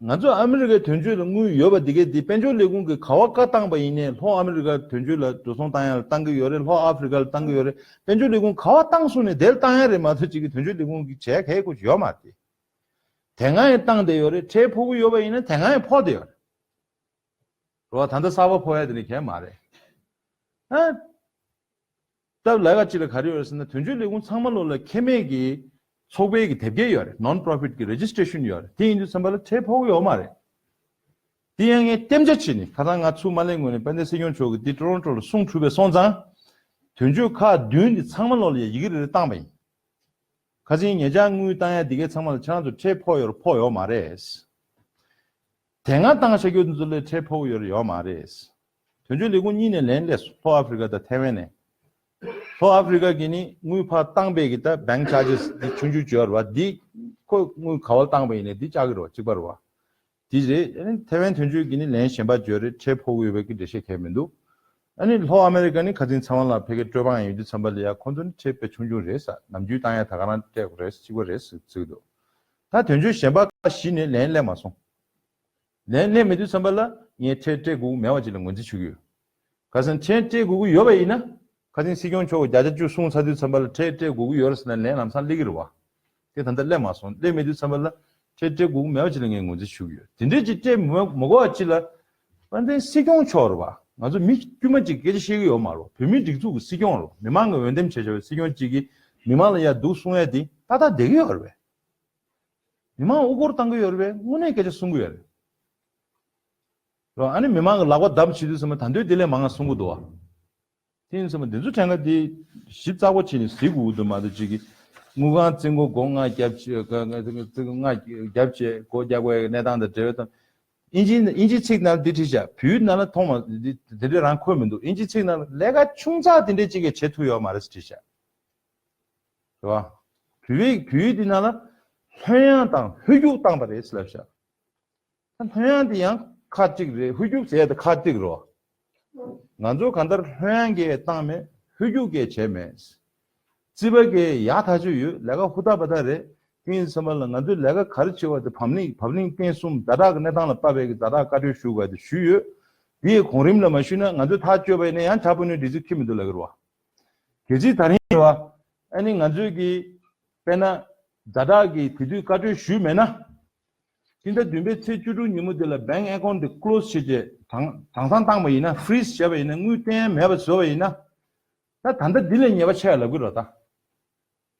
ང་ཚོ་ཨ་མི་རི་ཀའི་དོན་གཅོད་ལ་དངུལ་ཡོད་པ་འདི་གས་འདི་དཔལ་འབྱོར་ལས་ཁུངས་ཀྱིས་ག་བ་བཀའ་བཏང་པ་ཡིན་ནའི་ལྷོ་ཨ་མི་རི་ཀ་དོན་གཅོད་ལ་འགྲོ་སོང་བཏང་ཡ་ལ་བཏང་གི་ཡོད་རེད། ལྷོ་ཨ་ཧྥི་རི་ཀ་ལ་བཏང་གི་ཡོད་རེད། དཔལ་འབྱོར་ལས་ཁུངས་ག་བ་བཏང་སོང་ནས་དེ་ལ་བཏང་ཡ་རེད་མ་གཏོགས་གཅིག་གི་དོན་གཅོད་ལས་ཁུངས་ཀྱིས་བྱས་གལ་ཁོ་ཡོད་མ་རེད། དེ་སྔ་ཡང་བཏང་བསྡད་ཡོད་རེད། ཁྲལ་ཕོག་གི་ཡོད་པ་ཡིན་ན་དེ་སྔ་ཡང་ཕོག་བསྡད་ཡོད་རེད། རེད་བ། ད་ལྟ་གསར་པ་ཕོག་ཡ་དེ་ནི་གལ་མ་རེད། ཨ། སྟབས་ལས་ཀ་ཅིག་ལ་ག་རེ་ཡོད་རེད་ཟེར་ན། དོན་གཅོད་ལས་ཁུངས་ཚང་མ་ལོ་ལ་ཁེ་མེད་ཀྱི་ཚོགས་པའི་གི་དེབ་སྐྱེལ་ཡོད་རེད། Non-profit གི་registration ཡོད་རེད། དེ་ཡིན་དུས་ཙམ་པ་ལ་ཁྲལ་ཕོག་གི་ཡོད་མ་རེད། དེ་ཡང་ངས་གཏན་འཇགས་བྱས་ནས་ཁ་སང་ང་ཚུར་མ་སླེབས་སྔོན་ནས་དཔལ་ལྡན་སྲིད་སྐྱོང་མཆོག་གིས་འདི་ཊོ་རོན་ཊོ་ལ་གསུང་གྲུབ་པའི་སོང་ཙང་། དོན་གཅོད་ཁག་བདུན་འདི་ཚང་མ་ལོ་ལ་ཡ་ཡི་གེ་རེ་རེ་བཏང་པ་ཡིན། ཁ་སང་ཉེ་ཆར་དངུལ་བཏང་ཡ་འདི་གའི་ཚང་མ་ལ་ཁྱེད་རང་ཚོ་ཁྲལ་ཕོག་ཡོད་རེད་ཕོག་ཡོད་མ་རེད། དེ་སྔ་བཏང་བཞག་རྒྱུ་འདི་ཚོ་ལ་ཁྲལ་ཕོག་ཡོད་རེད་ཡོད་མ་རེད། དོན་གཅོད་ལས་ཁུངས་གཉིས་ནས་ལན་སླེབས་སོང་། ལྷོ་ཨ་ཧྥི་རི་ཀ་དང་ཐའེ་ཝན་ནས། ལྷོ་ཨ་ཧྥི་རི་ཀ་གིས་ནི་དངུལ་ཕར་བཏང་པའི་གི་ད་bank charges འདི་ཆུང་ཆུང་བརྗོད་རེད་བ། འདི་ཁོ་དངུལ་ག་བ་བཏང་པ་ཡིན་ནའི་འདི་བཅག་གི་རེད་བ། གཅིག་པ་རེད་བ། འདི་རེད། ཨ་ནི་ཐའེ་ཝན་དོན་གཅོད་ཀྱིས་ནི་ལན་གཞན་པ་བརྗོད་རེད། ཁྲལ་ཕོག་གི་ཡོད་པའི་གི་འགྲེལ་བཤད་གང་ཡང་མི་འདུག་ཨ་ནི་ལྷོ་ཨ་མེ་རི་ཀ་ནི་ཁ་སང་ཚེ་དབང་ལགས་ཕ་གིར་སྤྲོད་པ་ཡིན་དུས་ཙམ་པ་ལ་ཡ་ཁོང་ཚོ་ནི་ཁྲལ་དཔེ་ཆུང་ཆུང་རེད་ཟེར། ནམ་རྒྱུན་བཏང་ཡ་ད་ག་རང་སྤྲད་དགོས་རེད་གཅིག་པ་རེད་ཟེར་ཟེར་གི་འདུག་ད་དོན་གཅོད་གཞན་པ་ཁག་བཞི་ནས་ལན་སླེབས་མ་སོང་། ལན་སླེབས་མེད་དུས་ཙམ་པ་ལ་ངས་ཁྲལ་སྤྲད་དགོས་ཀྱི་མེད་པ་ཅིག་ལ་ངོས་འཛིན་ཞུ་གི་ཡོད། ཁ་སང་ཁྲལ་སྤྲད་དགོས་ཀྱི་ཡོད་པ་ཡིན་ན། ཁ་སང་སྲིད་སྐྱོང་མཆོག་གིས་བརྒྱ་ཆ་བཅུ་གསུངས་ཚར་དུས་ཙམ་པ་ལ་ཁྲལ་སྤྲད་དགོས་ཀྱི་ཡོད་རེད་ཟེར་ན་ལན་ལམ་སང་སླེབས་ཀྱི་རེད་བ། དེ་ད་ལྟ་སླེབས་མ་སོང་། སླེབས་མེད་དུས་ཙམ་པ་ལ་ཁྲལ་སྤྲད་དགོས་ཀྱི་མེད་པ་ཅིག་ལ་ངས་ངོས་འཛིན་ཞུ་གི་ཡོད། དེ་འདྲས་ཅིག་སྤྲད་མ་མ་དགོས་པ་ཅིག་ལ། དཔལ་ལྡན་སྲིད་སྐྱོང་མཆོག་རེད་བ། ང་ཚོ་མི་དཀྱུས་མ་ཅིག་སྐད་ཆ་བཤད་ཀྱི་ཡོད་མ་རེད། བོད་མིའི་སྒྲིག་འཛུགས་ཀྱི་སྲིད་སྐྱོང་རེད་བ། མི་མང་གི་འོས་འདེམས་བྱས་བྱས་པའི་སྲིད་སྐྱོང་ཅིག་གིས་མི་མང་ལ་ཡར་སྡུག་གསུང་ཡ་དེ་ཏག་ཏག་བསྡད་ཀྱི་ཡོད་རེད་བས། མི་མང་དབུ་སྐོར་བཏང་གི་ཡོད་རེད་བས། དངོས་གནས་སྐད་ཆ་གསུང་གི་ཡོད་རེད་བ། ཨ་ནི་མི་མང་གི་ལག་པ་བརྡབ་བྱེད་དུས་ཙམ་པ་ད་དུང་དེ་ལས་མང་ང་གསུང་གི་འདུག་བ། དེ་ཡིན་ཙང་འདི་ཚོ་གྲངས་ཀ་འདི་ཞིབ་ཚགས་པོ་བྱས་ནས་གཟིགས་དགོས་འདུག་མ་གཏོགས་ཅིག་གིས་དངུལ་ཁང་བཙོན་འགོག་སྒོ་ང་རྒྱབ་བྱས་ང་རྒྱབ་བྱས་སྒོ་རྒྱག་དགོས་གནས་སྟངས་དང་འབྲེལ་བའི་དང་། ཨིན་ཇི་ཨིན་ཇི་ཚིག་ནང་འདི་བྲིས་བཞག་བོད་ཡིག་ནང་ལ་མཐོང་མ་འདི་འདི་འདྲ་རང་འཁོད་མི་འདུག་ཨིན་ཇི་ཚིག་ནང་ལ་ལས་ཀ་ཆུང་ཙག་འདི་འདྲ་ཅིག་གིས་བྱེད་ཐུབ་ཡོད་མ་རེད་ཟེར་བྲིས་བཞག་རེད་བ། བོད་ཡིག་བོད་ཡིག་འདི་ནང་ལ་ལྷོད་ཡངས་དང་ཧོལ་རྒྱུགས་བཏང་པ་རེད་ཟེར་ལབ་བཞག་ད་ལྷོད་ཡངས་དེ་ཡང་ཁག་གཅིག་རེད། ཧོལ་རྒྱུགས་ཟེར་ཡ་དེ་ཁག་གཅིག་རེད། ང་ཚོ་གང་ལྟར་ལྷོད་ཡངས་ཀྱི་བཏང་མེད། ཧོལ་རྒྱུགས་ཀྱི་བྱས་མེད། རྩིས་པ་གི་ཡག་ཐག་ཆོད་ཡོད། ལས་ཀ་ཧུར་ཐག་པ་ཐག་རེད། དེ་ཡིན་ཙམ་པ་ལ་ང་ཚོས་ལས་ཀ་ག་རེ་བྱེད་པ་དེ་བབ་བརླིང་བབ་བརླིང་བརྟན་གསུམ་ཛ་དྲག་གི་གནས་སྟངས་ལ་དཔག་པའི་གི་ཛ་དྲག་བཀའ་འཁྲོལ་ཞུ་དགོས་དེ་ཞུས་ཡོད། དེ་ཡི་གོང་རིམ་ལ་མ་ཞུས་ན་ང་ཚོས་ཐག་གཅོད་པ་ཡིན་ན་ཡང་ཇ་པུ་ནི་འདི་ཚོས་ཁྱི་མི་འདུག་ལབ་ཀྱི་རེད་བ། གལ་སྲིད་ད་རིང་རེད་བ། ཨ་ནི་ང་ཚོས་ཀྱི་དཔེར་ན་ཛ་དྲག་གི་དེ་དུས་བཀའ་འཁྲོལ་ཞུས་མེད་ན། སྤྱི་ཟླ་བདུན་པའི་ཚེས་བཅུ་དྲུག་ཉིན་མོ་དེ་ལ་bank account དེ་close བྱས་རྗེས་དྭངས་དྭངས་གཙང་བཏང་པ་ཡིན་ན། freeze བྱས་པ་ཡིན་ན། དངུལ་བཏོན་ཡ་མེད་པ་བཟོས་པ་ཡིན་ན། ད་ད་ལྟ་འདི་ལས་ཉེས་པ་ཆེ་ཡ་ལབ་ཀྱི་རེད་ད།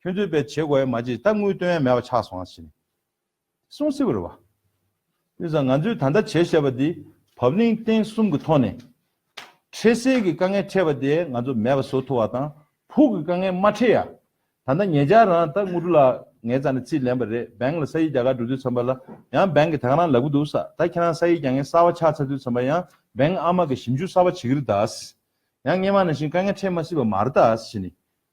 ཁྱོད་ཚོས་དཔེ་བྱེད་དགོས་ཡ་མ་བྱེད། ད་དངུལ་བཏོན་ཡ་མེད་པ་ཆགས་སོང་ཨ་ཟེར་ནས་གསུང་སྲིད་པ་རེད་བ། དེ་ཙང་ང་ཚོས་ད་ལྟ་བྱས་བཞག་པ་འདི་བབ་བརླིང་བརྟན་གསུམ་གྱི་ཐོག་ནས་ འཕྲལ་སེལ་གྱི་དཀའ་ངལ་འཕྲད་པ་དེ་ང་ཚོ་མེད་པ་བཟོ་ཐུབ་པ་དང་། ཕུགས་ཀྱི་དཀའ་ངལ་མ་འཕྲད་ཡ། ད་ལྟ་ཉེ་ཆར་རང་ད་དངོས་གྲུབ་ལགས་ངའི་རྩ་ནས་རྩིས་ལེན་པ་རེད། བེང་ལ་ས་ཡིག་རྒྱག་གར་འགྲོ་དུས་ཙམ་པ་ལ་ཡང་བེང་གིས་ད་ག་རང་ལབ་ཀྱི་འདུག་ས། ད་ཁྱེད་རང་ས་ཡིག་རྒྱག་མཁན་གསར་པ་ཆགས་ཚར་དུས་ཙམ་པ་ཡང་བེང་ཨ་མ་གིས་ཞིབ་འཇུག་གསར་པ་བྱེད་ཀྱི་རེད་ད། ཡང་སྔོན་མ་ནང་བཞིན་དཀའ་ངལ་འཕྲད་མ་སྲིད་པ་མ་རེད་ད་ཟེར་ནས།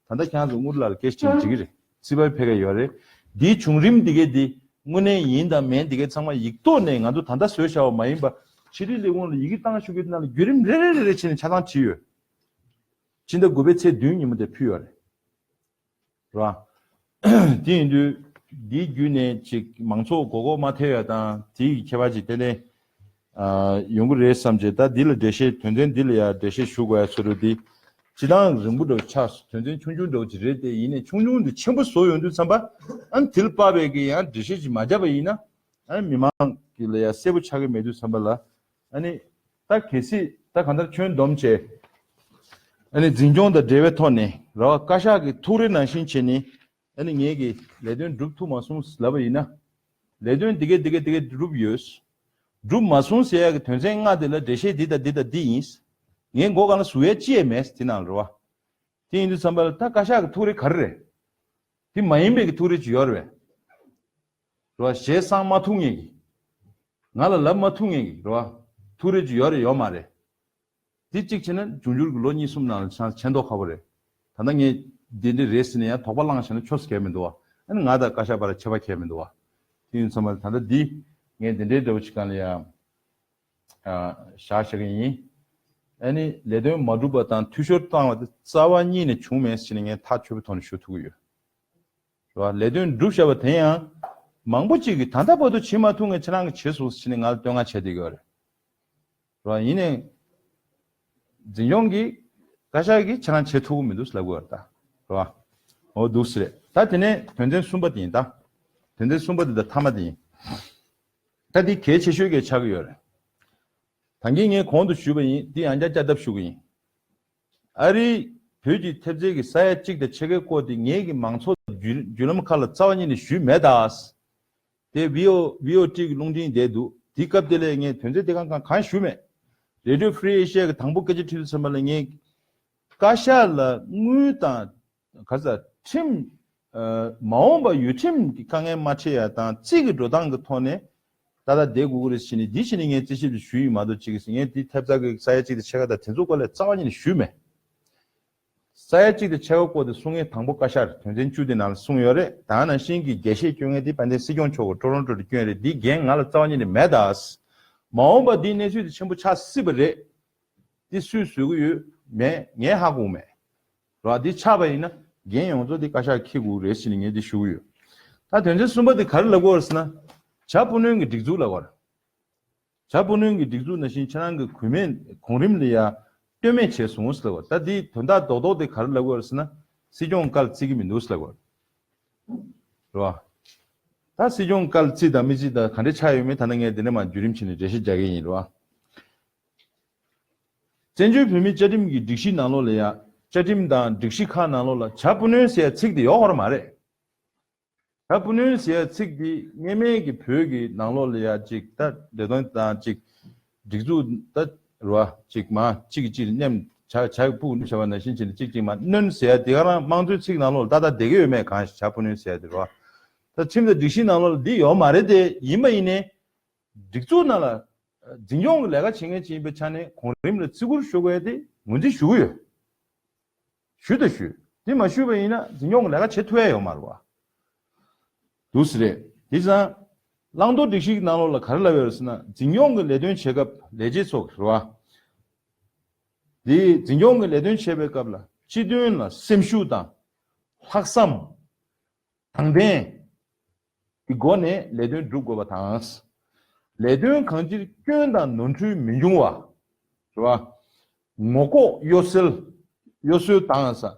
ད་ལྟ་ཁྱེད་རང་ཚོ་དངོས་གྲུབ་ལགས་ལ་སྐད་ཆ་དྲིས་ཀྱི་རེད། རྩིས་པ་ཕེབས་ཀྱི་ཡོད་རེད། འདིའི་བྱུང་རིམ་འདི་གས་འདི་དངོས་གནས་ཡིན་དང་མིན་འདི་གས་ཚང་མ་ཡིག་ཐོག་ནས་ང་ཚོ་ད་ལྟ་བཟོས་བཞག་པ་མ་ཡིན་པ། ཕྱི་དྲིལ་ལས་ཁུངས་ལ་ཡི་གེ་བཏང་ཞུ་གི་འདི་ནང་ལ་བརྒྱུད་རིམ་རེ་རེ་རེ་རེ་བྱས་ནས་ཆ་ཚང་བྲིས་ཡོད། ཕྱི་ཟླ་དགུ་པའི་ཚེས་བདུན་ཉིན་མོ་དེ་ཕུལ་ཡོད་རེད། རེད་བ། དེ་ཡིན་དུས་འདིའི་བརྒྱུད་ནས་ཅིག་མང་ཚོགས་མགོ་སྐོར་མ་ཐེབས་ཡ་དང་དེའི་ཁྱད་པར་ཅིག་ཏན་ཏན་ཨ་ཡོང་གི་རེད་བསམ་བྱས། ད་འདི་ལ་འགྲེལ་བཤད་དོན་ཚན་འདི་ལ་ཡ་འགྲེལ་བཤད་ཞུ་དགོས་ཡ་ཚོ་རུ་འདི་སྤྱི་བཏང་རིང་པོ་འདྲ་བོ་ཆགས་སོང་། དོན་ཚན་ཆུང་ཆུང་འདྲ་བོ་ཅིག་རེད་དེ། ཡིན་ནའི་ཆུང་ཆུང་འདི་ཆེན་པོ་བཟོ་ཡོང་དུས་ཙམ་པ་ཨ་ནི་དེ་ལ་དཔག་པའི་གི་ཡང་འགྲེལ་བཤད་ཅིག་མ་བརྒྱབ་པ་ཡིན་ན་ཨ་ནི་མི་མང་གི་ལ་ཡ་གསལ་པོ་ཆགས་ཀྱི་མེད་དུས་ཙམ་པ་ལ། ཨ་ནི་ད་གལ་སྲིད་ད་གང་ལྟར་ཁྱོན་བསྡོམས་བྱས་ཨ་ནི་འཛིན་སྐྱོང་དང་འབྲེལ་བའི་ཐོག་ནས་རེད་བ། བཀའ་ཤག་གི་ཐུགས་རེ་ནང་བཞིན་བྱས་ནས། ཨ་ནི་ངེད་ཀྱིས་ལས་དོན་སྒྲུབ་ཐུབ་མ་སོང་ལབ་པ་ཡིན་ན། ལས་དོན་འདི་གས་འདི་གས་འདི་གས་སྒྲུབ་ཡོད། སྒྲུབ་མ་སོང་ཟེར་ཡག་གི་དོན་ཚན་ལྔ་དེ་ལ་འགྲེལ་བཤད་འདི་དང་འདི་དང་འདི་ཡིན། ངའི་མགོ་སྒང་ལ་ཟུག་ཡས་ཅི་ཡས་མེད་དེ་ནང་ལ་རེད་བ། དེ་ཡིན་དུས་ཙམ་པ་ལ་ད་བཀའ་ཤག་གི་ཐུགས་རེ་ག་རེ་རེད། དེ་མ་ཡིན་པའི་གི་ཐུགས་རེ་ཅིག་ཡོད་རེད་བས། རེད་བ། ཞལ་གསང་མ་ཐུབ་ངེས་ཀྱི། ང་ལ་ལབ་མ་ཐུབ་ངེས་ཀྱི་རེད་བ། ཐུགས་རེ་ཅིག་ཡོད་རེད་ཡོད་མ་རེད། དེ་གཅིག་བྱས་ན་འབྱུང་འགྱུར་གྱི་ལོ་གཉིས་གསུམ་ནང་ལ་ཆ་ཆེ་མདོག་ཁ་པོ་རེད། ད་ལྟ་ངས་འདི་འདྲ་རེད་ཟེར་ནས་ཡང་དོགས་པ་བསླངས་བྱས་ན་ཆོས་སུ་གལ་མི་འདུག་བ། ཨ་ནི་ང་དང་བཀའ་ཤག་བར་ཁྱད་པར་གལ་མི་འདུག་བ། དེ་ཡིན་ཙང་མ་ད་ལྟ་འདི་ངས་འདི་འདྲའི་འདྲ་བོ་ཅིག་སྒང་ལ་ཡང་ཨ་བཞག་བཞག་གི་ཡིན། ཨ་ནི་ལས་དོན་མ་འགྲུབ་པ་དང་འཐུས་ཤོར་བཏང་བ་དེ་རྩ་བ་ཉིད་ནས་བྱུང་མེད་ཟེར་ནས་ངས་ཐག་ཆོད་པོའི་ཐོག་ནས་ཞུ་ཐུབ་ཀྱི་ཡོད། རེད་བ། ལས་དོན་སྒྲུབ་བཞག་པ་དེ་ཡང་མང་པོ་ཅིག་གིས་ད་ལྟ་བར་དུ་བྱེད་མ་ཐུབ་མཁན་ཁྱེད་རང་གིས་བྱེད་སོང་ཟེར་ནས་ང་ལ་བསྟོད་བསྔགས་བྱས་བསྡད་ཀྱི་ཡོད་རེད། རེད་བ། ཡིན་ནའི་འཛིན་སྐྱོང་གིས་བཀའ་ཤག་གིས་ཁྱེད་རང་བྱེད་ཐུབ་ཀྱི་མི་འདུག་ཟེར་ལབ་ཀྱི་ཡོད་རེད་ད། རེད་བ། འོ་འདུག་སེ་རེད། ད་དེ་ནས་དོན་ཚན་གསུམ་པ་དེ་ཡིན་ད། དོན་ཚན་གསུམ་པ་དེ་ད་མཐའ་མ་དེ་ཡིན། ད་འདི་གལ་ཆེ་ཤོས་གལ་ཆགས་ཀྱི་ཡོད་རེད། ད་གིན་ངས་གོང་དུ་ཞུས་པ་ཡིན། འདི་ཡང་བསྐྱར་བསྐྱར་ལྡབ་ཞུ་གི་ཡིན། ཨ་རིའི་བོད་ཀྱི་ཐེབས་རྩའི་གི་ས་ཡ་གཅིག་དང་ཕྱེད་ཀའི་སྐོར་དེ་ངེད་ཀྱི་མང་ཚོགས་བརྒྱུད་བརྒྱུད་ལམ་ཁག་ལ་རྩ་བ་ཉིད་ནས་ཞུས་མེད་ད། དེ་བྷི་ཨོ་བྷི་ཨོ་ཊི་གི་རླུང་འཕྲིན་བསྡད་འདུག་དེའི་སྐབས་དེ་ལ་ངས་དོན་ཚན་དེ་གང་གང་གང་ཞུས་མེད། རེ་ཌི་ཡོ་ཧྥི་རི་ཨེ་ཤི་ཡ་གི་དང་པོ་སྐད་ཆ་དྲིས་དུས་ཙམ་པ་ལ་ངས་བཀའ་ཤག་ལ་དངུལ་དང་ག་ས་ཁྲིམས། ཨ་མ་འོངས་པ་ཡུལ་ཁྲིམས་ཀྱི་དཀའ་ངལ་མ་འཕྲད་ཡ་དང་རྩིས་ཀྱི་འགྲོ་སྟངས་ཀྱི་ཐོག་ནས་ཏག་ཏག་བསྡད་དགོས་ཀྱི་རེད་ཟེར་ནས་འདི་བྱས་ནས་ངས་རྩིས་ཞིབ་ཅིག་ཞུས་ཡིན་མ་གཏོགས་ཅིག་ངས་འདི་ཐེབས་རྩ་གི་ས་ཡ་གཅིག་དང་ཕྱེད་ཀ་དང་དེ་ཚོ་སྐོར་ལ་རྩ་བ་ཉིད་ནས་ཞུས་མེད། ས་ཡ་གཅིག་དང་ཕྱེད་ཀ་སྐོར་དེ་གསུང་མཁན་དང་པོ་བཀའ་ཤག་རེད། དོན་ཚན་བཅུ་དེ་ནང་ལ་གསུངས་ཡོད་རེད། ད་ནང་བཞིན་གྱི་རྒྱས་བཤད་སྐྱོན་མཁན་དེ་དཔལ་ལྡན་སྲིད་སྐྱོང་མཆོག་གི་ཀྲོ་རོན་ཀྲོ་དུ་བསྐྱོན་རེད། འདི་འགན་ང་ལ་རྩ་བ་ཉིད་ནས་མེད་ད། མ་འོངས་པ་འདིའི་གནས་ཚུལ་དེ་ཆེན་པོ་ཆགས་སྲིད་པ་རེད། འདི་སུས་བཟོ་གི་ཡོད་མེད་ངས་ཧ་གོ་མེད། རེད་བ། འདི་ཆགས་པ་ཡིན་ན་འགན་ཡོངས་རྫོགས་འདི་བཀའ་ཤག་འཁྱེར་དགོས་རེད་ཟེར་ནས་ངས་འདི་ཞུ་གི་ཡོད། ད་དོན་ཚན་གསུམ་པ་འདི་ག་རེ་ལབ་དགོས་རེད་ཟེར་ན། བྱ་སྤུ་ནོན་གྱི་སྒྲིག་འཛུགས་ལབ་དགོས་རེད། བྱ་སྤུ་ནོན་གྱི་སྒྲིག་འཛུགས་ནང་བཞིན་ཁྱེད་རང་གི་གུས་མེད་གོང་རིམ་ལ་ཡ་ལྟོས་མེད་བྱས་སོང་ཟེར་ལབ་དགོས་རེད། ད་འདི་དོན་དག་རྡོག་རྡོག་འདི་ག་རེ་ལབ་དགོས་རེད་ཟེར་ན། སྲིད་སྐྱོང་བཀའ་ལ་བརྩི་གི་མི་འདུག་ཟེར་ལབ་དགོས་རེད། རེད་བ། ད་སྲིད་སྐྱོང་བཀའ་ལ་བརྩི་དང་མི་བརྩི་དང་ག་འདྲ་ཆགས་ཡོད་མེད་ད་ནི་ངས་འདི་ནས་མར་བརྒྱུད་རིམ་བྱས་ནས་འགྲེལ་བཤད་རྒྱག་གི་ཡིན། རེད་བ། བཙན་བྱོལ་བོད་མིའི་བཅའ་ཁྲིམས་ཀྱི་སྒྲིག་གཞི་ནང་ལོགས་ལ་ཡ། བཅའ་ཁྲིམས་དང་སྒྲིག་གཞི་ཁག་ནང་ལོགས་ལ་བྱ་སྤུ་ནོན་ཟེར་ཡ་ཚིག་དེ་ཡོད་ཧོར་མ་རེད། བྱ་སྤུ་ནོན་ཟེར་ཡ་ཚིག་དེ་སྔོན་མའི་གི་བོད་ཀྱི་ནང་ལོགས་ལ་ཡ་ཅིག་ད་ལས་དོན་དང་ཅིག་སྒྲིག་འཛུགས་ད་རུ་བ་ཅིག་མ་གཅིག་གིས་གཅིག་ལ་མཉམ་བྱ་བྱ་སྤུ་ནོན་བྱ་བ་ནང་བཞིན་བྱས་ནས་གཅིག་གཅིག་མ་གནོན་ཟེར་ཡ་དེ་ག་རང་དམངས་གཙོའི་ཚིག་ནང་ལོགས་ལ་ད་ལྟ་བསྡད་ཀྱི་ཡོད་མེད་གང་ཞིག་བྱ་སྤུ་ནོན་ཟེར་ཡ་དེ་རུ་བ། ད་ཁྲིམས་དང་སྒྲིག་གཞི་ནང་ལོགས་ལ་འདི་ཡོད་མ་རེད་དེ། ཡིན་པ་ཡིན་ནའི། སྒྲིག་འཛུགས་ནང་ལ་འཛིན་སྐྱོང་གི་ལས་ཀ་བྱེད་མཁན་ཅིག་ཡིན་པའི་ཆ་ནས་གོང་རིམ་ལ་བརྩི་བཀུར་ཞུ་དགོས་ཡ་དེ་ངོས་འཛིན་ཞུ་གི་ཡོད། ཞུ་དང་ཞུ། དེ་མ་ཞུས་པ་ཡིན་ན་འཛིན་སྐྱོང་གི་ལས་ཀ་བྱེད་ཐུབ་ཡ་ཡོད་མ་རེད་བ། འདུག་སེ་རེད། དེ་ཙང་། བླང་དོར་སྒྲིག་གཞི་གི་ནང་ལོགས་ལ་ག་རེ་ལབ་ཡོད་རེད་ཟེར་ན། འཛིན་སྐྱོང་གི་ལས་དོན་བྱེད་སྐབས་ལས་བྱེད་ཚོ་རེད་བ། དེ་འཛིན་སྐྱོང་གི་ལས་དོན་བྱེད་པའི་སྐབས་ལ་སྤྱི་དོན་ལ་སེམས་ཤུགས་དང་། ལྷག་བསམ། དང་ལྡན་གྱི་སྒོ་ནས་ལས་དོན་སྒྲུབ་དགོས་པ་དང་། ལས་དོན་གང་ཅིར་སྐྱོན་དང་ནོར་འཁྲུལ་མི་འབྱུང་བ། རེད་བ། ངོ་ལྐོག་གཡོ་ཟོལ། གཡོ་ཟོལ་དང་ས།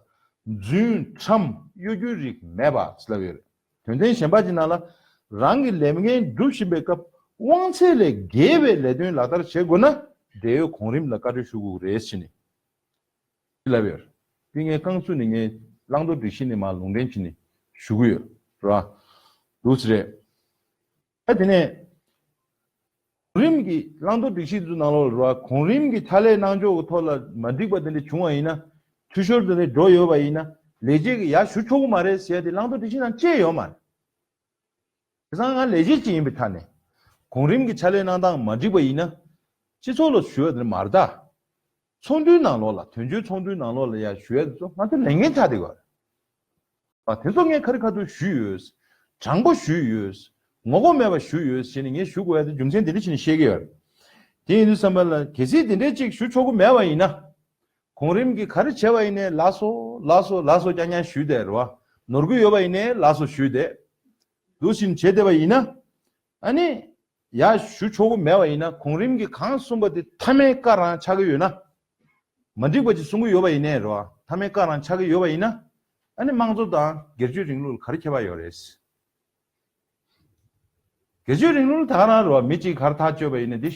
རྫུན་ཁྲམ་གཡོ་སྒྱུའི་རིགས་མེད་པ་ལབ་ཡོད་རེད། དོན་ཚན་གཞན་པ་ཅིག་ནང་ལ། རང་གི་ལས་འགན་སྒྲུབ་བཞིན་པའི་སྐབས་དབང་ཚད་ལས་བརྒལ་བའི་ལས་དོན་ལག་བསྟར་བྱེད་དགོས་ན། འབྲེལ་ཡོད་གོང་རིམ་ལ་བཀའ་འཁྲོལ་ཞུ་དགོས་རེད་ཟེར་ནས། ལབ་ཡོད། དེ་ངས་རྐང་བཙུགས་ནས་ངས་བླང་དོར་སྒྲིག་གཞི་ནས་མར་ལུང་འདྲེན་བྱས་ནས་ཞུ་གི་ཡོད་ར། འདུག་སེ་རེད། ཨ་དེ་ནས་ གོང་རིམ་གྱི་བླང་དོར་སྒྲིག་གཞི་དེ་ཚོ་ནང་ལོགས་ལ་རེད་བ། གོང་རིམ་གྱི་ཕྱག་ལས་གནང་ཕྱོགས་ཀྱི་ཐོག་ལ་མ་འགྲིག་པ་དེ་འདྲ་བྱུང་བ་ཡིན་ན། འཐུས་ཤོར་དེ་འདྲ་འགྲོ་ཡོད་པ་ཡིན་ན། ལས་བྱེད་ཀྱིས་ཡར་ཞུ་ཆོག་གི་མ་རེད་ཟེར་ཡ་དེ་བླང་དོར་སྒྲིག་གཞི་ནང་བཅས་ཡོད་མ་རེད། དེང་སང་ང་ལས་བྱེད་ཅིག་ཡིན་པའི་ཐད་ནས། གོང་རིམ་གྱི་ཕྱག་ལས་གནང་སྟངས་མ་འགྲིག་པ་ཡིན་ན། སྤྱི་ཚོགས་ལ་ཞུ་ཡ་དེ་མ་རེད་ད། ཚོགས་འདུའི་ནང་ལོགས་ལ། དོན་གཅོད་ཚོགས་འདུའི་ནང་ལོགས་ལ་ཡ་ཞུ་ཡ་དེ་ཚོ་ང་ཚོ་ལས་འགན་ཆགས་བསྡད་ཡོད་རེད། ཨ། དེ་ཚོ་ངས་ཁ་རི་ཁ་ཐུག་ཞུས་ཡོད། དྲང་པོ་ཞུས་ཡོད། ངོ་རྒོལ་མེད་པ་ཞུས་ཡོད་ཟེར་ནས་ངས་ཞུ་དགོས་ཡ་དེ་རྒྱུ་མཚན་དེ་འདྲ་བྱས་ནས་བཤད་ཀྱི་ཡོད་རེད། དེ་ཡིན་དུས་ཙམ་པ་ལ། གལ་སྲིད་དེ་འདྲའི་ཅིག་ཞུ་ཆོག་གི་མེད་པ་ཡིན་ན། གོང་རིམ་གྱིས་ག་རེ་བྱས་པ་ཡིན་ནའི་ལགས་སོ་ལགས་སོ་ལགས་སོ་རྐྱང་རྐྱང་ཞུས་བསྡད་རེད་བ། ནོར་གྱི་ཡོད་པ་ཡིན་ནའི་ལགས་སོ་ཞུས་བསྡད། འདུག་བཞིན་བྱས་བསྡད་པ་ཡིན་ན། ཨ་ནི། ཡར་ཞུ་ཆོག་གི་མེད་པ་ཡིན་ན། གོང་རིམ་གྱིས་གང་གསུངས་པ་དེ་མཐའ་མའི་བཀའ་རང་ཆགས་ཀྱི་ཡོད་ན། མ་འགྲིག་པ་ཅིག་གསུང་གི་ཡོད་པ་ཡིན་ནའི་རེད་བ། མཐའ་མའི་བཀའ་རང་ཆགས་ཀྱི་ཡོད་པ་ཡིན་ན། ཨ་ནི་དམངས་གཙོ་དང་སྒེར་གཅོད་རིང་ལུགས་ལ་ག་རེ་ཁྱད་པར་ཡོད་རེད། སྒེར་གཅོད་རིང་ལུགས་ལ་ད་ག་རང་རེད་བ། མི་གཅིག་ག་རེ་ཐག་གཅོད་པ་ཡིན་ན་འདི་